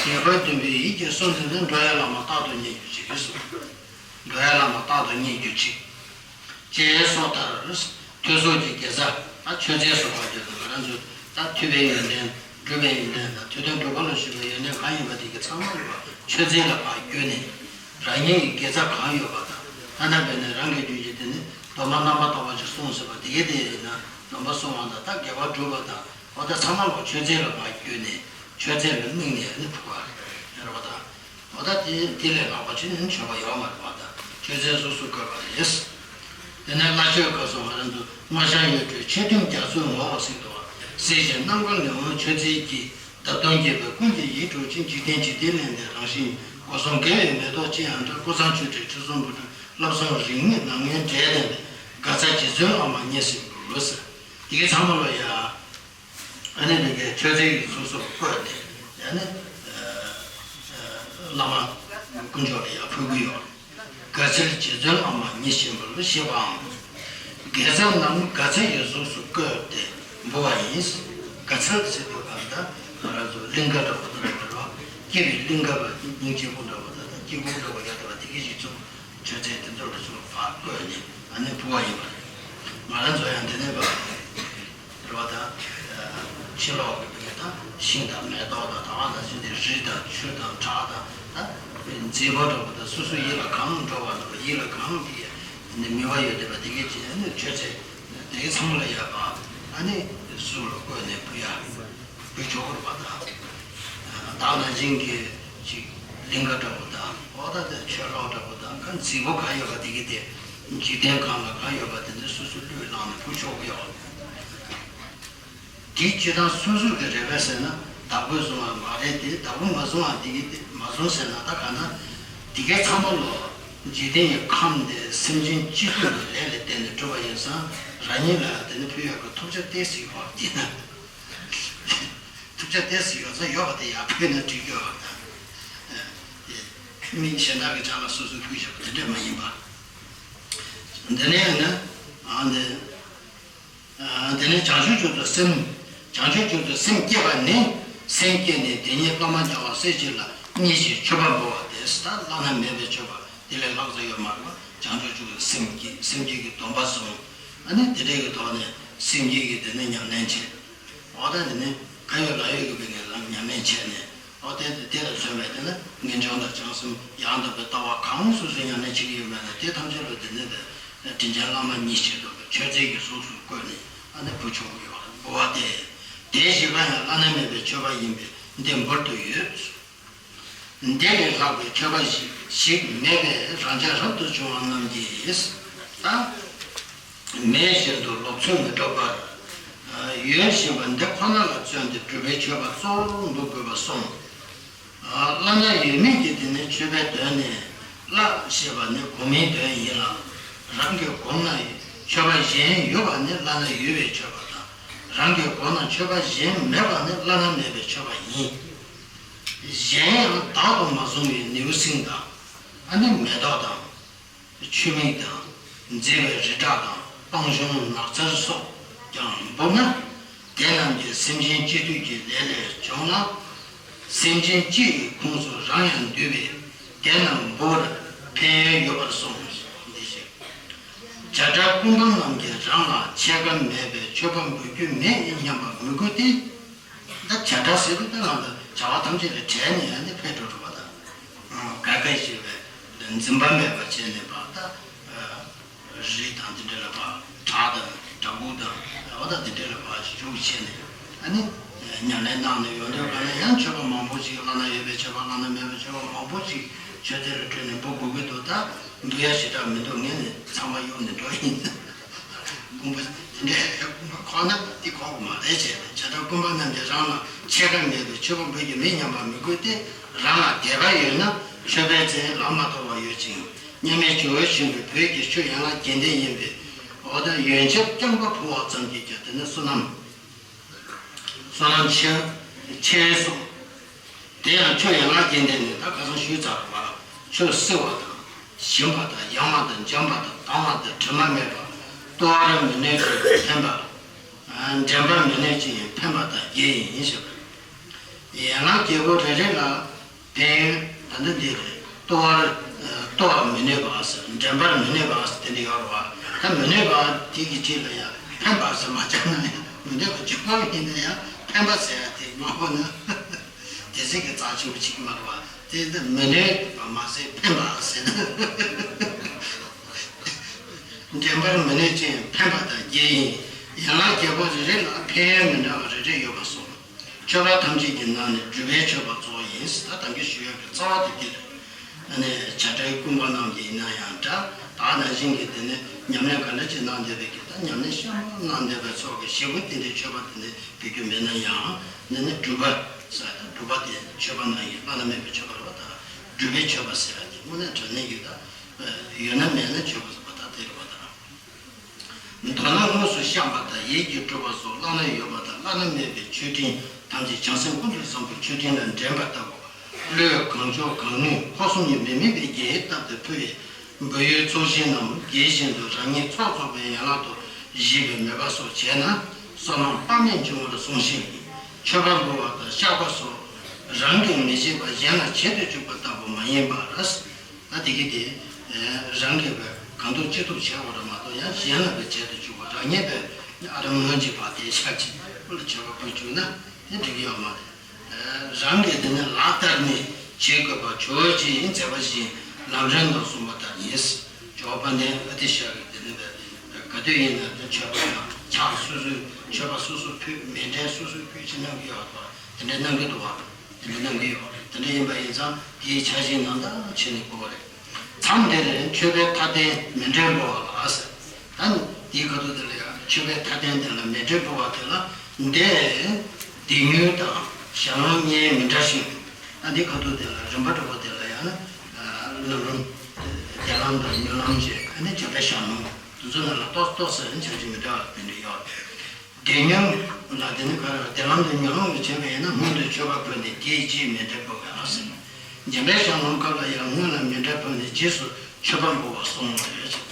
ངེས་པར་འདུན་པའི་ཡིད་ཀྱིས་གསོལ་འདེབས་ན། འགྲོ་བའི་བླ་མ་རྟག་ཏུ་མཉེས་གྱུར་ཅིག་གསུངས། འགྲོ་བའི་བླ་མ་རྟག་ཏུ་མཉེས་གྱུར་ཅིག་ཅེས་སོགས་ལྟར། ཐོས་བསམ་གྱི་དགེ་རྩ། ད་མཆོད་རྫས་སུ་བབ་ཀྱི་འདུག་ང་རང་ཚོ་ད་ཐོས་པའི་ཡོན་ཏན། སྒྲུབ་པའི་ཡོན་ཏན་དང་། ཐོས་དང་སྒྲུབ་པ་ལ་ཞུགས་པའི་ཡོན་ཏན་གང་ཡིན་པ་དེ་གི་ཚང་མ་ཡོད་པ་མཆོད་རྫས་ལ་ཕར་བསྐྱོན་ནས། རང་ཉིད་ཀྱི་དགེ་རྩ་གང་ཡོད་པ་དང་། ཐ་ན་དཔེར་ན་རང་གི་རྒྱུད་ཀྱི་དེ་ནི་སྡོམ་པ་རྣམ་པར་དག་པ་ཅིག་སྲུང་ཟེར་བ་དེ་གི་དེ་ཡིན་ན། སྡོམ་པ་སྲུང་བ་དང་། ད་དགེ་བ་སྒྲུབ་པ་དང་། འོ་ད་ཚང་མ་ལ་མཆོད་རྫས་ལ་ཕར་བསྐྱོན་ནས། མཆོད་རྫས་ལ་དམིགས་ནས་ནི་ཕུལ་བ་རེད་བ་དང་། འོ་ད་དེ་དེ་ལས་ལྷག་པ་ཅིག་ནི་མཆོད་པ་ཡོད་མ་རེད་བ་དང་། མཆོད་རྫས་སོ་སོ་བཀོད་པ་རེད། དེ་ནས་བླ་མཆོད་སྐབས་སུ་ང་རང་ཚོ་སྔགས་འཆང་ཡོད་གྲོལ་མཆོད་རྟེན་རྒྱ་མཚོའི་ངོ་བོ་གཟིགས་དང་། གཟིགས་ཤིང་རྣམ་ཀུན་ལས་འོངས་མཆོད་རྫས་ཀྱིས། འདབ་སྟོང་རྒྱས་པའི་ཀུན་གྱི་ཡིད་འཕྲོག་ཅིང་། འཇིག་རྟེན་འཇིག་རྟེན་གླིང་འདིར་རང་བཞིན། སྒོ་གསུམ་དགེ་བའི་མེ་ཏོག་ཅི་ཡང་འདྲ། ཀུན་བཟང་ཆོས་སྒྲོན་ཁྲི་སྲོང་བུ་འཁྲུགས། བསླབ་གསུམ་རིག་གནས་ནམ་མཁའི་འབྲས་ལྡན་པའི། དགའ་ཚལ་རྗེ་བཙུན་བླ་མ་མཉེས་སུ་འབུལ་ཟེར། དེ་གའི་ཚང་མ་ལ་ཡ། ཨ་ནི་དེ་གའི་མཆོད་རྫས་ཀྱི་གཟུགས་སུ་བཀོད་དེ། ཨ་ནི་བླ་མ་དཀོན་མཆོག་ལ་ཡང་ཕུལ་གྱི་ཡོད། དགའ་ཚལ་རྗེ་བཙུན་བླ་མ་མཉེས་སུ་འབུལ་ཞེས་པའམ། དགེ་རྩ་རྣམས་དགའ་ཚལ་གྱི་གཟུགས་སུ་བཀོད་དེ་འབུལ་བ་ཡིན། དགའ་ཚལ་ཟེར་དུས་གང་ལྟར་ང་རང་ཚོ་གླིང་ག་འདྲ་པོ་དང་འདྲ་བ། སྐྱེ་བའི་གླིང་ག་པ་སྙིང་རྗེ་པོ་འདྲ་པོ་དང་། སྐྱེ་དགུ་འདྲ་པོ་ཡོད་པ་དེ་གའི་གཞི་ཚུགས། མཆོད་རྫས་དེ་ཚོ་ལ་ཚུར་ཕར་བཀོད་ནས་ཨ་ནི་ཕུལ་བ་ཡིན་པ་རེད། ང་རང་ཚོ་ཡང་དེ་ནས་ཕར་རེད་བ་དང་། ཕྱི་ལོགས་ཀྱི་བུད་མེད་དང་ཤིང་དང་མེ་ཏོག་དང་། ད་ག་ནང་བཞིན་དེ་རི་དང་ཆུ་དང་བྲག་དང་། ད་མཛེས་པོ་འདྲ་པོ་དང་། སོ་སོ་ཡིད་ལ་གང་འགྲོ་བ་འདྲ་པོ། ཡིད་ལ་གང་དེ་ནི་མོས་པ་ཡོད་བསྡད་པ་དེ་གའི་ཅིག་ཨ་ནི་མཆོད་རྫས་དེ་གའི་ཚང་མ་ལ་ཡ་ཕར་ཨ་ནི་གཟུགས་ལ་བཀོད་ནས་ཕུལ་ཡ། བུ་ཆོག་པར་བ་དང་། བདག་ནང་བཞིན་གྱི་ཅིག་གླིང་ག་འདྲ་པོ་དང་། འོ་ད་དེ་ཆོས་ལོག་འདྲ་པོ་དང་། ག་མཛེས་པོ་གང་ཡོད་པ་དེ་གི་དེ། འཇིག་རྟེན་གང་ལ་གང་ཡོད་པ་དེ་ཚོ་སོ་སོ་བློས་བླངས་ནས་ཕུལ་ཆོག་གི་ཡོད། དེ་སྤྱིར་བཏང་སོ་སོ་གི་རེ་བ་ཟེར་ན་བདག་པོས་བཟུང་བ་མ་རེད་དེ། བདག་པོས་མ་བཟུང་བ་དེ་གི་དེ་མ་བཟུང་ཟེར་ན། ད་ག་ན་དེ་གའི་ཚང་མ་ལོ་འཇིག་རྟེན་གྱི་ཁམས་དེ་སེམས་ཅན་སྤྱི་སྡོམ་གྱི་ལས་ལ་བརྟེན་ནས་གྲུབ་པ་ཡིན་ཙང་། རང་ཉིད་ལ་དེ་ནི་ཕུལ་ཡག་གི་ཐོབ་བྱ་ཏོག་ཙམ་ཡོད་པ་ཡིན་ན། ཐུབ་ཆ་དེ་སུ་ཡོད་ཚད་ཡོད་པ་དེ་ཡར་ཕུལ་ན་འགྲིག་གི་ཡོད་པ་དང་། མི་གཞན་དག་གི་ཕྱག་ལ་སོ་སོས་ཕུལ་བཞག་པ་དེ་འདྲ་མ་ཡིན་པ། འདི་ནས་ནི། ཨ་འདི། ཨ་འདི་ནས་བྱང་ཆུབ་མཆོག་ཏུ་སེམས། བྱང་ཆུབ་མཆོག་ཏུ་སེམས་བསྐྱེད་པ་ནི། སེམས་བསྐྱེད་ནས་དེ་ཉིད་བླ་མ་རྒྱལ་བ་སྲས་བཅས་ལ་མཉེས་ཤིང་མཆོད་པ་འབུལ་བ་སྟེ། ད་བླ་ན་མེད་པའི་མཆོད་པ་དེ་ལས་ལྷག་ས་ཡོད་མ་རེད་པ། བྱང་ཆུབ་མཆོག་ཏུ་སེམས་བསྐྱེད། སེམས་བསྐྱེད་ཀྱི་སྡོམ་པ་བཟུང་། ཨ་ནི་དེ་འདྲའི་གི་ཐོག་ནས་སེམས་བསྐྱེད་ཀྱི་དེ་ནས་ཉམས་ལེན་བྱེད། འོ་ད་དེ་ནི་ཁ་ཡོད་ལག་ཡོད་ཀྱི་བུད་མེད་ལ་ཉམས་ལེན་བྱས་ནས། འོ་དེ་དེ་དེ་ལ་མཚོན་པའི་དེ་ནི་ངེས་འབྱུང་དང་བྱང་སེམས། ཡང་དག་པའི་ལྟ་བ་གང་སོ་སོས་ཉམས་ལེན་བྱེད་ཀྱི་ཡོད་མེད་ན། དེ་ཐམས་ཅད་ལ་དེ་ནི་དེ་དྲིན་ཅན་བླ་མ་མཉེས་ཤིང་སྡོམ་པའི་མཆོད་རྫས་ཀྱི་གཟུགས་སུ་བཀོད་ནས་ཨ་ནི་འབུལ་ཆོག་གི་ཡོད་པ་འབུལ་བ་སྟེ། དེ་བཞི་ཀ་ཡང་བླ་ན་མེད་པའི་མཆོད་པ་ཡིན་པས་འདི་འབུལ་དུ་ཡོད། འདི་ལས་ལྷག་པའི་མཆོད་པ་ཞིག་ཞིག་མེད་པས། རང་ཅག་རབ་ཏུ་བྱུང་བ་རྣམས་ཀྱིས་ད། མེད་བཞིན་དུ་ལོག་འཚོ་མི་སྒྲུབ་པར། ཡོད་བཞིན་པ་འདི་ཁོ་ན་ལ་བརྩོན་ཏེ་སྒྲུབ་པའི་མཆོད་པ་གཙོ་བོར་འདུ་དགོས་པར་གསུངས། བླ་ན་ཡོད་མེད་ཀྱི་དེ་ནི་མཆོད་པའི་དོན་ནི། བླ་ཞེས་པ་ནི་གོ་མིའི་དོན་ཡིན་ལ། རང་གིས་བསྒོམས་ན་མཆོད་པ་གཞན་ཡོད་པ་ནི་བླ་ན་ཡོད་པའི་མཆོད་པ་དང་། རང་གིས་བསྒོམས་ན་མཆོད་པ་གཞན་མེད་པ་ནི་བླ་ན་མེད་པའི་མཆོད་པ་ཡིན། གཞན་ཡང་བདག་ཏུ་མ་བཟུང་བའི་ནེའུ་གསིང་དང་། ཨ་ནི་མེ་ཏོག་དང་། ཆུ་མིག་དང་། མཛེས་པའི་རི་བྲག་དང་སྤང་གཤོང་ནགས་ཚལ་སོགས་ཀྱང་འབུལ་ན། དེ་རྣམས་ཀྱང་སེམས་ཅན་སྤྱི་འདུས་ཀྱི་ལས་ལས་བྱུང་ལ། སེམས་ཅན་སྤྱི་ཡི་ཁོངས་སུ་རང་ཡང་འདུས་པས་དེ་རྣམས་འབུལ་བར་ཕན་ཡོན་ཡོད་པར་གསུངས། འདི་བྱས། བྱ་བྲལ་ཀུན་སྤངས་རྣམས་ཀྱིས་རང་ལ་ཕྱེད་ཀ་མེད་པའི་མཆོད་པ་འབུལ་རྒྱུ་མེད་སྙམ་པར་མི་དགོས་ཏེ། ད་བྱ་བྲལ་ཟེར་དུས་ད་ང་ཚོ་བྱ་བ་ཐམས་ཅད་ལས་བྲལ་ནས་ཨ་ནི་ཕེབས་འགྲོ་འགྲོ་བ་དང་། དགའ་དགའ་ཞེས་པའི་འཛིན་པ་མེད་པར་བྱས་ནས་ཕར་ད་རི་དང་དེ་འདྲ་ལ་ཕར་བྲག་དང་བྲག་ཕུག་དང་འོ་ད་དེ་འདྲ་ལ་ཕར་བཞུགས་བྱས་ནས་ཨ་ནི་ཉམས་ལེན་གནང་ནས་ཡོང་དུས་ག་ལ་ཡང་མཆོད་པ་མང་པོ་ཞིག་བླ་ན་ཡོད་པའི་མཆོད་པ་བླ་ན་མེད་པའི་མཆོད་པ་མང་པོ་ཞིག་མཆོད་རྟེན་ལ་སྤྲུལ་ནས་འབུལ་དགོས་ཀྱི་འདུག་ད་འབུལ་ཡ་ཞེ་དྲག་མི་འདུག་ངས་ནི་ཚང་མ་གཡུག་ནས་འགྲོ་ཡིན། དགོངས་པ་དེ་འདྲའི་དགོངས་པ་ཁོག་ན་འདི་ཁོག་གི་མ་རེད་ཅེས་བྱ་བྲལ་ཀུན་སྤངས་རྣམས་ཀྱིས་རང་ལ་ཕྱེད་ཀ་མེད་པའི་མཆོད་པ་འབུལ་རྒྱུ་མེད་སྙམ་པར་མི་དགོས་ཏེ། རང་ལ་དད་པ་ཡོད་ན་མཆོད་པའི་རྫས་ལག་མ་ཐོགས་པ་ཡོད་ཅིང་མཉམ་མེད་ཇོ་བོ་ཆེན་པོའི་བོད་ཀྱི་ཆོས་ཡན་ལག་བརྒྱད་ལྡན་ཡིན་པས། འོ་ད་ཡོན་ཆབ་རྐྱང་པ་ཕུལ་བ་ཙམ་གྱིས་ཀྱང་དེ་ནི་བསོད་ནམས། བསོད་ནམས་ཆེ་ཆེ་སོང་། དེ་ཡང་ཆོས་ཡན་ལག་བརྒྱད་ལྡན་ནི་ད་ཁ་སང་ཞུས་ཚར་བ། ཆོས་བསིལ་བ་དང་ཞིམ་པ་དང་ཡང་བ་དང་འཇམ་པ་དང་དྭངས་བ་དང་དྲི་མ་མེད་པ། ལྟོ་བར་མི་གནོད་ཅིང་ཕན་པ། འདྲེན་པར་མི་གནོད་ཅིང་ཕན་པ་དང་དགེ་ཡིན་ཞེས་པ། ཡན་ལག་བརྒྱད་པོ་རེ་རེ་ལ་ཕན་ཡོན་ད་ལྟ་འདི་རེད། ལྟོ་བར་ལྟོ་བར་མི་གནོད་པ་ཟེར་འདྲེན་པར་མི་གནོད་པ་ཟེར་དེ་འདྲ་ཡོད་རེད་བ། ད་མི་གནོད་པ་དེ་གི་རྗེས་ལ་ཡང་ཕན་པ་ཟེར་མ་བྱས་ན་ཡང་མི་གནོད་པ་བཅུ་པོ་ཡིན་ན་ཡང་ཕན་པ་ཟེར་ཡ་དེ་མང་པོ་ན། དེ་ཚིག་གི་རྩ་ཆེན་པོ་ཅིག་མ་རེད་བ། དེ་ནི་མི་གནོད་པ་མ་ཟད་ཕན་པ་ཟེར་ན། འདྲེན་པར་མི་གནོད་ཅིང་ཕན་པ་དང་དགེ་ཡིན། ཡན་ལག་བརྒྱད་པོ་རེ་རེ་ལ་ཕན་ཡོན་མི་འདྲ་བ་རེ་རེ་ཡོད་པ་སོགས། མཆོད་པ་ཐམས་ཅད་ཀྱི་ནང་ནས་སྒྲུབ་པའི་མཆོད་པ་གཙོ་བོ་ཡིན། ད་ད་གིན་ཞུ་ཡག་གི་རྩ་བ་དེ་འདི་རེད། ཨ་ནི་བྱ་བྲལ་ཀུན་སྤངས་རྣམས་ཀྱི་ཡིན་ན་ཡང་འདྲ། ད་ནང་བཞིན་གྱི་དེ་ནི་ཉམས་ལེན་ག་འདྲ་ཅིག་གནང་བསྡད་པའི་གི་ད་ཉམས་ལེན་ཤ་མོ་གནང་བསྡད་པའི་ཚོགས་ཀྱི་ཞེ་པོ་དེ་འདྲའི་མཆོད་པ་དེ་ནི་འབུལ་རྒྱུ་མེད་ན་ཡང་། འདི་ནི་སྒྲུབ་པ་ཟེར་ད་སྒྲུབ་པ་དེ་མཆོད་པ་ནང་བཞིན་བླ་ན་མེད་པའི་མཆོད་པ་རེད་བ། ད་སྒྲུབ་པའི་མཆོད་པ་ཟེར་བ་དེ་དངོས་གནས་དྲང་གནས་ཀྱི་ད་ཡོད་ན་མེད་ན་མཆོད་པ་ཟེར་བ་ད་དེ་རེད་བ་ད། མདོར་ན་དངོས་སུ་བཤམས་པ་དང་ཡིད་ཀྱིས་སྒྲུབ་པ་སོགས་བླ་ན་ཡོད་པ་དང་བླ་ན་མེད་པའི་མཆོད་སྤྲིན་ཐམས་ཅད་བྱང་སེམས་ཀུན་ཏུ་བཟང་པོའི་མཆོད་སྤྲིན་ལ་འདྲེན་པ་ལྟ་བུ། བློས་གང་ལྕོགས་གང་ནུས་ཁོག་གསུམ་གྱི་མི་དམིགས་པའི་རྒྱས་བཏབ་སྟེ་ཕུལ་བའི་འབུལ་ཡུལ་ཚོགས་ཞིང་ནམ་དགྱེས་བཞིན་དུ་རང་ཉིད་ཚོགས་རྫོགས་པའི་ཡན་ལག་ཏུ་བཞེས་པའི་མོས་པ་སོགས་བྱས་ན་བསོད་ནམས་དཔག་མེད་འབྱུང་བར་གསུངས་ཤིང་། མཆོད་པ་འབུལ་བ་དང་བཤགས་པ་སོགས་རང་གིས་མི་བྱེད་པ་གཞན་ལ་བྱེད་དུ་བཅུག་པ་ལྟ་བུ་མ་ཡིན་པར། ད་དེ་གི་དེ་རང་གིས་བས་གང་ཐུབ་ཅི་ཐུབ་བྱེད་དགོས་རེད་མ་གཏོགས་ཡང་གཞན་ལ་བས་བྱེད་དུ་བཅུག་པ་རང་ཉིད་བས་ཨ་རམ་སྔོན་གྱི་བར་དེ་ཤ་གཅིག་པུ་ལ་མཆོད་པ་ཕུལ་བཅུག་ན་དེ་འགྲིག་གི་ཡོད་མ་རེད། རང་གིས་དེ་ནི་ལག་བསྟར་ནས་བྱེད་དགོས་པ་ཇོ་བོ་རྗེ་ཡིས་མཛད་པ་བཞིན་ལམ་རིམ་དུ་གསུངས་པ་ལྟར་ཡིན། ཇོ་བོ་དཔལ་ལྡན་ཨ་ཏི་ཤ་གིས་དེ་ནི་ག་དུས་ཡིན་ན་དེ་མཆོད་པ་དང་ཕྱག་སོ་སོའི་མཆོད་པ་སོ་སོ་ཕུལ་མཎྜལ་སོ་སོའི་ཕུལ་ཕྱིན་གནང་གི་ཡོད་པ་དེ་འདྲ་གནང་གི་འདུག་བ། དེ་འདྲ་གནང་གི་ཡོད་རེད། དེ་འདྲ་ཡིན་པ་ཡིན་ཙང་དེའི་ཆ་ཤས་ནང་ལྟར་བྱས་ནས་དགོས་པ་རེད། མཚམས་འདིར་མཆོད་པའི་མཐའ་རྟེན་མཎྜལ་འབུལ་བ་ལ་ཟེར། ད་ནི་དེའི་ཁ་ཐུག་དེ་ལ་ཡང་མཆོད་པའི་མཐའ་རྟེན་དེ་ལ་མཎྜལ་འབུལ་བ་དེ་ལ་འདི་སྡེ་དངུལ་དང་ཞལ་ལུང་གཉིས་མི་འདྲ་ཞིང་། ད་འདིའི་ཁ་ཐུག་དེ་ལ་རིམ་པ་འདྲ་པོ་དེ་ལ་ཡང་ན་ལམ་རིམ་སྡེ་ལམ་དང་མྱུར་ལམ་བཅས་ཨ་ནི་བྱམས་པའི་ཞལ་ལུང་དེ་ཚོ་ནང་ལ་ཏོག་ཙམ་ཏོག་ཙམ་ཆ་ཤས་མི་འདྲ་བ་དེ་འདྲ་ཡོད། སྡེ་མྱུར་ལ་དེ་ནི་ག་རེ་སྡེ་ལམ་དུ་མྱུར་ལམ་དུ་བྱས་པ་ཡིན་ན་སྔོན་དུ་མཆོད་པ་ཕུལ་ནས་དེའི་རྗེས་མཎྜལ་འབུལ་བ་ལ་ཟེར། འཇམ་དཔལ་ཞལ་ལུང་སྐབས་ལ་ཡང་སྔོན་ལ་མཎྜལ་ཕུལ་ནས་རྗེས་སུ་མཆོད་པ་འབུལ་བ་གསུངས་ཡོད་ཅིང་།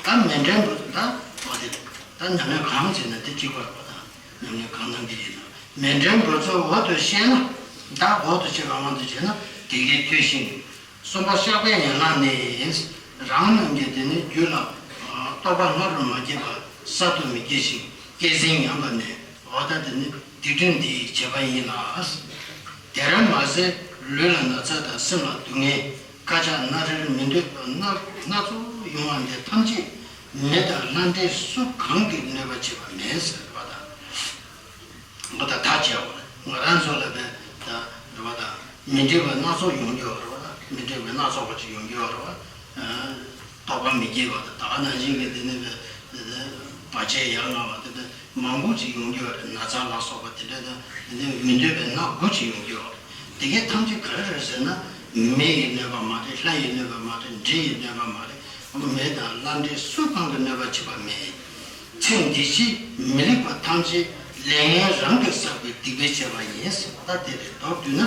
ད་མཎྜལ་འབུལ་ད་འོ་དེ་ད་ཉམས་ལེན་གང་བྱས་ན་དེ་གཅིག་པ་རེད་པ། ད་ཉམས་ལེན་གང་གནང་གི་ཡིན་ན་མཎྜལ་འབུལ་ཚུལ་འོག་ཏུ་བཤད་ན། ད་འོག་ཏུ་བཤད་པ་དབང་དུ་བྱས་ན་དེ་གའི་ཐོས་ཤིང་། གསུམ་པ་བཤགས་པའི་ཡན་ལག་ནི། རང་རྣམས་ཀྱིས་དེ་ནི་རྒྱུད་ལ་རྟོག་པ་སྔ་རུ་མ་སྐྱེས་པ་གསར་དུ་མི་སྐྱེ་ཞིང་སྐྱེས་ཟིན་ཉམས་པ་ནི་འོ་ད་དེ་ནི་སྡིག་ལྟུང་འདིའི་བྱེད་པ་ཡིན་ལ། དེར་མ་ཟད་ལུས་ལ་ན་ཚ་དང་སེམས་ལ་སྡུག་བསྔལ་དཀའ་ཆག་སྣ་རལ་མི་འདོད་པ་སྣ་སྣ་ཚོགས་ཡོང་བ་འདི་ཐམས་ཅད་མི་དང་ལྷ་འདྲེ་སུ་གང་གིས་གནོད་པ་བྱེད་པ་མེད་ཟེར་བ་དང་། འོ་ད་ཐག་བཅད་པ་རེད། ང་རང་ཚོ་ལ་བས་ད་རེ་བ་དང་མི་འགྲིག་པ་སྣ་ཚོགས་ཡོང་རྒྱུ་རེད་བ། མི་འགྲིག་པ་སྣ་ཚོགས་པ་ཅིག་ཡོང་རྒྱུ་རེད་བ། རྟོག་པ་མི་སྐྱེ་བ་དང་ད་ག་ནང་བཞིན་གྱི་དེ་ནི་བས་བར་ཆད་ཡ་ང་བ་དེ་ནི་ མང་པོ་ཅིག་ཡོང་རྒྱུ་རེད། ན་ཚ་ལ་སོགས་པ་དེ་འདྲ་དང་དེ་འདྲ་མི་འདོད་པའི་སྣ་དགུ་ཅིག་ཡོང་རྒྱུ་རེད། དེ་གའི་ཐམས་ཅད་ག་རེ་རེད་ཟེར་ན། མེ་ཡིས་གནོད་པ་མ་རེད། ལྷ་ཡིས་གནོད་པ་མ་རེད། འདྲེ་ཡིས་གནོད་པ་མ་རེད། མེ་དང་ལྷ་འདྲེ་སུ་གང་གིས་གནོད་པ་བྱེད་པ་མེད། ཚེ་འདི་ཕྱིའི་མི་ལེགས་པ་ཐམས་ཅད་ལས་ངན་རང་གིས་བསགས་པའི་སྡིག་པས་བྱས་པ་ཡིན་ཟེར་བ་ད་དེ་རེད། མདོར་བསྡུས་ན།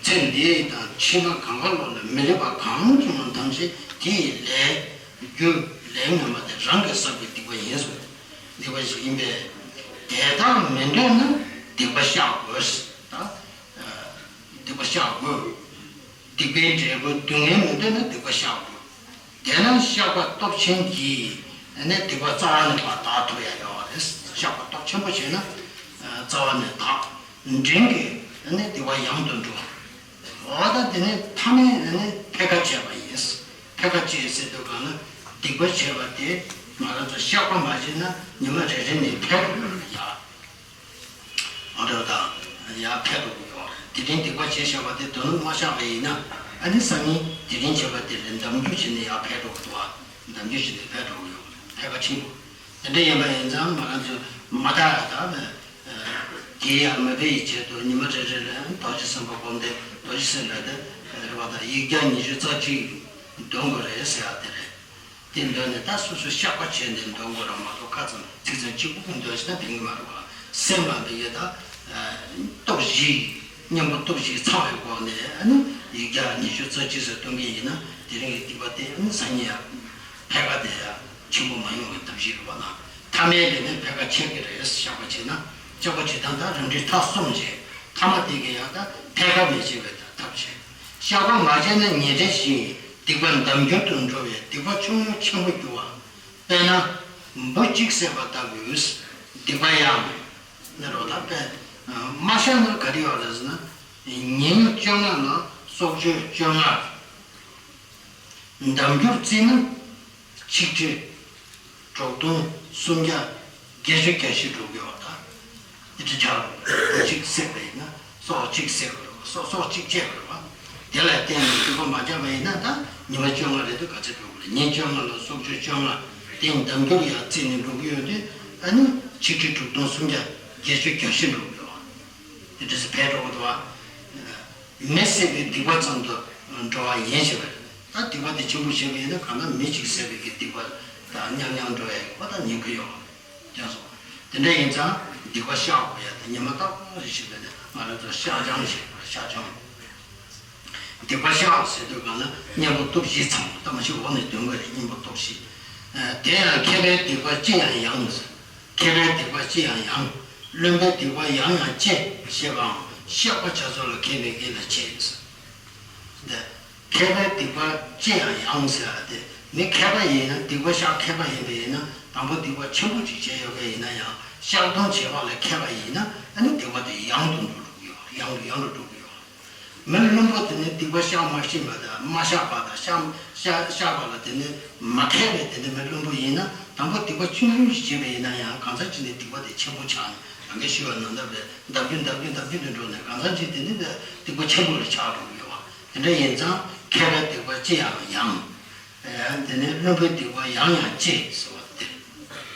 ཚེ་འདི་དང་ཕྱི་མ་གང་ག་ལོག་ལ་མི་ལེགས་པ་གང་བྱུང་བ་ཐམས་ཅད་དེ་ཡི་ལས་རྒྱུ་ལས་ངན་པ་དེ་རང་གིས་བསགས་པའི་སྡིག་པ་ཡིན་ཟེར། སྡིག་པ་ཞིག་ཡིན་པས། དེ་དག་མི་འདོད་ན་སྡིག་པ་བཤགས་དགོས། ད་སྡིག་པ་བཤགས་དགོས། སྡིག་པའི་འབྲས་བུ་སྡུག་བསྔལ་མི་འདོད་ན་སྡིག་པ་བཤགས་དགོས། དེས་ན་བཤགས་པ་སྟོབས་ཆེན་གྱིས་ནི་སྡིག་པ་རྩ་བ་ནས་ཕར་དག་ཐུབ་ཡ་ཡོད་རེད། བཤགས་པ་སྟོབས་ཆེན་པོ་བྱས་ན་རྩ་བ་ནས་དག་འབྲིང་གིས་ནི་སྡིག་པ་ཡང་དུ་འགྲོ། འོ་ད་དེ་ནི་ཐ་མའི་ནི་འཕེལ་ཁ་བྱས་པ་ཡིན། འཕེལ་ཁ་བྱས་ཟེར་དུས་གང་ན་སྡིག་པ་བྱས་པ་དེ་ང་རང་ཚོ་བཤགས་པ་མ་བྱས་ན་ཉི་མ་རེ་རེ་ནས་འཕེལ་འགྲོ་གི་ཡོད་རེད་ཡ། ཨ་འདྲ་དང་། ཡར་འཕེལ་འགྲོ་གི་ཡོད་རེད། དེ་རིང་སྡིག་པ་བྱས་བཞག་པ་དེ་དོ་ནུབ་མ་བཞག་པ་ཡིན་ན། ཨ་ནི་སང་ཉིན་དེ་རིང་བྱས་པ་དེ་ལས་འདམ་འགྱུར་བྱས་ནས་ཡར་འཕེལ་འགྲོ་གི་འདུག་ཨ། འདམ་འགྱུར་བྱས་ནས་འཕེལ་འགྲོ་གི་ཡོད་རེད། འཕེལ་ཁ་ཆེན་པོ། དེ་འདྲ་ཡིན་པ་ཡིན་ཙང་ང་རང་ཚོས་མ་དག་ཡ་དག་པས། དེ་ཡང་མི་འཕེལ་བའི་ཆེད་དུ་ཉི་མ་རེ་རེ་ལ་རྡོ་རྗེ་སེམས་དཔའ་སྒོམ་སྟེ་རྡོ་རྗེ་སེམས་དཔའ་དེ་རེ་བ་དང་ཡིག་བརྒྱ་ཉི་ཤུ་རྩ་གཅིག་འདོན་དགོས་རེད་ཟེར་ཡ་དེ་རེད། དེ་འདོན་ནས་ད་སོ་སོ་བཤགས་པ་བྱས་ནས་འདོན་དགོས་ར་མ་གཏོགས་ཁ་ཙམ་ཚིག་ཙམ་གཅིག་པུ་ཀུན་འདོན་ཟེར་ན་ཕན་གི་མ་རེད་བ། སེམས་ལ་འདི་གའི་ད་སྟོབས་བཞི་གཉེན་པོ་སྟོབས་བཞི་ཚང་བའི་སྒོ་ནས་ཨ་ནི་ཡིག་བརྒྱ་ཉི་ཤུ་རྩ་གཅིག་ཟེར་གཏོང་གི་ཡིན་ན་དེ་རིང་གི་སྡིག་པ་དེ་ཨ་ནི་སང་ཉིན་ཡང་འཕེལ་ཁ་དེ་ཡང་ཆེན་པོ་མ་ཡོང་བའི་ཐབས་ཤེས་རེད་བ་ན། ཐ་མའི་ལས་ནི་འཕེལ་ཁ་ཆེ་གི་རེད། བཤགས་པ་བྱས་ན་བཤགས་པ་བྱེད་སྟངས་ད་རིམ་གྲོའི་ཐབས་གསུམ་བྱས། ཐ་མ་དེ་གི་ཡང་ད་འཕེལ་ཁ་མི་བྱེད་པའི་ཐབས་བྱས། བཤགས་པ་མ་བྱས་ན་ཉེས་བྲལ་ཞིང་སྡིག་པ་འདམ་འགྱུར་དུ་འགྲོ་བས་སྡིག་པ་ཆུང་ངུ་ཆེན་པོ་འགྱུར་བ། དཔེར་ན། འབུ་གཅིག་བསད་པ་ལྟ་བུའི་སྡིག་པ་ཡང་། ནི་རོ་ད་དཔེ། མ་བཤགས་ན་ག་རེ་ཡོད་རེད་ཟེར་ན། ཉིན་བཅོ་ལྔ་ལ་སྲོག་གཅོད་བཅོ་ལྔ། འདམ་འགྱུར་བརྩིས་ན། ཆིག་ཁྲི། དྲུག་སྟོང་། སུམ་བརྒྱ། བརྒྱད་ཅུ་གྱ་བཞི་འགྲོ་གི་ཡོད་ད། འདི་འདྲ་ཆགས་རུང་། གཅིག་བསད་པ་ཡིན་ན་སྲོག་གཅིག་བསད་པ་རེད་བ། སྲོག་སྲོག་གཅིག་བཅད་པ་རེད་བ། དེ་ལ་བརྟེན་ནས་སྡིག་པ་མ་བྱས་པ་ཡིན་ན་ད་ཉི་མ་བཅོ་ལྔ་རེ་དུས་ག་ཚོད་འགྲོ་གི་རེད། ཉིན་བཅོ་ལྔ་ལ་སྲོག་གཅོད་བཅོ་ལྔ། དེ་ཡིན་འདམ་འགྱུར་ཡང་བརྩིས་ནས་འགྲོ་གི་ཡོད་དུས་ཨ་ནི་ཆིག་ཁྲི་དྲུག་སྟོང་སུམ་བརྒྱ་བརྒྱད་ཅུ་གྱ་བཞི་འགྲོ་གི་རེད་བ། དེ་འདྲ་སེ་འཕེལ་འགྲོ་གི་འདུག་བ། མི་བསད་པའི་སྡིག་པ་ཙམ་དུ་འགྲོ་བ་ཡིན་ཞེས་པ་རེད། ད་སྡིག་པ་དེ་ཆེན་པོ་བྱས་པ་ཡིན་ན་གང་ལྟར་མི་གཅིག་བསད་པའི་གི་སྡིག་པ་དང་མཉམ་མཉམ་འགྲོ་ཡ་ཡོད་པ་དང་ཉེན་ཁ་ཡོད་རེད། དེ་འདྲ་ཡིན་ཙང་སྡིག་པ་བཤགས་དགོས་ཡ་དེ་ཉི་མ་རྟག་པར་རེ་བཞིན་པའི་ནས་ང་རང་ཚོ་བཤགས་སྦྱང་ཞེས་པ་བཤགས་སྦྱང་། སྡིག་པ་བཤགས་ཟེར་དུས་གང་ལ་གཉེན་པོ་སྟོབས་བཞི་ཚང་བ་ད་མ་ཤི་འོག་ནས་འདོན་དགོས་རེད། གཉེན་པོ་སྟོབས་བཞི། དེ་ཡང་མཁས་པའི་སྡིག་པ་ཅི་ཡང་ཡང་། མཁས་པའི་སྡིག་པ་ཅི་ཡང་ཡང་། བླུན་པོའི་སྡིག་པ་ཡང་ཡང་སྐྱེ་ཞེས་པའང་བཤགས་པ་བྱ་ཚུལ་ལ་མཁས་པའི་དགེ་ལ་བྱེད། འདི། མཁས་པའི་སྡིག་པ་ཅི་ཡང་ཡང་ཟེར་བ་དེ་མི་མཁས་པ་ཡིན་ན་སྡིག་པ་བཤགས་མཁས་པ་ཡིན་པ་ཡིན་ན་དང་པོ་སྡིག་པ་ཆེན་པོ་ཅིག་བྱས་ཡོད་པ་ཡིན་ན་ཡང་བཤགས་སྡོམ་བྱེད་པ་ལ་མཁས་པ་ཡིན་ན་ཨ་ནི་སྡིག་པ་དེ་ཡང་དུ་འགྲོ་འགྲོ་གི་ཡོད། ཡང་དུ་ཡང་དུ་འགྲོ་གི་ཡོད། མི་བླུན་པོ་དེ་ནི་སྡིག་པ་བཤགས་མ་ཤེས་པ་དང་མ་བཤགས་པ་དང་བཤགས་བཤགས་བཤགས་པ་ལ་དེ་ནི་མ་མཁས་པའི་དེ་ནི་མི་བླུན་པོ་ཡིན་ན་དང་པོ་སྡིག་པ་ཆུང་ཆུང་ཞིག་བྱས་པ་ཡིན་ན་ཡང་གང་ཚ་ཅིག་ནས་སྡིག་པ་དེ་ཆེན་པོ་ཆགས་ནས་རང་གིས་ཞུས་པ་ནང་ལྟར་བས་འདབ་རྒྱུ་འདབ་རྒྱུ་འདབ་རྒྱུ་དུ་འགྲོ་ནས་གང་ཚ་ཅིག་དེ་ནི་བས་སྡིག་པ་ཆེན་པོ་ལ་ཆགས་འགྲོ་གི་ཡོད་པ། དེ་འདྲ་ཡིན་ཙང་མཁས་པའི་སྡིག་པ་ཅི་ཡང་ཡང་། དེ་ནས་བླུན་པོའི་སྡིག་པ་ཡང་ཡང་སྐྱེ་ཟེར་བ་དེ།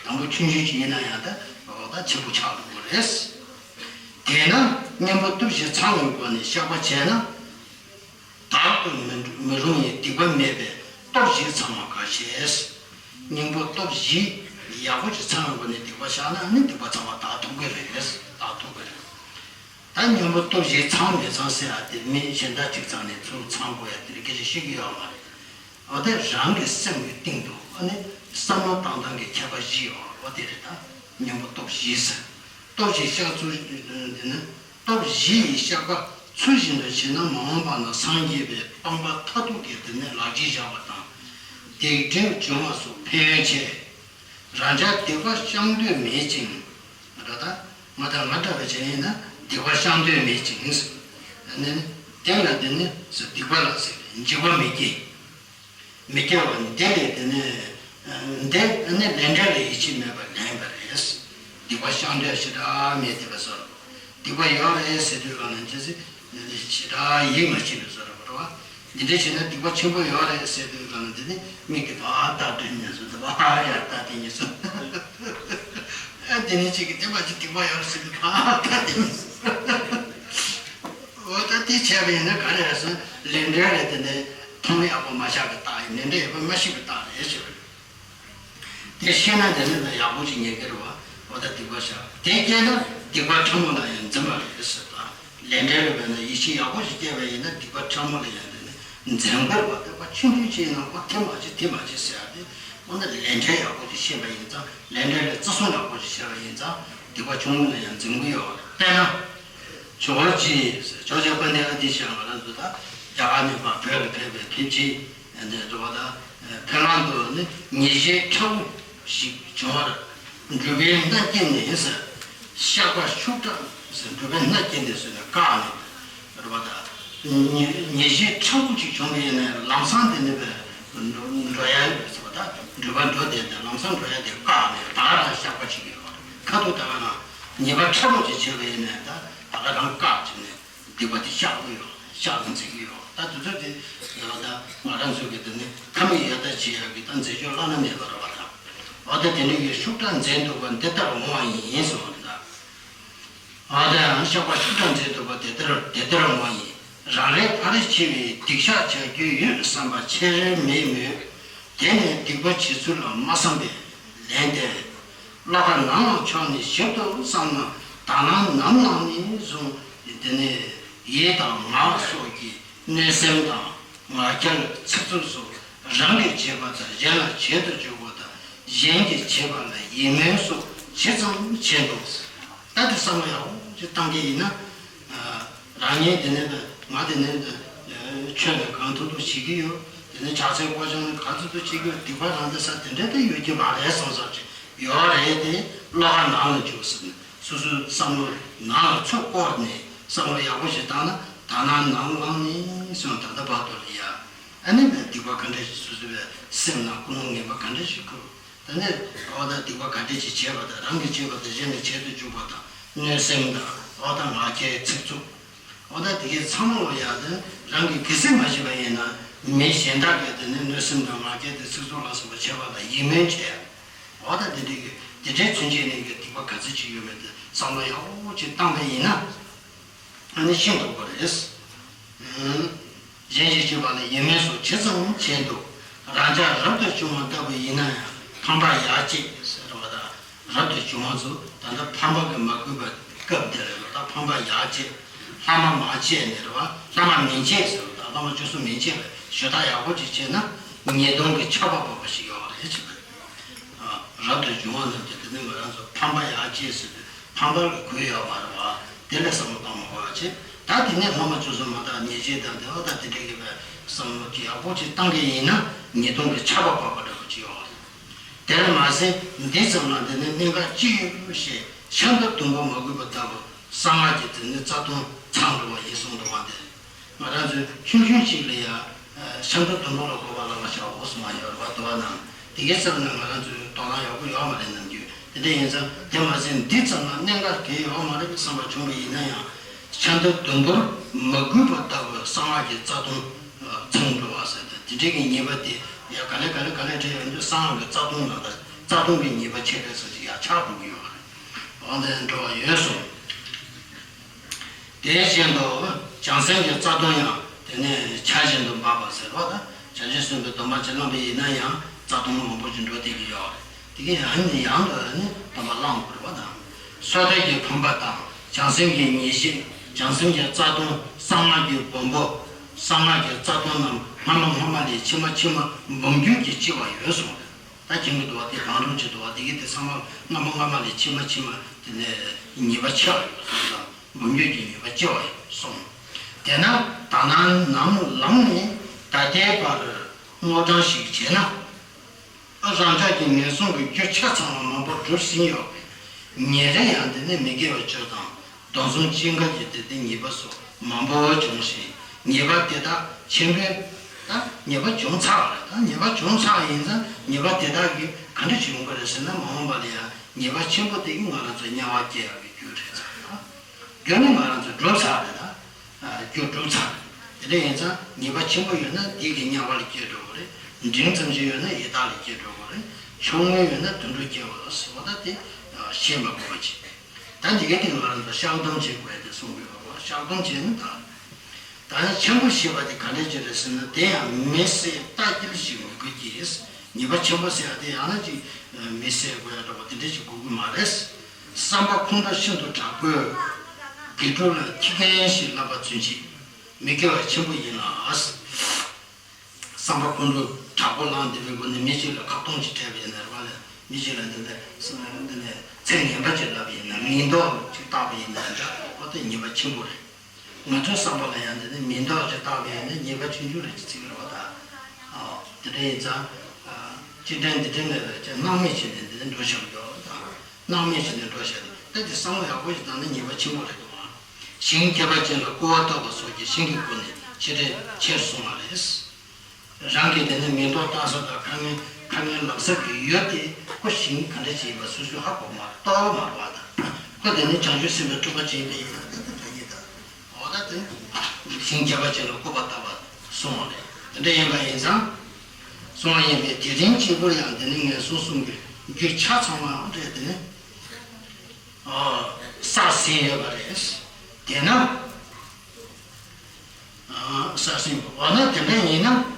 དང་པོ་ཆུང་ཆུང་ཞིག་ཡིན་ན་ཡང་ད་འོ་ད་ཆེན་པོ་ཆགས་འགྲོ་གི་རེད། དེས་ན་གཉེན་པོ་སྟོབས་བཞི་ཚང་བའི་སྒོ་ནས་བཤགས་པ་བྱས་ན། དག་ཏུ་མི་མི་རུང་བའི་སྡིག་པ་མེད་པས་སྟོབས་བཞི་ཚང་བ་དགའ་ཞེས། གཉེན་པོ་སྟོབས་བཞི་ཡག་པོ་ཞིག་ཚང་བའི་སྒོ་ནས་སྡིག་པ་བཤགས་ན་ནི་སྡིག་པ་ཚང་བ་དག་ཐུབ་ཀྱི་རེད། དག་ཐུབ་ཀྱི་རེད། ད་གཉེན་པོ་སྟོབས་བཞི་ཚང་མི་ཚང་ཟེར་ཡ་དེ་མི་གཞན་དག་ཅིག་ཚང་ནས་ཚུར་ཚང་དགོས་ཡ་དེ་རིགས་སྐད་ཆ་བཤད་ཀྱི་ཡོད་མ་རེད། འོ་དེ་རང་གི་སེམས་ཀྱི་སྟེང་དུ་ཨ་ནི་བསམ་བློ་བཏང་སྟངས་ཀྱི་ཁྱད་པར་བཞི་ཡོད། འོ་དེ་རེད། ད་གཉེན་པོ་སྟོབས་བཞི་ཟེར། སྟོབས་བཞིའི་བཤགས་ཚུལ་འདི་ནི། སྟོབས་བཞི་ཡི་བཤགས་པ་ཚུལ་བཞིན་དུ་བྱས་ན་མ་འོངས་པ་ན་སངས་རྒྱས་པའི་སྤངས་པ་མཐར་ཐུག་གི་དེ་ནི་ལག་རྗེས་བཞག་པ་དང་། སྡིག་སྒྲིབ་སྦྱོང་བ་སོགས་ཕན་ཡོན་ཆེ། རང་ཅག་སྡིག་པ་བཤགས་འདོད་མེད་ཅིང་། ད་ལྟ་ང་དང་ང་འདྲ་བའི་བྱས་ཡིན་ན་སྡིག་པ་བཤགས་འདོད་མེད་ཅིང་། ཨ་ནི་དེ་ལ་དེ་ནི་སྡིག་པ་ལ་ཟེར་འཇིགས་པ་མི་སྐྱེ། མི་སྐྱེ་བ་འདི་ལས་དེ་ནི་འདི་ནི་ལས་འབྲས་ལ་ཡིད་ཆེས་མེད་པར་ལེན་པ་རེད། སྡིག་པ་བཤགས་འདོད་ཞེ་དྲག་མེད་དེ་བས་སོ། སྡིག་པ་ཡོད་རེད་ཟེར་དུས་གང་ན་ཅི་ཟེར་ཞེ་དྲག་ཡིད་མ་ཆེས་པའི་བཟོ་འདྲ་པོ་རེད་བ། འདི་འདྲ་བྱས་ན་སྡིག་པ་ཆེན་པོ་ཡོད་རེད་ཟེར་དུས་གང་ན་འདི་ནི་མིག་གིས་ཕར་ལྟ་དུས་ཉན་སོང་དེ་ཕར་ཡར་ལྟ་དུས་ཉན་སོང་། ཨ་དེ་ནས་གཅིག་གིས་དེ་མ་གཅིག་སྡིག་པ་ཡོད་ཟེར་གི་ཕ་ད་དེ་མི་འོ་ད་དེ་བྱས་པ་ཡིན་ན་ག་རེ་རེད་ཟེར་ན་ལས་འབྲས་རེད། དེ་ནས་མཐོང་ཡག་པོ་མ་ཤར་གི་རྟགས་ཡིན། ལས་འབྲས་ཡོད་པ་མ་ཤེས་པའི་རྟགས་རེད་ཟེར་བ་རེད། དེ་ཤེས་ན་དེ་ནས་ད་ཡག་པོ་ཅིག་ཉན་གི་རེད་བ། འོ་ད་སྡིག་པ་བཤགས། དེ་སྐྱེས་ན་སྡིག་པ་ཕྲ་མོ་ལ་ཡང་འཛིན་པ་རེད་ཟེར། ད་ལས་འབྲས་རེད་པས་ན་ཡིད་ཆེས་ཡག་པོ་ཞིག་སྐྱེས་པ་ཡིན་ན་སྡིག་པ་ཕྲ་མོ་ལ་ཡང་དེ་ནས་འཛིན་དགོས་པ། སྡིག་པ་ཆུང་ཆུང་ཅིག་ཡིན་ན་ཨོ་དེ་མ་བྱེད་དེ་མ་བྱེད་ཟེར་ཡག་དེ། ཨོ་ན་ལས་འབྲས་ཡག་པོ་ཞིག་ཤེས་པ་ཡིན་ཙང་ལས་འབྲས་ལ་བརྩི་སྲུང་ཡག་པོ་ཞིག་བྱས་པ་ཡིན་ཙང་སྡིག་པ་ཆུང་ངུ་ལ་ཡང་འཛིན་གི་ཡོད་རེད། དཔེར་ན། ཇོ་བོ་རྗེ་ཇོ་བོ་རྗེ་དཔལ་ལྡན་ཨ་ཏི་ཤ་ང་རང་ཚོ་ད་རྒྱ་གར་ནས་ཕར་བོད་ལ་ཕེབས་པའི་ཕེབས་རྗེས་འདི་འགྲོ་བ་ད་བོད་ལང་དུ་ནི་ཉེས་བྱས་ཕྲ་བོ་ཞིག་བྱུང་བར་སྒྲུབ་པའི་སྣ་བསྐྱེད་ནས་ཟེར། བཤགས་པ་ཤུགས་དྲག་ཟེར་སྒྲུབ་པའི་སྣ་བསྐྱེད་ནས་ཟེར་ནས་བཀག་ནས་རེད་བ་ད། ཉེས་ཉེས་བྱས་ཕྲ་བོ་ཅིག་བྱུང་བ་ཡིན་ན་ལམ་སང་དེ་ནི་བས་འགྲོ་འགྲོ་ཡ་ཡོད་ཟེར་བ་ད་འགྲུབ་པ་འགྲོ་བསྡད་དེ་ལམ་སང་འགྲོ་ཡ་དེ་བཀག་ནས་ད་ག་རང་བཤགས་པ་ཅིག་ཡོད་རེད། ཁ་ཐུག་ད་ག་རང་ཉེས་པ་ཕྲ་མོ་ཅིག་བྱས་པ་ཡིན་ན་ད་ད་ག་རང་བཀག་ཅིག་ནས་སྡིག་པ་དེ་བཤགས་ཀྱི་ཡོད། བཤགས་ནས་འཛིན་གྱི་ཡོད། ད་དུས་ཚོད་དེ་ཡོད་ད་ང་རང་ཚོ་གི་དེ་ནི་ཁ་མིག་ཡར་ལྟ་བྱེད་ཡག་གི་ད་མཛད་སྤྱོད་བླ་ན་མེད་པ་རེད་བ་ད། འོ་ད་དེ་ནི་ཡོད་ཤུགས་དྲག་མཛད་འདུག་པ་འདི་ལྟར་འོང་བ་ཡིན་གསུངས་པ་རེད་ད། ཨ་དེ་ཡང་བཤགས་པ་ཤུགས་དྲག་མཛད་འདུག་པ་དེ་ལྟར་དེ་ལྟར་འོང་བ་ཡིན། རང་རེ་ཕར་ཆེ་བའི་སྡིག་བཤགས་བྱ་རྒྱུ་ཡོད་བསམ་པ་ཆེར་མེད་མོད། དེ་ནས་སྡིག་པ་བྱེད་ཚུལ་ལ་མ་བསམ་པས་ལན་དེར། བློ་ཁ་ནང་ལ་ཕྱོགས་ནས་ཞིབ་ཏུ་བསམ་ན་ད་ནང་ནམ་ལངས་ནས་བཟུང་དེ་ནས་ཡིད་དང་ངག་སོགས་ཀྱི་གནོད་སེམས་དང་ངག་འཁྱལ་ཚིག་རྩུབ་སོགས་རང་གིས་བྱས་པ་དང་གཞན་ལ་བྱེད་དུ་འཇུག་པ་དང་གཞན་གྱིས་བྱས་པ་ལ་ཡིད་སྨོན་སོགས་ཇི་ཙམ་བྱས་འདུག་ད་དེ་བསམ་བློ་ཡག་པོ་ཅིག་བཏང་གི་ཡིན་ན། རང་ཉིད་དེ་ནས་ད་ང་དེ་ནས་ད་ཆོས་ནི་གང་ཐུབ་ཐུབ་བྱེད་ཀྱི་ཡོད། དེ་ནས་ཕྱག་འཚལ་སྐོར་སྦྱང་ནི་གང་ཐུབ་ཐུབ་བྱེད་ཀྱི་ཡོད། སྡིག་པ་རང་དེ་ས་དེ་འདྲ་དེ་ཡོད་ཀྱི་མ་རེད་བསམ་བསམ་ཅིག་ཡོད་རེད་དེ་བློ་ཁ་ནང་ལ་འཇུག་ཟེར་ནས་སོ་སོའི་བསམ་བློ་ནང་ལ་ཚུར་བསྐོར་ནས་བསམ་བློ་ཡག་པོ་ཞིག་བཏང་ན་ད་ནང་ནང་ལངས་ནས་སོང་ད་ལྟ་བར་དུ་ལ་ཡ། ཨ་ནི་སྡིག་པ་ག་འདྲ་ཞིག་སོ་སོའི་སེམས་ནང་ཀུན་སློང་ངན་པ་ག་འདྲ་ཞིག་འཁུར། ད་ནི་འོ་ད་སྡིག་པ་ག་འདྲ་ཞིག་བྱས་པ་དང་རང་གིས་བྱས་པ་དང་གཞན་ལ་བྱེད་དུ་འཇུག་པ་དང་གནོད་སེམས་དང་འོ་ད་ངག་འཁྱལ་ཚིག་རྩུབ། འོ་ད་དེ་གའི་ཚང་མ་ལ་ཡ་དེ་རང་གིས་གལ་སྲིད་མ་བྱས་པ་ཡིན་ན་མི་གཞན་དག་གིས་དེ་ནི་གནོད་སེམས་དང་ངག་འཁྱལ་དེ་ཚིག་རྩུབ་ལ་སོགས་པ་བྱས་པ་ལ་ཡིད་སྨོན་བྱས། འོ་ད་དེ་འདྲའི་གི་དེ་འདྲའི་ཚུན་ཆད་ནས་གི་སྡིག་པ་ག་ཚོད་ཅིག་ཡོད་མེད་དེ་བསམ་བློ་ཡག་པོ་ཅིག་བཏང་པ་ཡིན་ན། ཨ་ནི་ཤིན་ཏུ་དགོས་རེད། གཞན་ཞིག་སྤྱོད་པ་ལ་ཡིད་སྨོན་སོགས་ཇི་ཙམ་བྱས་འདུག་རང་ཅག་རབ་ཏུ་བྱུང་བ་ལྟ་བུ་ཡིན་ན་ཡང་ཕམ་པ་ཡར་བཅད་ཟེར་བ་དང་རབ་ཏུ་བྱུང་བ་ཚོ་ད་ལྟ་ཕམ་པ་གིས་མ་གོས་པའི་སྐབས་འདིར་ད་ཕམ་པ་ཡར་བཅད་ལྷག་མ་མ་བཅད་ནས་རེད་བ་ལྷག་མ་མི་བཅད་ཟེར་བ་དང་ལྷག་མ་བཅུ་གསུམ་མི་བཅད་པའི་ཞུ་དག་ཡག་པོ་ཅིག་བྱས་ན་ཉེས་ལྟུང་གི་ཆད་པ་ཕོག་པ་ཞིག་ཡོད་རེད་ཅེས་པས། རབ་ཏུ་བྱུང་བ་རྣམས་ཀྱི་དེ་ནི་ང་རང་ཚོ་ཕམ་པ་ཡར་བཅད་ཟེར་དུས་ཕམ་པ་ལ་གུས་ཡོད་མ་རེད་བ། དེ་ལས་བསམ་བློ་བཏང་མ་དགོས་པ་བྱེད། ད་དེ་ནས་ལྷག་མ་བཅུ་གསུམ་མ་དག་ཉེས་བྱས་དང་དེ་བ་དང་དེ་འདྲ་གི་བའི་བསམ་བློ་ཅིག་ཡག་པོ་ཅིག་བཏང་གི་ཡིན་ན་ཉེས་ལྟུང་གི་ཆད་པ་ཕོག་པ་འདྲ་པོ་ཅིག་ཡོད་རེད། དེར་མ་ཟད་འདི་ཙམ་ལ་འདི་ནི་གནད་འགག་ཅི་ཡོད་ཞེས་ཤིན་ཏུ་དུམ་བུ་མ་གུས་པ་ལྟ་བུ་གསང་སྔགས་ཀྱི་དེ་ནི་རྩ་ལྟུང་ཚང་འགྲོ་བ་ཡིན་གསུངས་འདུག་བ་འདིར། ང་རང་ཚོས་ཆུང་ཆུང་ཞིག་ལ་ཡང་ཤིན་ཏུ་དུམ་བུ་ལ་གོ་བ་ལ་མ་བྱའོ་གསུངས་པ་ཡོད་རེད་བ། དུ་བ་ནང་དེ་གའི་ཚབ་ན་ང་རང་ཚོས་དོ་སྣང་ཡག་པོ་ཡོད་མ་རེད་ནམ་རྒྱུན་དེ་འདྲ་ཡིན་ཙང་དེ་མ་ཟད་འདི་ཙམ་ལ་གནད་འགག་གལ་ཡོད་མ་རེད་བསམ་པ་བྱུང་བ་ཡིན་ན་ཡང་ཤིན་ཏུ་དུམ་བུར་མ་གུས་པ་ལྟ་བུ་གསང་སྔགས་ཀྱི་རྩ་ལྟུང་ཚང་འགྲོ་བ་ཟེར་ཏེ་དེ་འདྲའི་གི་ཉེས་པ་དེ་ཡང་ག་ལེ་ག་ལེ་ག་ལེ་འདྲ་ཡོང་དུས་གསང་སྔགས་ཀྱི་རྩ་ལྟུང་ནང་ལ་རྩ་ལྟུང་གི་ཉེས་པ་ཆེ་གྲས་སུ་ཅིག་ཡང་ཆགས་འགྲོ་གི་ཡོད་རེད། འོ་འདི་འགྲོ་བ་ཡོད་གསུངས། དེ་བཞིན་དུ་བྱང་སེམས་ཀྱི་རྩ་ལྟུང་ཡང་དེ་ནས་ཆར་བཞིན་དུ་འབབ་པ་ཟེར་བ་དང་བྱང་ཆུབ་སེམས་དཔའི་སྡོམ་པ་ཅིག་བླངས་པ་ཡིན་ན་ཡང་རྩ་ལྟུང་མང་པོ་ཅིག་འགྲོ་བསྡད་ཀྱི་ཡོད་རེད། དེ་གི་ཡང་ནི་ཡང་དུ་ནི་སྡོམ་པ་བླང་དགོས་པ་དང་། སོ་ཐར་གྱི་ཕམ་པ་དང་བྱང་སེམས་ཀྱི་ཉེས་བྱས་བྱང་སེམས་ཀྱི་རྩ་ལྟུང་གསང་སྔགས་ཀྱི་སྦོམ་པོ་གསང་སྔགས་ཀྱི་རྩ་ལྟུང་རྣམས་སྔ་མ་སྔ་མ་ལས་ཕྱི་མ་ཕྱི་མ་འབུམ་འགྱུར་གྱིས་ལྕི་བ་ཡོད་གསུངས་རེད། ད་ཁྱིམ་གྱི་འདུ་བ་དེ་གང་རུང་གྱི་འདུ་བ་དེ་གི་དེ་ཚང་མ་སྔ་མ་སྔ་མ་ལས་ཕྱི་མ་ཕྱི་མ་དེ་ནས་ཉེས་པ་ཆེ་བ་ཡོད་གསུངས་དང་འབུམ་འགྱུར་གྱི་ཉེས་པ་ཆེ་བ་ཡོད་གསུངས། དེས་ན་ད་ནང་ནམ་ལངས་ནས་ད་ལྟའི་བར་སྔོ་བགྲང་ཞིག་བྱས་ན། ཨ་རང་ཅག་གི་ངན་སོང་གི་རྒྱུ་ཆ་ཚང་བ་མང་པོ་གྲུབ་ཟིན་ཡོད། ཉིན་རེ་ཡང་དེ་ནས་མི་དགེ་བ་བཅུ་དང་། སྡོམ་གསུམ་སྤྱིན་དཀར་གྱི་དེ་དེ་ཉེས་པ་སོགས་མང་པོ་བྱུང་ཞིང་ཉེས་པ་དེ་དག་ཆེན་པོས་ད་ཉེས་པ་བྱུང་ཚར་བ་རེད། ད་ཉེས་པ་བྱུང་ཚར་བ་ཡིན་ཙང་ཉེས་པ་དེ་དག་གིས་ག་འདྲ་བྱུང་གི་རེད་ཟེར་ན་མ་འོངས་པ་ལ་ཡང་ཉེས་པ་ཆེན་པོ་དེ་གིས་ང་རང་ཚོ་དམྱལ་བ་སྐྱེ་ཡག་གི་རྒྱུ་རེད་ཟེར་ད། རྒྱུ་ནི་ང་རང་ཚོ་གྲུབ་ཚར་རེད་ད། རྒྱུ་གྲུབ་ཚར། དེ་འདྲ་ཡིན་ཙང་ཉེས་པ་ཆེན་པོ་ཡོད་ན་དེ་གི་དམྱལ་བ་ལ་སྐྱེ་འགྲོ་གི་རེད། འབྲིང་ཙམ་ཞིག་ཡོད་ན་ཡི་དྭགས་ལ་སྐྱེ་འགྲོ་གི་རེད། ཆུང་ངུ་ཡོད་ན་དུད་འགྲོ་སྐྱེ་བ་ལ་ཟེར་བ་ད་དེ་ ཤེས་མ་དགོས་པ་ཅིག་ད་འདི་གའི་སྟེང་ང་རང་ཚོ་བཤགས་སྡོམ་བྱེད་དགོས་ཏེ་གསུང་དགོས་པ། བཤགས་སྡོམ་བྱས་ན་ད། ད་ཆེན་པོ་ཞེས་པ་དེ་ག་འདྲ་ཅིག་རེད་ཟེར་ན། དེ་ཡང་མི་བསད་རྟ་འཁྱེར་ཞིག་མི་དགོས་ཀྱི། ཉེས་པ་ཆེན་པོ་ཟེར་ཡ་དེ་ཡང་ན་ཅིག་མི་བསད་དགོས་ཡ་འདྲ་པོ་དེ་འདྲ་ཞིག་དགོས་ཀྱི་མ་རེད། བསམ་པ་ཁོང་ཁྲོ་ཤིན་ཏུ་དྲག་པོས་དགེ་ཕྲུག་ལ་ཁྱི་རྒན་ཞིག་བསླབ་པ་ཚུན་ཆད་མི་དགེ་བ་ཆེན་པོ་ཡིན་ལ། བསམ་པ་ཁོང་ཁྲོ་དྲག་པོ་ལངས་བསྡད་པའི་སྒོ་ནས་མི་གཅིག་ལ་ཁ་རྡུང་ཅིག་སྤྲད་པ་ཡིན་ན་རེད་པ། ལས་མི་གཅིག་ལ་འདི་འདྲ་འདི་ནས་ཚིག་ངན་པ་ཅིག་ལབ་པ་ཡིན་ན། མིང་འདོགས་ཅིག་བཏགས་པ་ཡིན་ན་འདྲ། ཨོ་དེ་ཉེས་པ་ཆེན་པོ་རེད། ང་ཚོའི་བསམ་པ་ལ་ཡང་འདི་ནས་མིང་འདོགས་ཅིག་བཏགས་པ་ཡིན་ན་ཉེས་པ་ཆུང་ཆུང་རེད་ཅེས་བརྩི་གི་རེད་པ། ད་ཨོ་དེ་འདྲ་ཡིན་ཙང་། ཅི་དྲན་འདི་དྲན་ལས་ལ་ཅིག་སྣང་མེད་བྱས་ནས་འདི་ནས་འགྲོ་བཞག་ཡོད་ད། སྣང་མེད་བྱས་ནས་འགྲོ་བཞག་ནས་ད་དེ་བསམ་བློ་ཡག་པོ་ཞིག་བཏང་ན་ཉེས་པ་ཆེན་པོ་རེད་འདུག་ཞིང་རྒྱས་པ་ཅན་ལ་སྐུར་བ་བཏབ་པ་སོགས་ཀྱི་ཞིང་གི་སྒོ་ནས་ཆེ་གྲས་ཆེར་གསུངས་པ་རེད། རང་གིས་དེ་ནས་མེ་ཏོག་བཏགས་ས་དང་ཁ་ངན་ཁ་ངན་ལབ་ས་གི་ཡུལ་དེ་ཁོ་ཞིང་ག་འདྲ་ཞིག་ཡིན་པ་སོ་སོས་ཧ་གོ་མ་རེད། རྟོགས་མ་རེད་པ། ད་ཁོ་དེ་ནི་བྱང་ཆུབ་སེམས་དཔའི་སྤྲུལ་པ་ཅིག་ཡིན་པ་ཡིན་ན་ད་དེ་འདྲ་ཡིན་ད། འོ་ད་དེ་ཞིང་རྒྱས་པ་ཅན་ལ་སྐུར་བ་བཏབ་པ་གསུངས་པ་རེད། དེ་འདྲ་ཡིན་པ་ཡིན་ཙང་། གསུངས་པ་ཡིན་པས་དེ་རིང་གཅིག་པུར་ཡང་དེ་ནི་ངན་སོང་གསུམ་གྱི་རྒྱུ་ཆ་ཚང་མ་འདྲེས་ཏེ་ནི་བསགས་ཟིན་ཡོད་པ་རེད། དེས་ན། ས་སྲིན་པོ། འོ་ན་དེ་འདྲ་ཡིན་ན་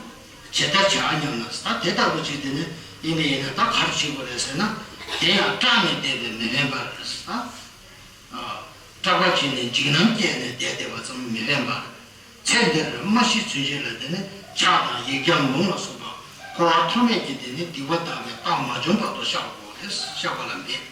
ཇི་ལྟར་བྱ་སྙམ་ན། ད་དེ་ལྟ་བུ་ཅིག་དེ་ནི་ཡིན་པ་ཡིན་ན་ད་ག་རེ་བྱེད་དགོས་རེད་ཟེར་ན། དེ་ཡང་སྐྲག་ནས་བསྡད་པས་མི་ཕན་པར། སྐྲག་པ་བྱས་ནས་འཇིགས་སྣང་སྐྱེས་ནས་བསྡད་བསྡད་པ་ཙམ་མི་ཕན་པར། ཚེ་འདིར་མ་ཤི་ཚུན་ཆད་ལ་དེ་ནི་ཕྱག་དང་ཡིག་བརྒྱ་འབུམ་ལ་སོགས་པ་འཁོར་བ་ཐོག་མེད་ཀྱི་དེ་ནི་སྡིག་པ་དག་པའི་རྟགས་མ་བྱུང་བར་དུ་བཤགས་དགོས་རེད། བཤགས་པ་ལ་འབད།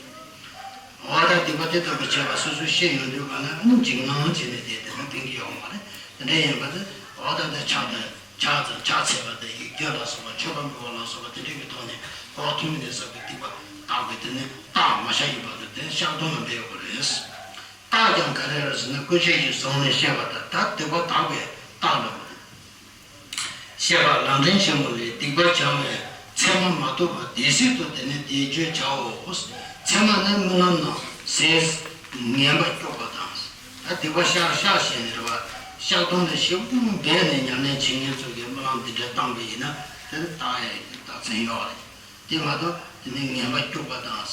འོ་ད་སྡིག་པ་དེ་ལྟ་བུ་བྱས་པ་སོ་སོས་ཤེས་ཡོང་དུས་ག་ན་ཨ་ནི་འཇིགས་སྣང་བྱས་ནས་བསྡད་དེ་ན་ཕན་གྱི་ཡོད་མ་རེད། དེ་འདྲ་ཡིན་པ་དེ་འོ་ད་དེ་ཕྱག་དང་ཕྱག་ཙམ་ཕྱག་འཚལ་བ་དང་ཡིག་བརྒྱ་ལ་སོགས་པ་མཆོད་པ་འབུལ་བ་ལ་སོགས་པ་དེ་འདྲ་གི་ཐོག་ནས་འོ་ཐུན་མིན་ནས་བསགས་པའི་སྡིག་པ་དག་པའི་དེ་ནི་རྟགས་མ་ཤ་ཡིན་པ་དེ་དེ་བཤགས་སྡོམ་ལ་འབད་དགོས་རེད། རྟགས་ཀྱང་ག་རེ་རེད་ཟེར་ན་སྐུ་ཆས་ཀྱིས་བཟུང་ནས་བཤད་པ་དང་ད་སྡིག་པ་དག་པའི་རྟགས་ལ། བཤད་པ་ལམ་འདྲེན་ཆེན་མོ་ལས། སྡིག་པ་བྱ་བའི་མཚན་མ་མ་ཐོབ་པར་དེ་སྲིད་དུ་དེ་ནི་དེ་བརྗོད་བྱའོ། མཚན་མ་ནི་རྨི་ལམ་ན་ཟས་ངན་པ་སྐྱུག་པ་དང་། ད་སྡིག་པ་ཤར་ཤར་བྱས་ནས་རེད་པ། བཤགས་སྡོམ་ལ་ཞིབ་ཏུ་འབད་ནས་ཉམས་ལེན་བྱེད་མཁན་ཚོ་གིས་རྨི་ལམ་འདི་འདྲ་བཏང་པ་ཡིན་ན་དེ་ནི་རྟགས་ཡང་རྟགས་མཚན་ཡོད་རེད། དེ་མ་གཏོགས་དེ་ནི་ངན་པ་སྐྱུག་པ་དང་།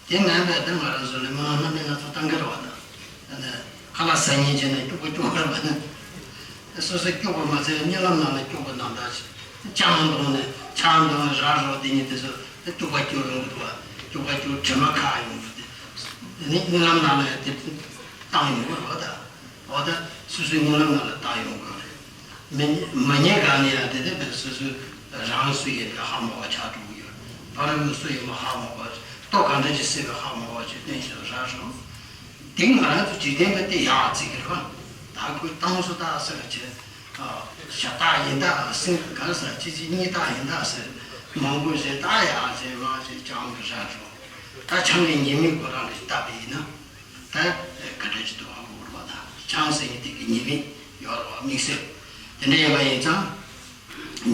དེ་མིན་པའི་དེ་ང་རང་ཚོ་ནི་རྨི་ལམ་རྣམ་སྨིན་སྣ་ཚོགས་བཏང་གི་རེད་པ་དང་། ཁ་ལག་ཟ་ཉིན་བྱས་ནས་སྐྱུག་པ་སྐྱུག་པ་རེད་པ་ནི། སོ་སོ་སྐྱུག་པ་མ་ཟད་རྨི་ལམ་ནང་ལ་སྐྱུག་པ་ནང་ལྟར་ཅིག་ཆང་འཐུང་ནས་ཆང་འཐུང་ར་རོ་དེ་ཉིད་དེ་ཚོ་སྐྱུག་པ་སྐྱུག་ཡོང་གི་འདུག་པ། སྐྱུག་པ་སྐྱུག་དྲི་མ་ཁ་ཡོང་གི་འདུག་དེ་ནི་རྨི་ལམ་ནང་ལ་དེ་བཏང་ཡོང་གི་རེད་པ་ད། འོ་ད་སོ་སོའི་རྨི་ལམ་ནང་ལ་བཏང་ཡོང་གི་རེད། མི་མ་ཉེས་གང་ནས་ཡང་དེ་ལྟ་བུའི་སོ་སོའི་རང་སུ་ཡིན་པའི་ཧ་མ་གོ་ཆགས་འགྲོ་གི་ཡོད། ཕ་རོལ་པོ་སུ་ཡིན་པ་ཧ་མ་གོ། ལྟོ་ག་འདྲ་ཅིག་བཟས་པའི་ཧ་མ་གོ་ཅིག་སྟོན་ཞིག་རག་སོང་། དེ་ང་རང་ཚོ་འཇིག་རྟེན་པ་དེ་ཡག་བརྩི་གི་རེད་པ། ད་ཁོས་བཏང་སོ་ད་ཟེར་བྱས། ཞག་རྟགས་ཡིན་ད་སེམས་ག་རེ་ཟེར་གཅིག་གཅིག་གཉིས་རྟགས་ཡིན་ད་ཟེར། མང་པོ་ཞིག་རྟགས་ཡག་ཟེར་མ་ཟེར་ཅང་གི་རག་སོང་། ད་ཆང་གི་ཉེས་དམིགས་ཁོ་རང་གིས་བལྟས་པ་ཡིན་ན། ད་ག་འདྲ་ཅིག་འདུག་ཧ་གོ་རེད་པ། ད་ཆང་ཟེར་མཁན་དེ་གི་ཉེས་དམིགས་ཡོད་རེད་པ། དམིགས་བསལ་དེ་འདྲ་ཡིན་པ་ཡིན་ཙང་།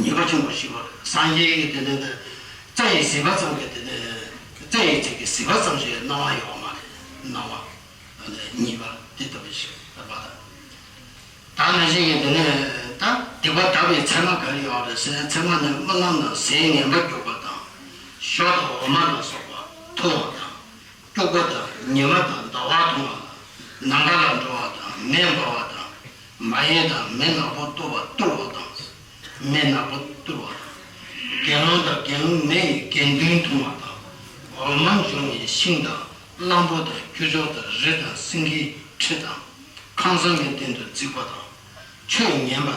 ཉེས་པ་ཆེན་པོ་ཞིག་ཡོད་རེད། སངས་རྒྱས་ཀྱིས་དེ་འདྲ་ད་རྩྭ་ཡི་ཟིལ་པ་ཙམ་གྱིས་དེ་འདྲ་རྩྭ་ཡི་ཚིག་གི་ཟིལ་པ་ཙམ་ཞིག་སྣང་བ་ཡོད་མ་རེད། སྣང་བ་ཉེས་པ་དེ་ལྟ་བུ་ཞིག་རེད་པ། ད་ད་ནང་བཞིན་གྱི་དེ་ནས་ད་སྡིག་པ་དག་པའི་མཚན་མ་ག་རེ་ཡོད་རེད་ཟེར་ན། མཚན་མ་ནི་རྨི་ལམ་ན་ཟས་ངན་པ་སྐྱུག་པ་དང་། ཞོ་དང་འོ་མ་ལ་སོགས་པ་འཐུང་བ་དང་། སྐྱུག་པ་དང་ཉི་མ་དང་ཟླ་བ་མཐོང་བ་དང་། ནམ་མཁའ་ལ་འགྲོ་བ་དང་མེ་འབར་བ་དང་། མ་ཡལ་དང་མེ་ནག་པོ་གཏོར་བ་གཏོར་བ་དང་། མེ་ནག་པོ་གཏོར་བ་དང་། དགེ་སློང་དང་དགེ་སློང་མ་ཡི་དགེ་འདུན་མཐོང་བ་དང་། འོ་མ་འབྱུང་བའི་ཤིང་དང་གླང་པོ་དང་ཁྱུ་མཆོག་དང་རི་དང་སེང་གེའི་ཁྲི་དང་། ཁང་བཟང་གི་སྟེང་དུ་འཛེགས་པ་དང་། ཆོས་ཉན་པ་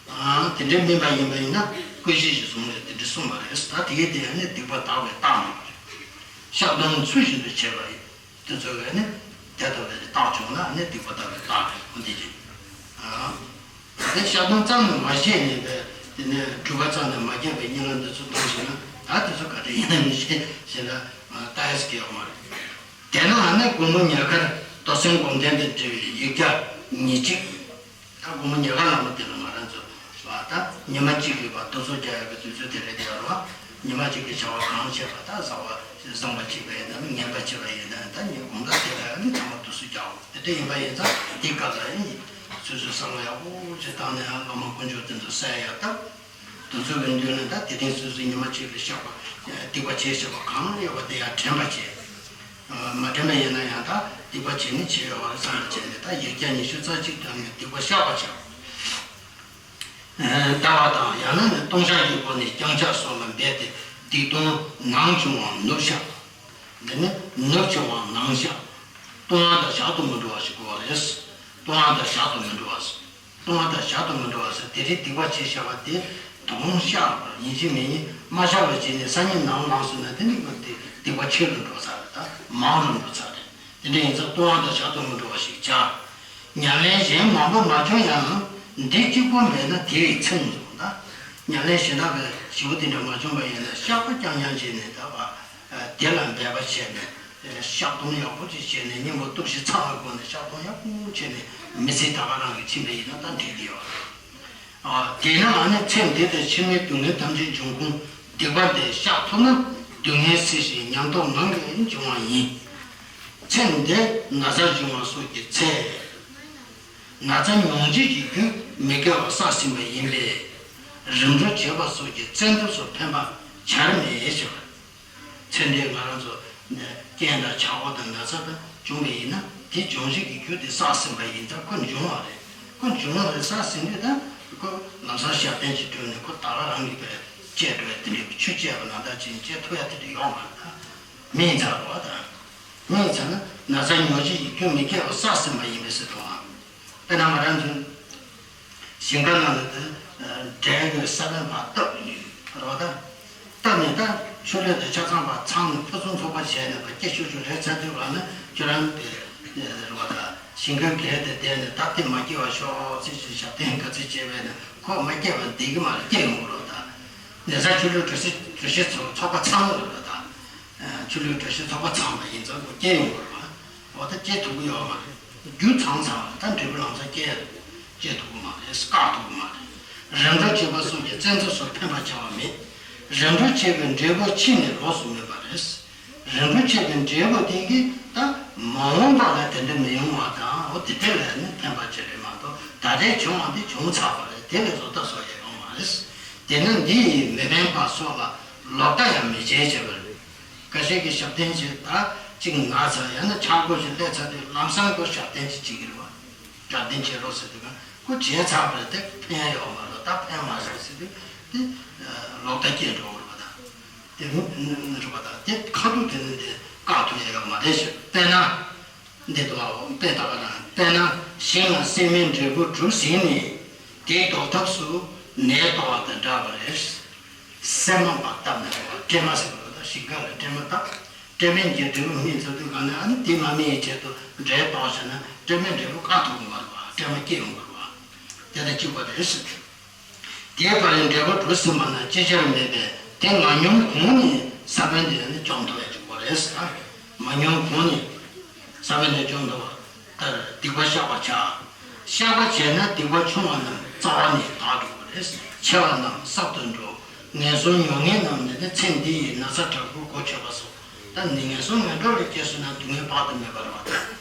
དང་། དེ་འདྲའི་དམན་པ་ཡིན་པ་ཡིན་ན་སྐུ་ཆས་ཤིག་བཟུང་ནས་དེ་འདྲ་གསུངས་པ་རེད། ད་དེ་གའི་དེ་ཡང་ནི་སྡིག་པ་དག་པའི་རྟགས་རྣམས་རེད། བཤགས་སྡོམ་ཚུལ་བཞིན་དུ་བྱས་པ་ཡིན། དེ་ཚོ་བས་ནི་དེ་ལྟ་བུའི་རྟགས་བྱུང་ན་ནི་སྡིག་པ་དག་པའི་རྟགས་རེད། འོ་འདི་ཅི། དེ་བཤགས་སྡོམ་ཙམ་ནས་མ་བྱས་ནས་པས་དེ་ནས་སྒྲུབ་པ་ཙམ་ནས་མ་བརྒྱབ་པའི་རྨི་ལམ་འདི་ཚོ་བཏང་ཞེ་ན། ད་དེ་ཚོ་ག་འདྲ་ཡིན་ན་མི་ཤེས་ཞེ་ན། ལྟ་ཡས་ཀྱི་ཡོད་མ་རེད། དེ་ནའང་ནི་དགོང་མོ་ཉལ་ཁར་རྡོར་སེམས་སྒོམ་བཟླས་དང་འབྲེལ་བའི་ཡིག་བརྒྱ་ཉེར་གཅིག་ད་དགོང་མོ་ཉལ་ཁ་ལ་མོ་དེ་ལ་ང་རང་ཚོ་བ་ད་ཉི་མ་གཅིག་གི་བ་རྡོ་སོལ་རྒྱག་ཡག་གི་དུས་ཚོད་དེ་རེད་དེ་ར་བ། ཉི་མ་གཅིག་གི་བྱ་བ་གང་བྱས་པ་ད་བཟང་བ་བཟང་བ་བྱས་པ་ཡིན་ན་ངན་པ་བྱས་པ་ཡིན་ན་ད་ཉིན་གུང་ད་དེ་ལ་ནི་ཚང་མ་རྡོ་སོལ་རྒྱག་དགོས། དེ་འདྲ་ཡིན་པ་ཡིན་ཙང་དེ་སྐབས་ལ་ཡིན་སོ་སོའི་བསམ་བློ་ཡག་པོ་ཞིག་བཏང་ནས་ཨ་བླ་མ་དཀོན་མཆོག་དེ་ཚོ་གསལ་ཡག་ད། དེ་ཚོ་གི་མདུན་ལ་ད་དེ་རིང་སོ་སོའི་ཉི་མ་གཅིག་ལ་བཤགས་པ་སྡིག་པ་བྱས་བཤགས་པ་གང་ཡོད་པ་དེ་ཡང་དྲན་པ་བྱས། མ་དྲན་པ་ཡིན་ན་ཡང་ད་སྡིག་པ་བྱས་ནས་བྱས་ཡོད་པ་བསམ་པ་བྱས་ནས་ད་ཡིག་བརྒྱ་ཉི་ཤུ་རྩ་གཅིག་བཏོན་ནས་སྡིག་པ་བཤགས་པར་བྱའོ། ལྟ་བ་དང་ཡང་ན་ནི་ལྟུང་བཤགས་ཀྱི་སྒོ་ནས་བརྐྱང་ཕྱག་སོགས་ལ་འབད་དེ་སྡིག་ལྟུང་ནང་བྱུང་བ་ནུབ་བཤགས། འདི་ནི་ནུབ་བྱུང་བ་ནང་བཤགས། ལྟུང་བ་དང་ཞག་ཏུ་མི་འགྲོ་བ་ཞིག་དགོས་པ་རེད། ལྟུང་བ་དང་ཞག་ཏུ་མི་འགྲོ་བ། ལྟུང་བ་དང་ཞག་ཏུ་མི་འགྲོ་བ་ཟེར་དེ་རིང་སྡིག་པ་བྱས་བཞག་པ་དེ་དོ་དགོང་བཤགས་པར་ཡིན་གཅིག་མིན་གཉིས་མ་བཤགས་པ་བྱས་ནས་སང་ཉིན་ནམ་ལངས་སོང་ན་དེ་ནི་དེ་སྡིག་པ་ཆེ་རུ་འགྲོ་ས་རེད། ད་མང་རུ་འགྲོ་ས་རེད། དེ་འདྲ་ཡིན་ཙང་ལྟུང་བ་དང་ཞག་ཏུ་མི་འགྲོ་བ་ཞིག་བྱ། ཉམས་ལེན་གཞན་མང་པོ་མ་བྱུང་ཡང་འདི་གཅིག་པོ་མེད་ན་དེ་ཡི་ཚིམ་འདུག་ད་ཉམས་ལེན་གཞན་དག་གི་ཞིབ་པོ་དེ་འདྲ་མ་བྱུང་བ་ཡིན་ན་བཤགས་པ་རྐྱང་རྐྱང་བྱས་ནས་ད་བ། དེ་ལ་འབད་པ་བྱས་ནས་བཤགས་སྡོམ་ཡག་པོ་ཅིག་བྱས་ནས་སྙིང་པོ་སྟོབས་བཞི་ཚང་བའི་སྒོ་ནས་བཤགས་སྡོམ་ཡག་པོ་བྱས་ནས་མི་ཚེ་ད་ག་རང་གི་ཕྱིན་པ་ཡིན་ན་ད་འགྲིག་གི་ཡོད་རེད། དེས་ན་ཨ་ནི་ཚེ་འདི་དང་ཕྱི་མའི་སྡུག་བསྔལ་ཐམས་ཅད་འབྱུང་ཁུངས་སྡིག་པ་འདི་བཤགས་ཐུབ་ན་སྡུག་བསྔལ་སེལ་ཞིང་ཉམས་རྟོགས་ངང་གིས་འབྱུང་བ་ཡིན། ཚེ་འདིར་ན་ཚ་འབྱུང་བ་སོགས་ཀྱི་ཚེ། ན་ཚ་མྱོང་བྱེད་ཀྱི་རྒྱུ་མི་དགེ་བ་བསགས་ཟིན་པ་ཡིན་པས། རིམ་གྲོ་བྱེད་པ་སོགས་ཀྱི་བཙན་ཐབས་སུ་ཕན་པ་བྱར་མེད་ཞེས་པ། ཚེ་འདིར་ང་རང་ཚོ་རྐྱེན་དང་ཆག་སྒོ་དང་ན་ཚ་དང་བྱུང་བ་ཡིན་ན་དེ་སྦྱོང་བྱེད་ཀྱི་རྒྱུ་དེ་བསགས་ཟིན་པ་ཡིན་ཙང་ཁོ་འབྱུང་བ་རེད། ཁོ་འབྱུང་བ་རེད་བསགས་ཟིན་དུས་ད་ཁོ་ལམ་སང་ཞབས་བརྟན་ཅིག་བསྒྲུབས་ནས་ཁོ་ད་ག་རང་གིས་པས་བཅད་འགྲོ་བའི་དེ་འདྲའི་ཆུ་བཅད་པ་ནང་ལྟར་ཅིག་བཅད་ཐུབ་ཡ་དེ་འདྲ་ཡོད་མ་རེད་ད། མིའི་ཚ་རོ་བ་དང་། མིའི་ཚ་ན་ན་ཚ་མྱོང་བྱེད་ཀྱི་རྒྱུ་མི་དགེ་བ་བསགས་ཟིན་པ་ཡིན་པས་ཟེར་དོ། དཔེར་ན་ང་རང་ཚོ་ཞིང་ཁ་ནང་ལ་དེ་འབྲས་ཀྱི་ས་བོན་ཕར་བཏབ་རེད་བ་ད། བཏབ་ནས་ད་ཆུ་ལྷོད་དེ་ཆ་ཚང་ཕར་ཚང་ནས་ཕུན་སུམ་ཚོགས་པ་བྱས་ནས་ཕར་སྐྱེ་ཤུགས་ཤུགས་རེད་ཚར་དུས་ལ་ནི་ཁྱོད་རང་དེ་རེད་བ་ད། ཞིང་ཁ་བརྒལ་ཏེ་བསྡད་ནས་ད་དེ་མ་སྐྱེ་བ་ཤོག་ཅེས་ཞབས་བརྟན་ག་ཚོད་བྱས་པས་ན་ཁོ་མ་སྐྱེ་བ་བསྡད་ཀྱི་མ་རེད། སྐྱེ་ཡོང་གི་རེད་བ་ད། ནས་ས་ཆུ་ལྷོད་གྲུ་བཞི་གྲུ་བཞི་ཚོགས་ཚོགས་པ་ཚང་བ་རེད་བ་ད། ཆུ་ལྷོད་གྲུ་བཞི་ཚོགས་པ་ཚང་བ་ཡིན་ཙང་ཁོ་སྐྱེ་ཡོང་གི་རེད་བ། འོ་ད་སྐྱེ་ཐུབ་ཀྱི་ཡོད་མ་རེད། རྒྱུ་ཚང་ཚང་བ་ད་འབྲས་བུ་ལམ་སང་སྐྱེ་སྐྱེ་ཐུབ་ཀྱི་མ་རེད། བཀག་ཐུབ་ཀྱི་མ་རེད། རིམ་གྲོ་བྱེད་པ་སོགས་ཀྱི་བཙན་ཐབས་སུ་ཕན་པ་བྱ་བ་མེད། རིམ་གྲོ་བྱས་པའི་འབྲས་བུ་ཕྱིས་ནས་ལོགས་སུ་སྨིན་པ་རེད། རིམ་གྲོ་བྱས་པའི་འབྲས་བུ་དེ་གིས་ད་མ་འོངས་པ་ལ་དེ་འདྲ་མི་ཡོང་བ་དང་འོ་དེ་འདྲ་ལ་ནི་ཕན་པ་ཅིག་རེད་མ་གཏོགས་ད་ལྟའི་བྱུང་བ་འདི་བྱུང་ཚར་བ་རེད། དེ་ལས་བཟོ་ལྟ་བཟོ་ཡ་ཡོང་མ་རེད། དེས་ན་འདི་ཡིས་མི་ཕན་པ་སོགས་ལ་ལོག་ལྟ་ཡང་མི་བྱེད་ཅེས་པ་རེད། འགའ་ཤས་ཀྱིས་ཞབས་བརྟན་བྱེད་ད་ཅིག་ན་ཚ་ཡང་ན་ཆག་སྒོ་ཞིག་སླེབས་ཚར་དུས་ལམ་སང་ཁོ་ཞབས་བརྟན་ཅིག་བྱེད་ཀྱི་རེད་བ། ཞབས་བརྟན་བྱེད་རོགས་ཟེར་དུས་ཁོ་བྱས་ཚར་བ་རེད། དེ་ཕན་ཡོད་མ་རེད། ད་ཕན་མ་རེད་ཟེར་དུས་དེ་ལོག་ལྟ་སྐྱེས་འགྲོ་བ་རེད་བ་ད། དེ་རེད་བ་ད། དེ་ཁ་ཐུག་དེ་ནི་དེ་བཀག་ཐུབ་ཡ་ཡོད་མ་རེད་ཞེས་དཔེར་ན། འདི་དུའོ་དཔེ་ད་ག་རང་དཔེར་ན་ཞིང་ལ་སྲེད་མེད་འབྲས་བུ་གྲུབ་ཟིན་ནས་དེའི་ཟློག་ཐབས་སུ་ནད་གཏོར་བ་དང་འདྲ་བ་རེད། སྲན་མ་བཏབ་ནས་སྲན་མ་ཟེར་བ་ད་ཞིང་ཁ་ལ་སྲན་མ་བཏབ། སྲན་མས་ཀྱི་འབྲས་བུ་སྨིན་ཚར་དུས་གང་ནས་ཨ་ནི་དེ་མ་སྨིན་ཡི་ཆེད་དུ་འབྲས་གཏོར་བྱས་ན་སྲན་མའི་འབྲས་བུ་བཀག་ཐུབ་ཀྱི་མ་རེད་བ། སྲན་མ་སྐྱེ་ཡོང་གི་རེད་བ། དེ་དང་གཅིག་པ་རེད། དེའི་བར་ལ་འབྲས་བུ་གྲུབ་ཟིན་པ་ན་ཅི་བྱར་མེད་པས་དེ་མ་མྱོང་གོང་ནས་ས་བོན་དེ་ནི་བཅོམ་ཐུབ་པའི་གཅིག་པོ་རེད་ཟེར། མ་མྱོང་གོང་ནས་ས་བོན་དེ་བཅོམ་ཐུབ་པ་ལྟར་སྡིག་པ་བཤགས་པར་བྱ། བཤགས་པ་བྱས་ན་སྡིག་པ་ཆུང་བ་རྣམས་རྩ་བ་ནས་དག་འགྲོ་བ་རེད། ཆེ་བ་རྣམས་གསར་དུ་འགྲོ། ངན་སོང་མྱོང་མཁན་རྣམས་ནི་ནི་ཚེ་འདི་ཡི་ན་ཚ་དྲག་པོས་གོ་ཆོད་པ་སོགས་ད་ནི་ངན་སོང་ངན་འགྲོ་ལ་སྐྱེས་སོང་ན་སྡུག་བསྔལ་དཔག་ཏུ་མེད་པ་རེད་བ་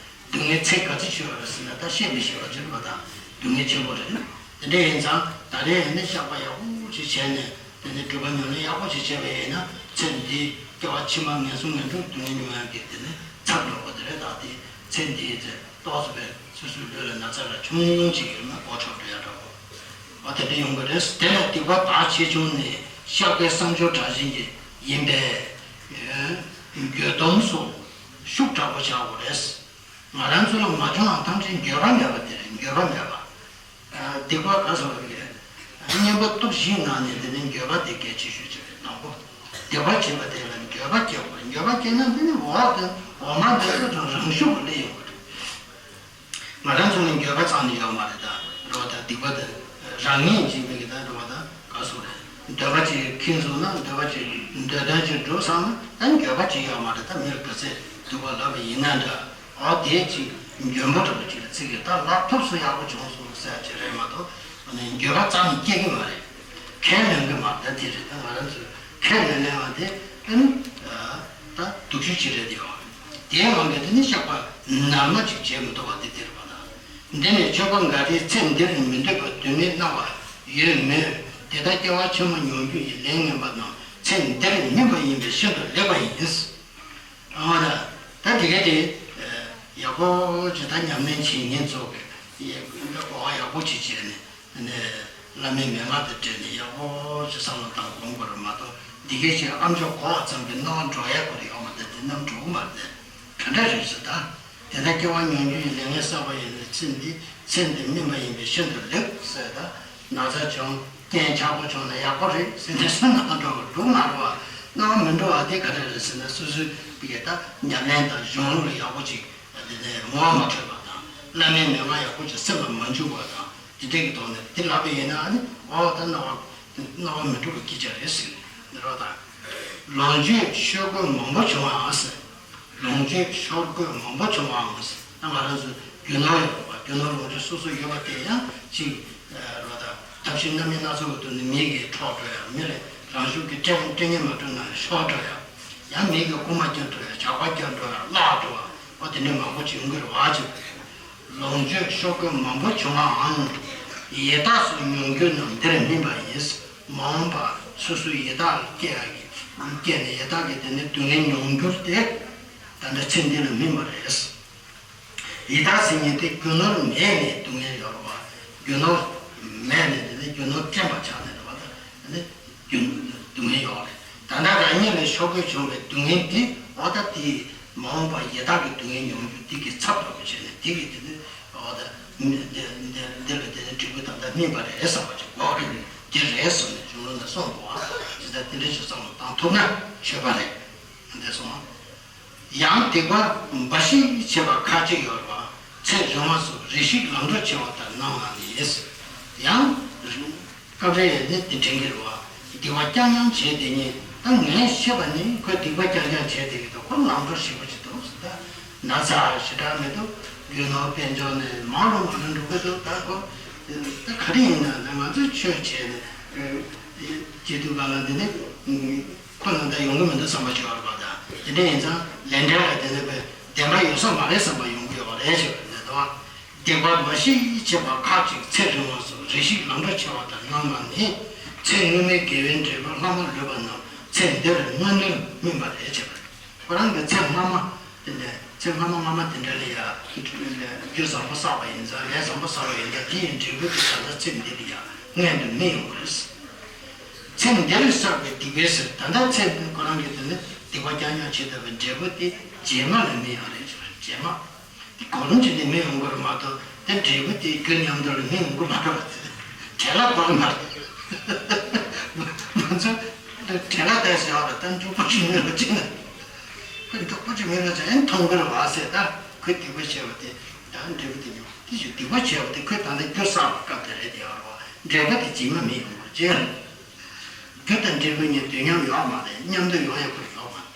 དང་། སྡུག་བསྔལ་ཚད་ག་ཚོད་ཆེ་བ་རེད་ཟེར་ན་ད་བཤད་མི་ཤེས་པ་ཅིག་རེད་པ་དང་སྡུག་བསྔལ་ཆེན་པོ་རེད། དེ་འདྲ་ཡིན་ཙང་ད་རེས་ནི་བཤགས་པ་ཡག་པོ་ཅིག་བྱས་ནས་དེ་ནི་སྒྲུབ་པ་ཉམས་ལེན་ཡག་པོ་ཅིག་བྱས་པ་ཡིན་ན་ཚེ་འདིའི་སྐྱེ་བ་ཕྱི་མ་ངན་སོང་ངན་འགྲོའི་སྡུག་བསྔལ་མྱོང་ཡག་གི་དེ་ནི་ཚབ་འགྲོ་བ་དེ་རེད། ད་དེ་ཚེ་འདིའི་ཚེ་ཏོག་ཙམ་པའི་སོ་སོའི་ལུས་ལ་ན་ཚ་ར་ཆུང་ཆུང་ཅིག་ཡོད་ན་གོ་ཆོག་འགྲོ་ཡག་འདྲ་བོ་བ་དེ་འདྲ་ཡོང་གི་རེད། དེ་ལ་སྡིག་པ་དག་ཆེ་ཆུང་ནི་བཤགས་པའི་བསམ་སྦྱོར་དྲག་ཞན་གྱིས་ཡིན་པས་འགྱོད་སྡོམ་སོགས་ཤུགས་དྲག་པོ་བྱ་དགོས་རེད། ང་རང་ཚོ་ལ་མ་བྱུང་བ་ཐམས་ཅད་འགྱོད་པ་མེད་པ་དེ་རེད། འགྱོད་པ་མེད་པ། སྡིག་པ་ག་ཟེར་བ་རེད། གཉེན་པོ་སྟོབས་བཞིའི་ནང་ནས་དེ་ནི་འགྱོད་པ་དེ་གལ་ཆེ་ཤོས་ཅིག་རེད། དང་པོ། སྡིག་པ་བྱེད་པ་དེ་ལ་འགྱོད་པ་སྐྱེ་དགོས་རེད། འགྱོད་པ་སྐྱེས་ན་དེ་ནི་འོག་ཏུ་འོག་མ་འདོད་པ་དང་རང་ཤུགས་ཀྱིས་སླེབས་ཡོང་གི་རེད། ང་རང་ཚོ་ནི་འགྱོད་པ་རྩ་ནས་ཡོད་མ་རེད་ད། རེད་བ་ད། སྡིག་པ་དེ་རང་ངེས་ཅིག་མི་གི་ད་རེད་བ་ད་ག་ཟེར་རེད། འདོད་པ་ཅིག་ཁེངས་སོང་ན་འདོད་པ་ཅིག་འདོད་དོན་ཅིག་འགྲུབ་སོང་ན་ད་འགྱོད་པ་ཅིག་ཡོད་མ་རེད། ད་མི་ལ་ག་ཚད་སྡིག་པ་ལབ་པ་ཡིན་ན་འདྲ། ཨོ་དེ་ཅིག་འཇོན་པོ་འདྲ་པོ་ཅིག་ལ་བརྩི་གི་ད་ལག་ཐོབ་སུ་ཡག་པོ་བྱུང་སོང་ཟེར་ཅིག་རེད་མ་གཏོགས་ཨ་ནི་འགྱོད་པ་རྩ་ནས་སྐྱེ་གི་མ་རེད། ཁས་ལེན་གི་མ་རེད། ད་དེ་རེད། ད་ང་རང་ཚོས་ཁས་མི་ལེན་པ་དེ་ཨ་ནི་ད་སྡུག་ཤོས་ཅིག་རེད་དེ། ཨོ་དེའི་དབང་གིས་དེ་ནི་བཤགས་པ་ནར་མ་ཅིག་བྱེད་མི་ཐུབ་པ་དེ་དེ་རེད་པ་ད། འདི་ནི་སྤྱོད་པ་འགའ་རེས་ཚེ་འདིར་མི་འདོད་པ་དོན་མེད་སྣང་བ་ཡོད་མོད། དེ་ལྟར་སྐྱེ་བ་ཕྱི་མ་མྱོང་རྒྱུ་ཡི་ལས་ངན་པ་རྣམས་ཚེ་འདིར་སྨིན་པ་ཡིན་པས་ཤིན་ཏུ་ལེགས་པ་ཡིན། ཨ་ད་ ད་དེ་ག་དེ་ཡག་པོ་ཅིག་ད་ཉམས་ལེན་བྱེད་མཁན་ཚོ་གི་གོ་བ་ཡག་པོ་ཅིག་བྱས་ནས་ནས་བླ་མའི་མན་ངག་དེ་དྲན་ནས་ཡག་པོ་ཅིག་བསམ་བློ་བཏང་དགོངས་དགོས་རེད་མ་གཏོགས་འདི་གའི་ཞིག་ཨ་མཆོག་གོ་བ་ཙམ་གྱིས་རྣ་བ་འགྲོ་ཡག་གོ་རེ་ཡོད་མ་རེད། དེ་རྣམས་འགྲོ་གི་མ་རེད། ག་འདྲ་རེད་ཟེར་ད། དེ་ལྟར་སྐྱེ་བ་མྱོང་རྒྱུ་ཡི་ལས་ངན་བསགས་པ་ཡིན་ནས་ཚེ་འདི་ཚེ་འདི་སྨིན་པ་ཡིན་པས་ཤིན་ཏུ་ལེགས་ཟེར་ད། ན་ཚ་བྱུང་རྐྱེན་ཆག་པོ་བྱུང་ན་ཡག་པོ་རེད་ཟེར་ནས་སུ་ན་འགྲོ་གི་འགྲོ་མ་རེད་བ། རྣ་བ་མི་འགྲོ་བ་དེ་ག་འདྲ་རེད་ཟེར་ན་སོ་སོའི་གི་ད་ཉམས་ལེན་དང་གཞུང་ལུགས་ལ་ཡག་པོ་ཅིག་དེ་ནས་ངོ་བོ་མ་འཕྲོད་པ་དང་བླ་མའི་མན་ངག་ཡག་པོ་ཅིག་སེམས་ལ་མ་འཇུག་པ་དང་དེ་འདྲས་ཀྱི་ཐོག་ནས་དེ་ལབ་པ་ཡིན་ན་ཨ་ནི་ཨོ་ད་རྣ་བ་རྣ་བ་མི་འགྲོ་བའི་སྐད་ཆ་རེད་ཟེར་ནས་རོ་དང་། ལོངས་སྤྱོད་ཤོར་དགོས་མང་པོ་བྱུང་བའང་ཟེར། ལོངས་སྤྱོད་ཤོར་དགོས་མང་པོ་བྱུང་བའང་ཟེར། ད་ང་རང་ཚོ་རྒྱུ་ནོར་ཡོད་པ་རྒྱུ་ནོར་ལོངས་སྤྱོད་སོ་སོ་ཡོད་པ་དེ་ཡང་ཅིག་རོ་དང་ཐབས་ཤེས་སྣ་མིན་སྣ་ཚོགས་ཀྱི་ཐོག་ནས་མི་གིས་འཕྲོག་འགྲོ་ཡ། མི་ལ་རང་ཤུགས་ཀྱིས་སྤྲད་སྤྲད་ཉན་མ་སྤྲོད་ན་ཤོར་འགྲོ་ཡ། ཡང་མི་གིས་རྐུ་མ་རྒྱག་འགྲོ་ཡ། ཇག་པ་རྒྱག་འགྲོ་ཡ། བརླག་འགྲོ་བ་འོ་དེ་འདྲ་མང་པོ་བྱུང་གི་རེད་བ་ཅིག་ལོངས་སྤྱོད་ཤོར་དགོས་མང་པོ་བྱུང་བའང་། ཡི་དྭགས་སུ་མྱོང་འགྱུར་རྣམས་འདིར་སྨིན་པ་ཡིན། མ་འོངས་པ་སོ་སོའི་ཡི་དྭགས་ལ་སྐྱེ་ཡག་གི་སྐྱེས་ནས་ཡི་དྭགས་ཀྱི་དེ་ནས་སྡུག་བསྔལ་མྱོང་འགྱུར་དེ་ད་ལྟ་ཚེ་འདི་ལ་སྨིན་པ་རེད། ཡི་དྭགས་ཟེར་མཁན་དེ་རྒྱུ་ནོར་མེད་ནས་སྡུག་བསྔལ་ཡོད་རེད་བ། རྒྱུ་ནོར་མེད་ནས་དེ་ནས་རྒྱུ་ནོར་བསྐྲུན་པ་ཆགས་ནས་རེད་བ། ད་ནི་རྒྱུ་སྡུག་བསྔལ་ཡོད་རེད། ད་ལྟ་རང་ཉིད་ལ་ཤོར་དགོས་བྱུང་བའི་སྡུག་བསྔལ་དེ་འོ་ད་དེ་མ་འོངས་པ་ཡི་དྭགས་ཀྱི་སྡུག་བསྔལ་མྱོང་རྒྱུ་དེ་གི་ཚབ་འགྲོ་གི་བྱས་ནས་དེ་གི་དེ་ནི་འོ་ད་འདི་འདི་འདི་ལ་དེ་ནི་འབྲས་བུ་ད་ལྟ་སྨིན་པ་རེད་བསམ་པ་ཅིག་འོ་རེད། དེ་རེད་བསམ་ནས་གཞུང་ལུགས་ནས་གསུངས་འདུག་ཨ། ཇི་ལྟར་དེ་འདྲ་ཞིག་བསམ་བློ་བཏང་ཐུབ་ན་ཆོས་པ་རེད། འདི་སོང་། ཡང་སྡིག་པ་འབའ་ཞིག་བྱས་པ་ཁ་ཅིག་ཡོད་རེད་བ། ཚེ་རིང་བ་སོགས་རེ་ཞིག་ལམ་འགྲོ་ཆེ་བ་ལྟར་སྣང་བ་ནི། ཡང་སྐབས་རེ་ནི་དེ་དྲན་གྱི་རེད་བ། སྡིག་པ་རྐྱང་རྐྱང་བྱས་དེ་ཉིད་ད་ངས་ཤེས་པ་ནི་ཁོས་སྡིག་པ་རྐྱང་རྐྱང་བྱས་དེ་གི་ད་ཁོ་ལམ་འགྲོ་ཞེ་པོ་ཅིག་འདུག་ཟེར། ད་ན་ཚ་ཞེ་དྲག་མི་འདུག་རྒྱུ་ནོར་དཔལ་འབྱོར་ནི་མང་རུ་མང་རུ་འགྲོ་གི་འདུག་ད་ཁོ་ད་ག་རེ་ཡིན་ན་ད་ང་ཚོས་ཆོས་བྱས་ནས་སྐྱིད་སྡུག་ག་ལ་འདི་ནི། ཁོ་ན་ད་ཡོང་གི་མི་འདུག་བསམ་པ་ཅིག་ཡོད་རེད་པ། ད་དེ་འདྲ་ཡིན་ཙང་ལས་འབྲས་ལ་དེ་ནི་བདེན་པ་ཡོད་ས་མ་རེད་བསམ་པ་ཡོང་གི་ཡོད་རེད་ཅེས་པ་རེད་དོ། སྡིག་པ་འབའ་ཞིག་བྱས་པ་ཁ་ཅིག་ཚེ་རིང་བ་སོགས་རེ་ཞིག་ལམ་འགྲོ་ཆེ་བ་ལྟར་སྣང་བ་ནི། ཚེ་སྔོན་མའི་དགེ་བའི་འབྲས་བུ་ལྷག་མ་ལུས་པ་རྣམས་ཚེ་འདིར་དངོས་གནས་སྨིན་པ་རེད་ཅེས་པ་རེད། ཁོ་རང་གི་ཚེ་སྔ་མ་དེ་འདྲ་ཚེ་སྔ་མ་སྔ་མ་དེ་འདྲ་ལ་ཡང་རྒྱུ་བཟང་པོ་བསགས་པ་ཡིན་ཙང་ལས་བཟང་པོ་བསགས་པ་ཡིན་ཙང་དེ་ཡི་འབྲས་བུ་དེ་ད་ལྟ་ཚེ་འདི་ལ་ཡང་མངོན་དུ་སྨིན་ཡོང་གི་རེད། ཚེ་འདིར་བསགས་པའི་སྡིག་པའི་ཟེར། ད་ལྟ་ཚེ་འདི་ཁོ་རང་གི་དེ་ནི་སྡིག་པ་རྐྱང་རྐྱང་བྱེད་ཐུབ་པའི་འབྲས་བུ་དེ་རྗེས་མ་ལ་སྨིན་ཡོང་རེད་ཟེར། རྗེས་མ་དེ་གོ་རིམ་བྱས་ནས་སྨིན་ཡོང་གི་རེད་མ་གཏོགས་དེ་འབྲས་བུ་དེ་རྒྱུ་མཉམ་དུ་ལ་སྨིན་ཡོང་གི་མ་རེད་པ། དེ་བྲེལ་བ་གོ་རེད་མ་རེད། ང་ཚོ་བྲེལ་བ་བལྟས་ཟེར་བ་རེད། ད་མགྱོགས་པོ་ཅིག་སྨིན་རོགས་བྱེད་ན། ཁོ་མགྱོགས་པོ་ཅིག་སྨིན་རོགས་བྱེད་ན་མཐོང་གི་རེད་བ་ཟེར། ད་ཁོས་སྡིག་པ་བྱས་པ་དེ་ད་འབྲས་བུ་དེ་ཉོ་དེ་བཞིན་སྡིག་པ་བྱས་པ་དེ་ཁོས་ད་ལྟ་རྒྱུ་བསགས་པ་སྐབས་དེ་རེད་དེ་ཡོད་རེད་བ། འབྲས་བུ་དེ་རྗེས་མ་སྨིན་ཡོང་གི་རེད་ཅེས། རྒྱུ་དང་འབྲས་བུ་གཉིས་དུས་མཉམ་ཡོད་མ་རེད། མཉམ་དུ་ཡོང་ཡག་པོ་ཡོད་མ་རེད།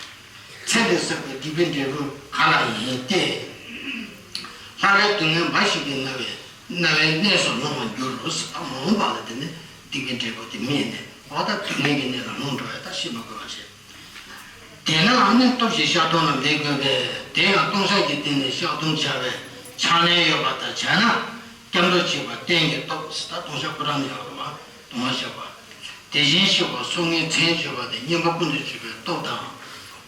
ཚེ་འདིར་བསགས་པའི་སྡིག་པའི་འབྲས་བུ་ག་ལ་ཡིན་ཏེ། སླར་ཡང་སྡུག་བསྔལ་འབའ་ཞིག་གི་སྣང་བའི་སྣང་བའི་གནས་སུ་ལྷུང་བར་འགྱུར་རོ་ཟེར། ད་མ་འོངས་པ་ལ་དེ་ནི་སྡིག་པའི་འབྲས་བུ་དེ་སྨིན་ནས་འོ་ད་སྡུག་བསྔལ་གྱི་གནས་ལ་ལྷུང་འགྲོ་བས་ད་ཤི་མ་དགོས་པ་བྱེད། དེས་ན་ཨ་ནི་སྟོབས་ཀྱིས་བཤགས་སྡོམ་ལ་འབད་དགོས་པས། དེ་ཡང་ལྟུང་བཤགས་ཀྱི་སྟེང་ནས་བཤགས་སྡོམ་བྱ་བའི་ཕྱག་ལེན་ཡོད་པ་ལྟར་བྱས་ན། སྐྱབས་འགྲོ་བྱེད་པ་རྟེན་གྱི་སྟོབས་ཟེར། ད་ལྟུང་བཤགས་ཁོ་རང་ནས་ཡོད་རེད་བ། ལྟུང་བ་བཤགས་པ། དེ་བཞིན་གཤེགས་པ་སོ་ལྔའི་མཚན་བརྗོད་པ་དེ་བསྙེན་པ་ཀུན་ཏུ་སྤྱོད་པའི་སྟོབས་དང་།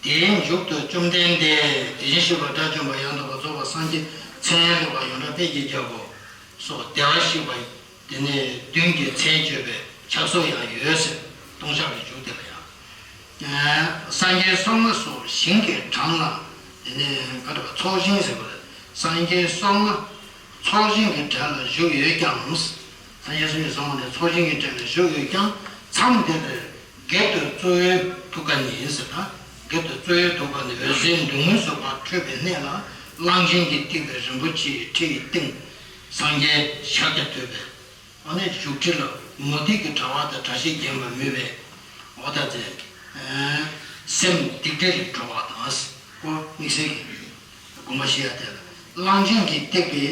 དེའི་མཇུག་ཏུ་བཅོམ་ལྡན་འདས་དེ་བཞིན་གཤེགས་པ་དགྲ་བཅོམ་པ་ཡང་དག་པར་རྫོགས་པ་སངས་རྒྱས་མཚན་ཡང་དག་པ་ཡོངས་གྲགས་དཔལ་གྱི་རྒྱལ་པོ་སོགས་བདེ་བར་གཤེགས་པ་དེ་ནས་བདུན་གྱི་མཚན་བརྗོད་པའི་ཕྱག་སྲོལ་ཡང་ཡོད་ཟེར། ལྟུང་བཤགས་ཀྱི་མཇུག་དེ་ལ་ཡང་། སངས་རྒྱས་སོ་ལྔ་སོགས་ཞིང་གི་གྲངས་ལ་དེ་ནས་ག་རེ་བ་ཚོགས་ཞིང་ཟེར་བ་རེད། སངས་རྒྱས་སོ་ལྔ་ཚོགས་ཞིང་གི་གྲས་ལ་བཞུགས་ཡོད་ཀྱང་། སངས་རྒྱས་སོ་ལྔ་ཚོགས་ཞིང་གི་གྲས་ལ་བཞུགས་ཡོད་ཀྱང་མཚམས་དེར་བརྒྱད་དུ་རྩོལ་བའི་ཐུགས་ཀ་ནས་ཟེར་ན། བརྒྱད་དུ་རྩོལ་བའི་ཐུགས་ཀ་ནས་འོད་གསལ་མདུན་ངོས་སུ་ཕར་འཕྲོས་པའི་གནས་ལ་གླང་ཆེན་གྱིས་བཏེགས་པའི་རིན་པོ་ཆེའི་ཁྲི་ཡི་སྟེང་སངས་རྒྱས་ཤཱཀྱ་ཐུབ་པའི་ཨ་ནི་བཞུགས་ཁྲི་ལ་མུ་སྟེགས་ཀྱི་དྲ་བ་དང་དྲ་ཞིག་བརྒྱན་པ་མོས་པས་འོ་ད་ཚེ་སེམས་སྡིག་སྒྲིབ་ལས་གྲོལ་བ་དང་། ཁོ་དམིགས་བསལ་གྱི་དགོངས་པ་བཞེས་ཡ་དེ་ལ་གླང་ཆེན་གྱིས་བཏེགས་པའི་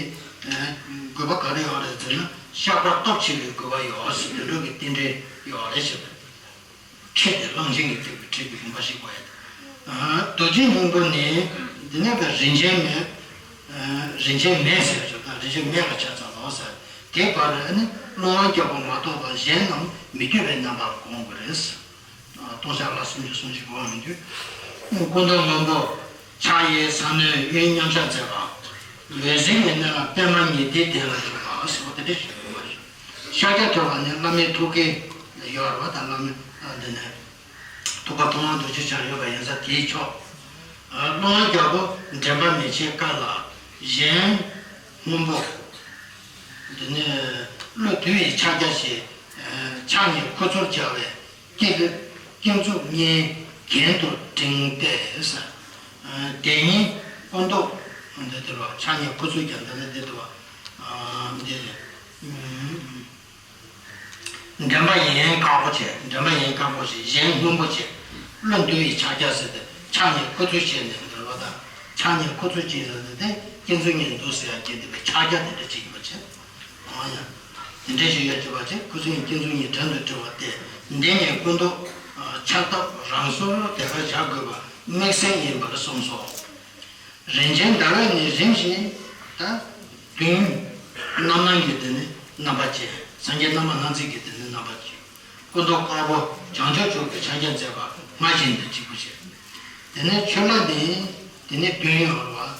དགོས་པ་ག་རེ་ཡོད་རེད་ཟེར་ན་བཤགས་པ་སྟོབས་ཆེ་བའི་དགོས་པ་ཡོད་ཟེར་དེ་འདྲ་གི་རྟེན་འབྲེལ་ཡོད་རེད་ཟེར། ཁྲི་དེ་གླང་ཆེན་གྱིས་བཏེགས་པའི་ཁྲི་གི་དགོངས་པ་བཞེས་དགོས་ཡ་དེ། རྡོ་རྗེ་སྙིང་པོ་ནི་འདི་ནས་ཀྱི་རིན་ཆེན་མེ། རིན་ཆེན་མེ་ཟེར་ཆོག་དང་རིན་ཆེན་མེ་ལ་ཆ་ཚང་ལོ་ཟེར། དེའི་བར་ནི་རླུང་དབང་རྒྱལ་པོ་མ་གཏོགས་པ་གཞན་རྣམས་མི་བསྐྱོད་པའི་རྣམ་པར་བསྒོམ་དགོས་རེད། ལྟུང་བཤགས་ལ་སུམ་ཅུ་སུམ་ཅུ་གོ་བ་མི་འདུག་སྐུ་མདོག་སྔོན་པོ། ཕྱག་གཡས་ས་གནོན་གཡོན་མཉམ་བཞག་མཛད་པ། འོད་ཟེར་གྱི་སྣོད་ལ་པདྨ་ཉི་ཟླའི་གདན་ལ་བཞུགས་པ་ཟེར་བ་དེ་འདྲ་ཞིག་དགོངས་པ་རེད། ཤཱཀྱ་ཐུབ་པ་ནི་བླ་མའི་ཐུགས་ཀའི་ཡོད་རེད་བ། ད་བླ་མའི་འདི་ནས་ཐུབ་པ་ཐུབ་དབང་རྡོ་རྗེ་འཆང་ཡོད་པ་ཡིན་ཙང་དེའི་ཕྱོགས། ཀླུ་དབང་རྒྱལ་པོ་འདྲེན་པ་མི་བྱེད་དཀའ་ལ་གཞན་སྔོན་པོ། འདི་ནི་ཀླུ་བདུད་ཡི་ཕྱག་རྒྱ་ཞེས། ཕྱག་གཉིས་ཁུ་ཚུར་སྦྱར་བའི་སྐེ་སྐེ་མཛུབ་གཉིས་གྱེན་དུ་བསྒྲེངས་ཏེ། དེ་ཉིད་སྐུ་མདོག་འདི་དེ་བ། ཕྱག་གཉིས་ཁུ་ཚུར་སྦྱར་འདི་ནི་འདི་དེ་བ། འདི་འདྲེན་པ་ཡིན་དཀར་པོ་བྱས། འདྲེན་པ་ཡིན་དཀར་པོ་བྱས། གཞན་སྔོན་པོ་བྱས། ཀླུ་བདུད་ཡི་ཕྱག་རྒྱ་ཟེར་ཏེ་ཕྱག་གཉིས་ཁུ་ཚུར་བྱས་ནས་འདི་བ་དང་། ཕྱག་གཉིས་ཁུ་ཚུར་བྱས་ཟེར་ཏེ་སྐེ་མཛུབ་གཉིས་འདུག་ཟེར་ཡ་བྱས་ཏེ་ཕྱག་རྒྱ་དེ་འདྲ་བྱེད་ཀྱི་པ་བྱས། འོ་ཡ། དེ་འདྲ་ཞིག་ཡོད་ཀྱི་པ་བྱས། ཁུ་ཚུར་གཉིས་སྐེ་མཛུབ་གཉིས་བྲན་དུ་བསྒྲིལ་བ་སྟེ། འདི་ཉིད་སྐུ་མདོག་ཕྱག་བཏབ་རང་སོར་དེ་ཀ་བཞག་དགོས་པ་དམིགས་བསལ་ཡིན་པར་གསུངས་སོ། རིན་ཆེན་ཟླ་འོད་ནི་རིམ་བཞིན་ད་བདུན། རྣམ་སྣང་གི་དེ་ནི་རྣམ་པ་ཅན། སངས་རྒྱས་རྣམ་པར་སྣང་མཛད་ཀྱི་དེ་ནི་རྣམ་པ་ཅན། སྐུ་མདོག་དཀར་པོ་བྱང་ཆུབ་མཆོག་གི་ཕྱག་རྒྱ་མཛད་པ་སྔར་བཞིན་དུ་གཅིག་པུ་བྱས། དེ་ནས་ཆོས་ལ་ནི་དེ་ནི་བདུན་ཡོད་རེད་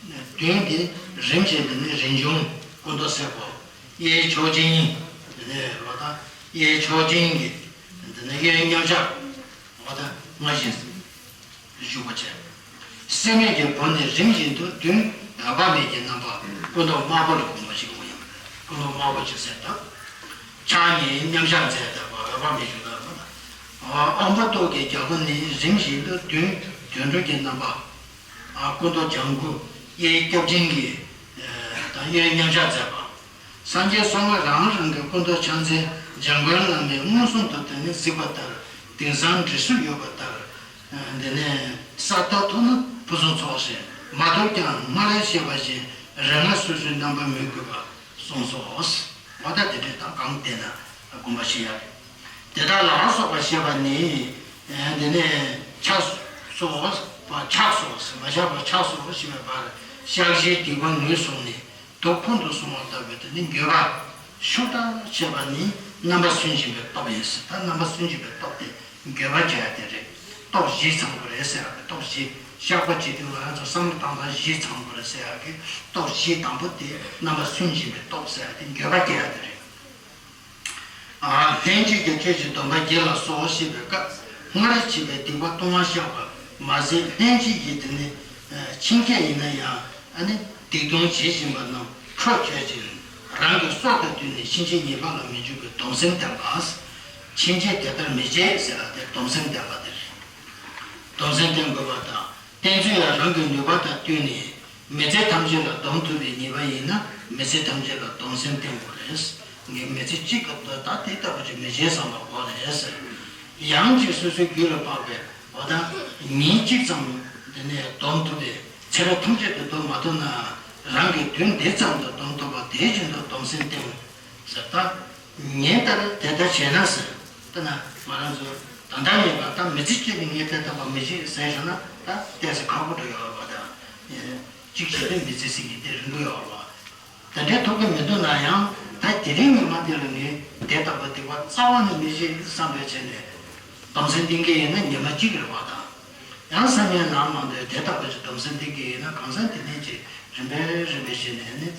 བ། བདུན་དེ་རིམ་བཞིན་དུ་ནི་རིན་འབྱུང་སྐུ་མདོག་སེར་པོ། གཡས་མཆོག་སྦྱིན། དེ་ནས་ལོ་ད་གཡས་མཆོག་སྦྱིན་གྱི་དེ་ནས་གཡོན་མཉམ་བཞག་ལོ་ད་སྔར་བཞིན་བཞུགས་པ་བྱས། སྲེད་མེད་ཀྱི་སྒོ་ནས་རིམ་བཞིན་དུ་བདུན་འོད་དཔག་མེད་ཀྱི་རྣམ་པ་སྐུ་མདོག་དམར་པོ་ལ་གོམས་པ་ཞིག་དགོས་ཡང་། སྐུ་མདོག་དམར་པོ་ཅིག་གསལ་བཏབ། ཕྱག་གཉིས་མཉམ་བཞག་མཛད་པ་འོད་དཔག་མེད་ཞུ་དགོས་ཡང་། དབང་པོ་ཏོག་གི་རྒྱལ་པོ་ནི་རིམ་བཞིན་དུ་བདུན་དུད་འགྲོ་གི་རྣམ་པ། སྐུ་མདོག་ལྗང་གུ། གཡས་སྐྱབས་སྦྱིན་གྱི་དང་གཡོན་མཉམ་བཞག་མཛད་པ། སངས་རྒྱས་གསུང་ངག་རང་རང་གི་སྐུ་མདོག་ཕྱག་མཚན་འཇམ་མགོན་བླ་མས་མངོན་སུམ་དུ་དེ་ནི་གཟིགས་པ་ལྟར། དེང་སང་འབྲི་སྲོལ་ཡོད་པ་ལྟར། དེ་ནས་ས་རྟ་ཐོབ་ན་ཕུན་སུམ་ཚོགས་ཤིང་། མ་ཐོབ་ཀྱང་སྔར་བཤད་པ་བཞིན་རིགས་ལྔ་སོ་སོའི་རྣམ་པར་མི་འགྱུར་བ་གསུངས་སོ། འོ་ད་དེ་འདྲའི་དང་གང་བལྟས་ན་དགོངས་པ་ཞིག་ཡ། དེ་དག་ལ་སོགས་པ་ཞེས་པ་ནི། དེ་ནས་ཕྱག་སོགས་པ་ཕྱག་སོགས་མ་བཞག་པ་ཕྱག་སོགས་ཞེས་པའི་བར་ཕྱག་བཞིའི་སྡིག་པ་ངོས་བཟུང་ནས། དུག་ཕུང་དུ་སོང་བ་ལྟ་བུའི་དེ་ནི་འགྱོད་པ་ཤུགས་དྲག་བྱེད་པ་ནི་རྣམ་པ་སུན་འབྱིན་པའི་སྟོབས་ཡིན་ཟེར། ད་རྣམ་པ་སུན་འབྱིན་པའི་སྟོབས་དེ་འགྱོད་པ་བྱེད་ཡ་དེ་རེད། སྟོབས་བཞི་ཚང་དགོས་རེད་ཟེར་ཡ་གི་སྟོབས་བཞི། བཤགས་པ་བྱེད་དུས་ང་རང་ཚོ་བསམ་བློ་བཏང་སྟངས་བཞི་ཚང་དགོས་རེད་ཟེར་ཡ་གི་སྟོབས་བཞི་དང་པོ་དེ་རྣམ་པ་སུན་འབྱིན་པའི་སྟོབས་ཟེར་ཡ་དེ་འགྱོད་པ་སྐྱེ་ཡ་དེ་རེད། ལྷན་ཅིག་ཏུ་ཆོས་ཀྱི་སྡོམ་པ་བགྱིས་ལ་སོགས་བཤད་པའི་སྐབས། སྔར་བྱས་པའི་སྡིག་པ་ལྟུང་བ་བཤགས་པ་མ་ཟད། ལྷན་ཅིག་གིས་དེ་ནི་ཕྱིན་ཆད་ཡིན་ན་ཡང་ཨ་ནི་སྡིག་ལྟུང་བྱེད་བཞིན་པ་རྣམས་འཕྲོ་བཅད་ཅིང་། རང་གི་སྲོག་དང་བསྟུན་ནས་ཕྱིན་ཆད་ཉེས་པ་ལ་མི་འཇུག་པའི་སྡོམ་སེམས་བསྟེན་པ། ཕྱིན་ཆད་དེ་ལྟར་མི་བྱེད་ཟེར་བ་དེ་སྡོམ་སེམས་བསྟེན་པ་དེ་རེད། སྡོམ་སེམས་བསྟེན་དགོས་པ་དང་། བསྟེན་ཚུལ་ཡང་རང་གི་ནུས་པ་དང་བསྟུན་ནས། མི་ཚེ་ཐམས་ཅད་ལ་སྡོམ་ཐུབ་པའི་ཉེས་པ་ཡིན་ན་མི་ཚེ་ཐམས་ཅད་ལ་སྡོམ་སེམས་བསྟེན་དགོས་རེད། ངས་མི་ཚེ་གཅིག་གི་ད་དེ་ལྟ་བུ་ཅིག་མི་བྱེད་བསམ་པ་དགོས་རེད། ཡང་གཅིག་སོ་སོའི་རྒྱུད་ལ་བབས་པའི་འོ་ད་ཉིན་གཅིག་ཙམ་དེ་ནས་སྡོམ་ཐུབ་པའི་ཚེ་རབས་ཐམས་ཅད་དུ་སྡོམ་མ་ཐུབ་ན། རང་གི་དུས་འདི་ཙམ་དུ་སྡོམ་ཐུབ་པ་དེ་བཞིན་དུ་སྡོམ་སེམས་བསྟེན་ཟེར། ད་ཉིན་ལྟར་དེ་ལྟར་བྱས་ན་ཟེར། ད་ན་ང་རང་ཚོ་ད་ལྟ་ཉིན་པ་ད་མི་ཚེ་གཅིག་ནི་ངས་དེ་ལྟ་བུ་མི་བྱེད་ཟེར་བཞག་ན་ད་ཏོག་ཙམ་ཁག་པོ་འགྲོ་ཡོད་པ་དང་། གཅིག་བྱས་ཏེ་མི་ཚེ་ཟིན་གྱི་དེ་རིང་པོ་ཡོད་རེད་བ། དེ་འདྲའི་ཐུབ་ཀྱི་མི་འདུག་ན་ཡང་ད་དེ་རིང་ཉི་མ་འདི་ལ་ངས་དེ་ལྟ་བུ་སྡིག་པ་རྩ་བ་ནས་མི་བྱེད་བསམ་པའི་ཆ་ནས་སྡོམ་སེམས་བསྟེན་གྱི་ཡིན་ན་ཉི་མ་གཅིག་རེད་བ་དང་། ཡང་སེམས་ཡན་ནང་མ་འདོད་དེ་ལྟ་བུ་ཞིག་སྡོམ་སེམས་བསྟེན་གྱི་ཡིན་ན་གང་ཟག་དེ་ནས་ཀྱི་རིམ་པས་རིམ་པས་བྱས་ནས་ནི་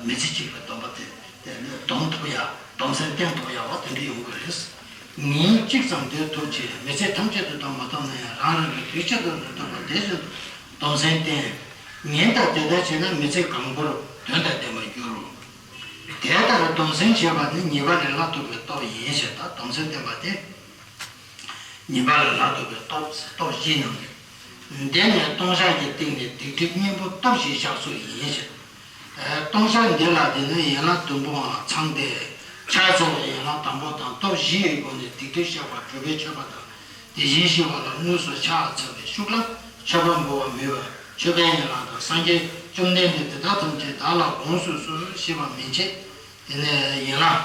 མི་ཚེ་གཅིག་ལ་སྡོམ་པ་དེ་དེ་ནི་སྡོམ་ཐུབ་ཡ་སྡོམ་སེམས་བསྟེན་ཐུབ་ཡ་བ་དེ་འདྲ་ཡོང་གི་རེད། ཉིན་གཅིག་ཙམ་སྡོད་ཐུབ་ཅེས་མི་ཚེ་ཐམས་ཅད་དུ་སྡོམ་མ་ཐུབ་ན་ཡང་རང་རང་གི་དུས་གཅིག་ཏུ་སྡོད་ཐུབ་པ་དེ་བཞིན་དུ་སྡོམ་སེམས་བསྟེན། ཉིན་ལྟར་དེ་ལྟར་བྱས་ན་མི་ཚེ་གང་བོར་དོན་དང་ལྡན་པར་འགྱུར། དེ་ལྟར་སྡོམ་སེམས་བྱེད་པ་ནི་ཉེས་པ་ལས་སླ་ཐུབ་པའི་སྟོབས་ཡིན་ཞེས། ད་སྡོམ་སེམས་བསྟེན་པ་དེ། ཉེས་པ་ལས་སླ་ཐུབ་པའི་སྟོབས་སྟོབས་བཞི་རྣམས་ཡོད། འདི་ནི་ལྟུང་བཤགས་ཀྱི་སྟེང་ནས་སྡིག་སྒྲིབ་གཉེན་པོ་སྟོབས་བཞིའི་བཤགས་ཚུལ་ཡིན་ཞེས། ལྟུང་བཤགས་འདི་ལ་དེ་ནི་ཡན་ལག་བདུན་པོའང་ཚང་སྟེ། ཕྱག་འཚལ་བའི་ཡན་ལག་དང་པོ་དང་སྟོབས་བཞི་ཡི་སྒོ་ནས་སྡིག་སྒྲིབ་བཤགས་པ་སྒྲུབ་པའི་མཆོད་པ་དང་། དེ་བཞིན་གཤེགས་པ་ལ་དངོས་སུ་ཕྱག་འཚལ་བའི་ཤུགས་ལ་མཆོད་པ་འབུལ་བ་མོས་པ་མཆོད་པའི་ཡན་ལག་དང་། སངས་རྒྱས་བཅོམ་ལྡན་འདས་དེ་དག་ཐམས་ཅད་བདག་ལ་དགོངས་སུ་གསོལ་ཞེས་པ་མན་ཆད། དེ་ནས་ཡན་ལག་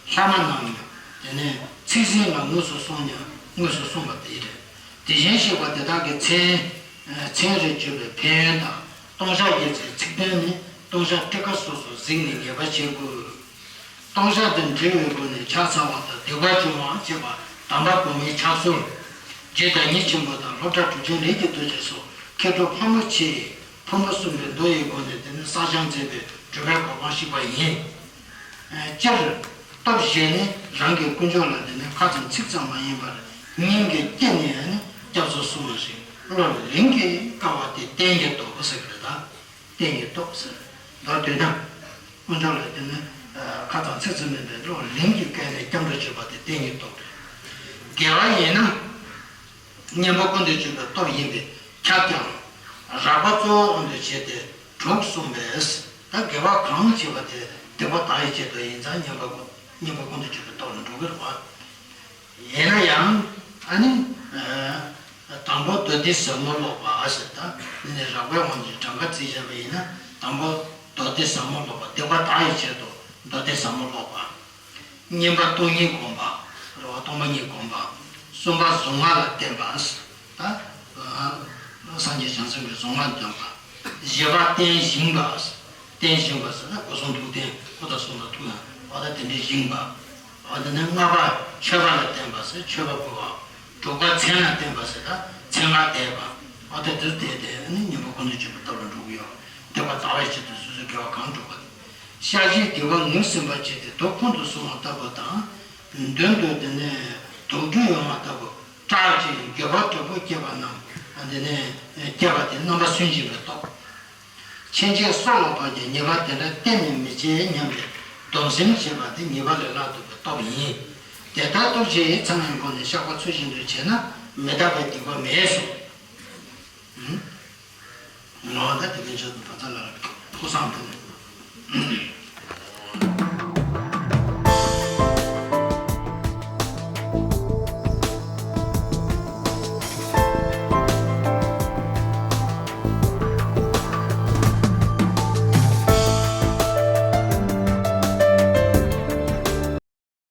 ལྷག་མ་རྣམས་དེ་ནས་ཚིག་ཟིན་ལ་དངོས་སུ་གསུངས་ཀྱང་དངོས་སུ་གསུངས་པ་དེ་རེད། དེ་བཞིན་གཤེགས་པ་དེ་དག་གི་མཚན་མཚན་རེ་བརྗོད་པའི་ཕན་ཡོན་དང་། ལྟུང་བཤགས་ཀྱི་ཚིག་དོན་ནི་ལྟུང་བཤགས་ཊཱི་ཀ་སོ་སོར་གཟིགས་ནས་ངེས་པ་བྱེད་དགོས། ལྟུང་བཤགས་དང་འབྲེལ་བའི་སྒོ་ནས་ཕྱག་འཚལ་བ་དང་སྡིག་པ་སྦྱོང་བ་བཅས་པ་དམ་པ་གོང་མའི་ཕྱག་སྲོལ། རྗེ་བདག་ཉིད་ཆེན་པོ་དང་སློབ་གྲྭ་གྲུབ་ཆེན་ལས་ཀྱི་རྡོ་རྗེ་སོགས་ མཁས་གྲུབ་ཕག་མོ་ཆེས་ཕུར་མ་གསུམ་པའི་མདོ་ཡི་སྒོ་ནས་དེ་ནི་བསགས་སྦྱང་མཛད་པའི་གྲུབ་པའི་གོ་འཕང་བཤིག་པ་ཡིན། སྤྱིར་སྟོབས་བཞི་ནི་རང་གི་དཀོན་མཆོག་ལ་དེ་ནི་ཁ་ཙམ་ཚིག་ཙམ་མ་ཡིན་པར་སྙིང་གི་གཏིང་ནས་ནི་སྐྱབས་སུ་སོང་བ་ཞིག་བློ་ལིང་གིས་བཀལ་བ་དེ་རྟེན་གྱི་སྟོབས་ཟེར་གི་རེད་ད། རྟེན་གྱི་སྟོབས་ཟེར། མདོར་བསྡུས་ན། དཀོན་མཆོག་ལ་དེ་ནི་ཁ་ཙམ་ཚིག་ཙམ་མིན་པའི་བློ་ལིང་གིས་བཀལ་ནས་སྐྱབས་འགྲོ་བྱེད་པ་དེ་རྟེན་གྱི་སྟོབས་རེད། དགེ་བ་ཡིན་ན། བསྙེན་པ་ཀུན་ཏུ་སྤྱོད་པའི་སྟོབས་ཡིན་པས་ཁྱབ་ཀྱང་། རགས་པ་གཙོ་བོ་དབང་དུ་བྱས་ཏེ་དྲུག་གསུངས་པས། ད་དགེ་བ་གང་བྱེད་པ་དེ་སྡིག་པ་དག་པའི་ཆེད་དུ་ཡིན་ཙང་བསྙེན་པ་ཀུན་བསྙེན་པ་ཀུན་ཏུ་སྤྱོད་པའི་སྟོབས་ལ་འགྲོ་གི་རེད་བ། ཡིན་ན་ཡང་ཨ་ནི། དང་པོ་མདོ་སྡེ་ཟབ་མོ་ཀློག་པ་ཟེར་ད་ནི་རགས་པའི་དབང་གིས་གྲངས་ཀ་བརྩིས་བཞག་པ་ཡིན་ན་དང་པོ་མདོ་སྡེ་ཟབ་མོ་ཀློག་པ་སྡིག་པ་དག་པའི་ཆེད་དུ་མདོ་སྡེ་ཟབ་མོ་ཀློག་པ། གཉིས་པ་སྟོང་ཉིད་སྒོམ་པ། རེད་བ། སྟོང་པ་ཉིད་སྒོམ་པ། གསུམ་པ་གཟུངས་སྔགས་ལ་བརྟེན་པ། ད། སངས་རྒྱས་བྱང་སེམས་ཀྱི་གཟུངས་སྔགས་འདོན་པ། བཞི་པ་རྟེན་བཞེངས་པ། རྟེན་བཞེངས་པ་ཟེར་ན་སྐུ་གསུང་ཐུགས་རྟེན་སྐུ་དང་གསུང་དང་ཐུགས་དང་འོ་ད་དེ་འདྲའི་བཞེངས་པ། འོ་ད་ནི་ལྔ་པ་མཆོད་པ་ལ་བརྟེན་པ་ཟེར་མཆོད་པ་ཕུལ་བ། དྲུག་པ་མཚན་ལ་བརྟེན་པ་ཟེར་ད་མཚན་སྔགས་བཟླས་པ། འོ་ད་དེ་དེ་དེ་ནི་བསྙེན་པ་ཀུན་ཏུ་སྤྱོད་པའི་སྟོབས་ལ་འགྲོ་གི་ཡོད། སྡིག་པ་དག་པའི་ཆེད་དུ་སོ་སོའི་དགེ་བ་གང་སྒྲུབ་པ། ཤ་བཞིའི་སྡིག་པ་ངོས་ཟིན་པར་བྱས་ཏེ་དུག་ཁོང་དུ་སོང་བ་ལྟ་བུ་དང་། མདུན་དུ་དེ་ནས་དུག་སྦྲུལ་ཡོང་བ་ལྟ་བུ། སྐྲག་ཅིང་འགྱོད་པ་དོད་པོ་སྐྱེས་པ་རྣམས་དེ་ནས་སྐྱེས་པ་དེ་རྣམ་པ་སུན་འབྱིན་པའི་སྟོབས། ཕྱིན་ཆད་སྲོག་ལ་བབ་ཀྱང་ཉེས་པ་དེ་འདྲ་གཏན་ནས་མི་བྱེད་སྙམ་པའི་སྡོམ་སེམས་བྱེད་པ་དེ་ཉེས་པ་ལས་བླང་ཐུབ་པའི་སྟོབས་ཡིན། དེ་ལྟར་སྟོབས་བཞི་ཡི་ཚད་མའི་སྒོ་ནས་བཤགས་པ་ཚུལ་བཞིན་དུ་བྱས་ན་མི་རྟག་པའི་སྡིག་པ་མེད་གསུངས། ངོ་བོ་ད་དེ་ཀུན་མཆོག་ཏུ་བག་ཚ་ལ་ལ་ཀུན་བཟང་དུ།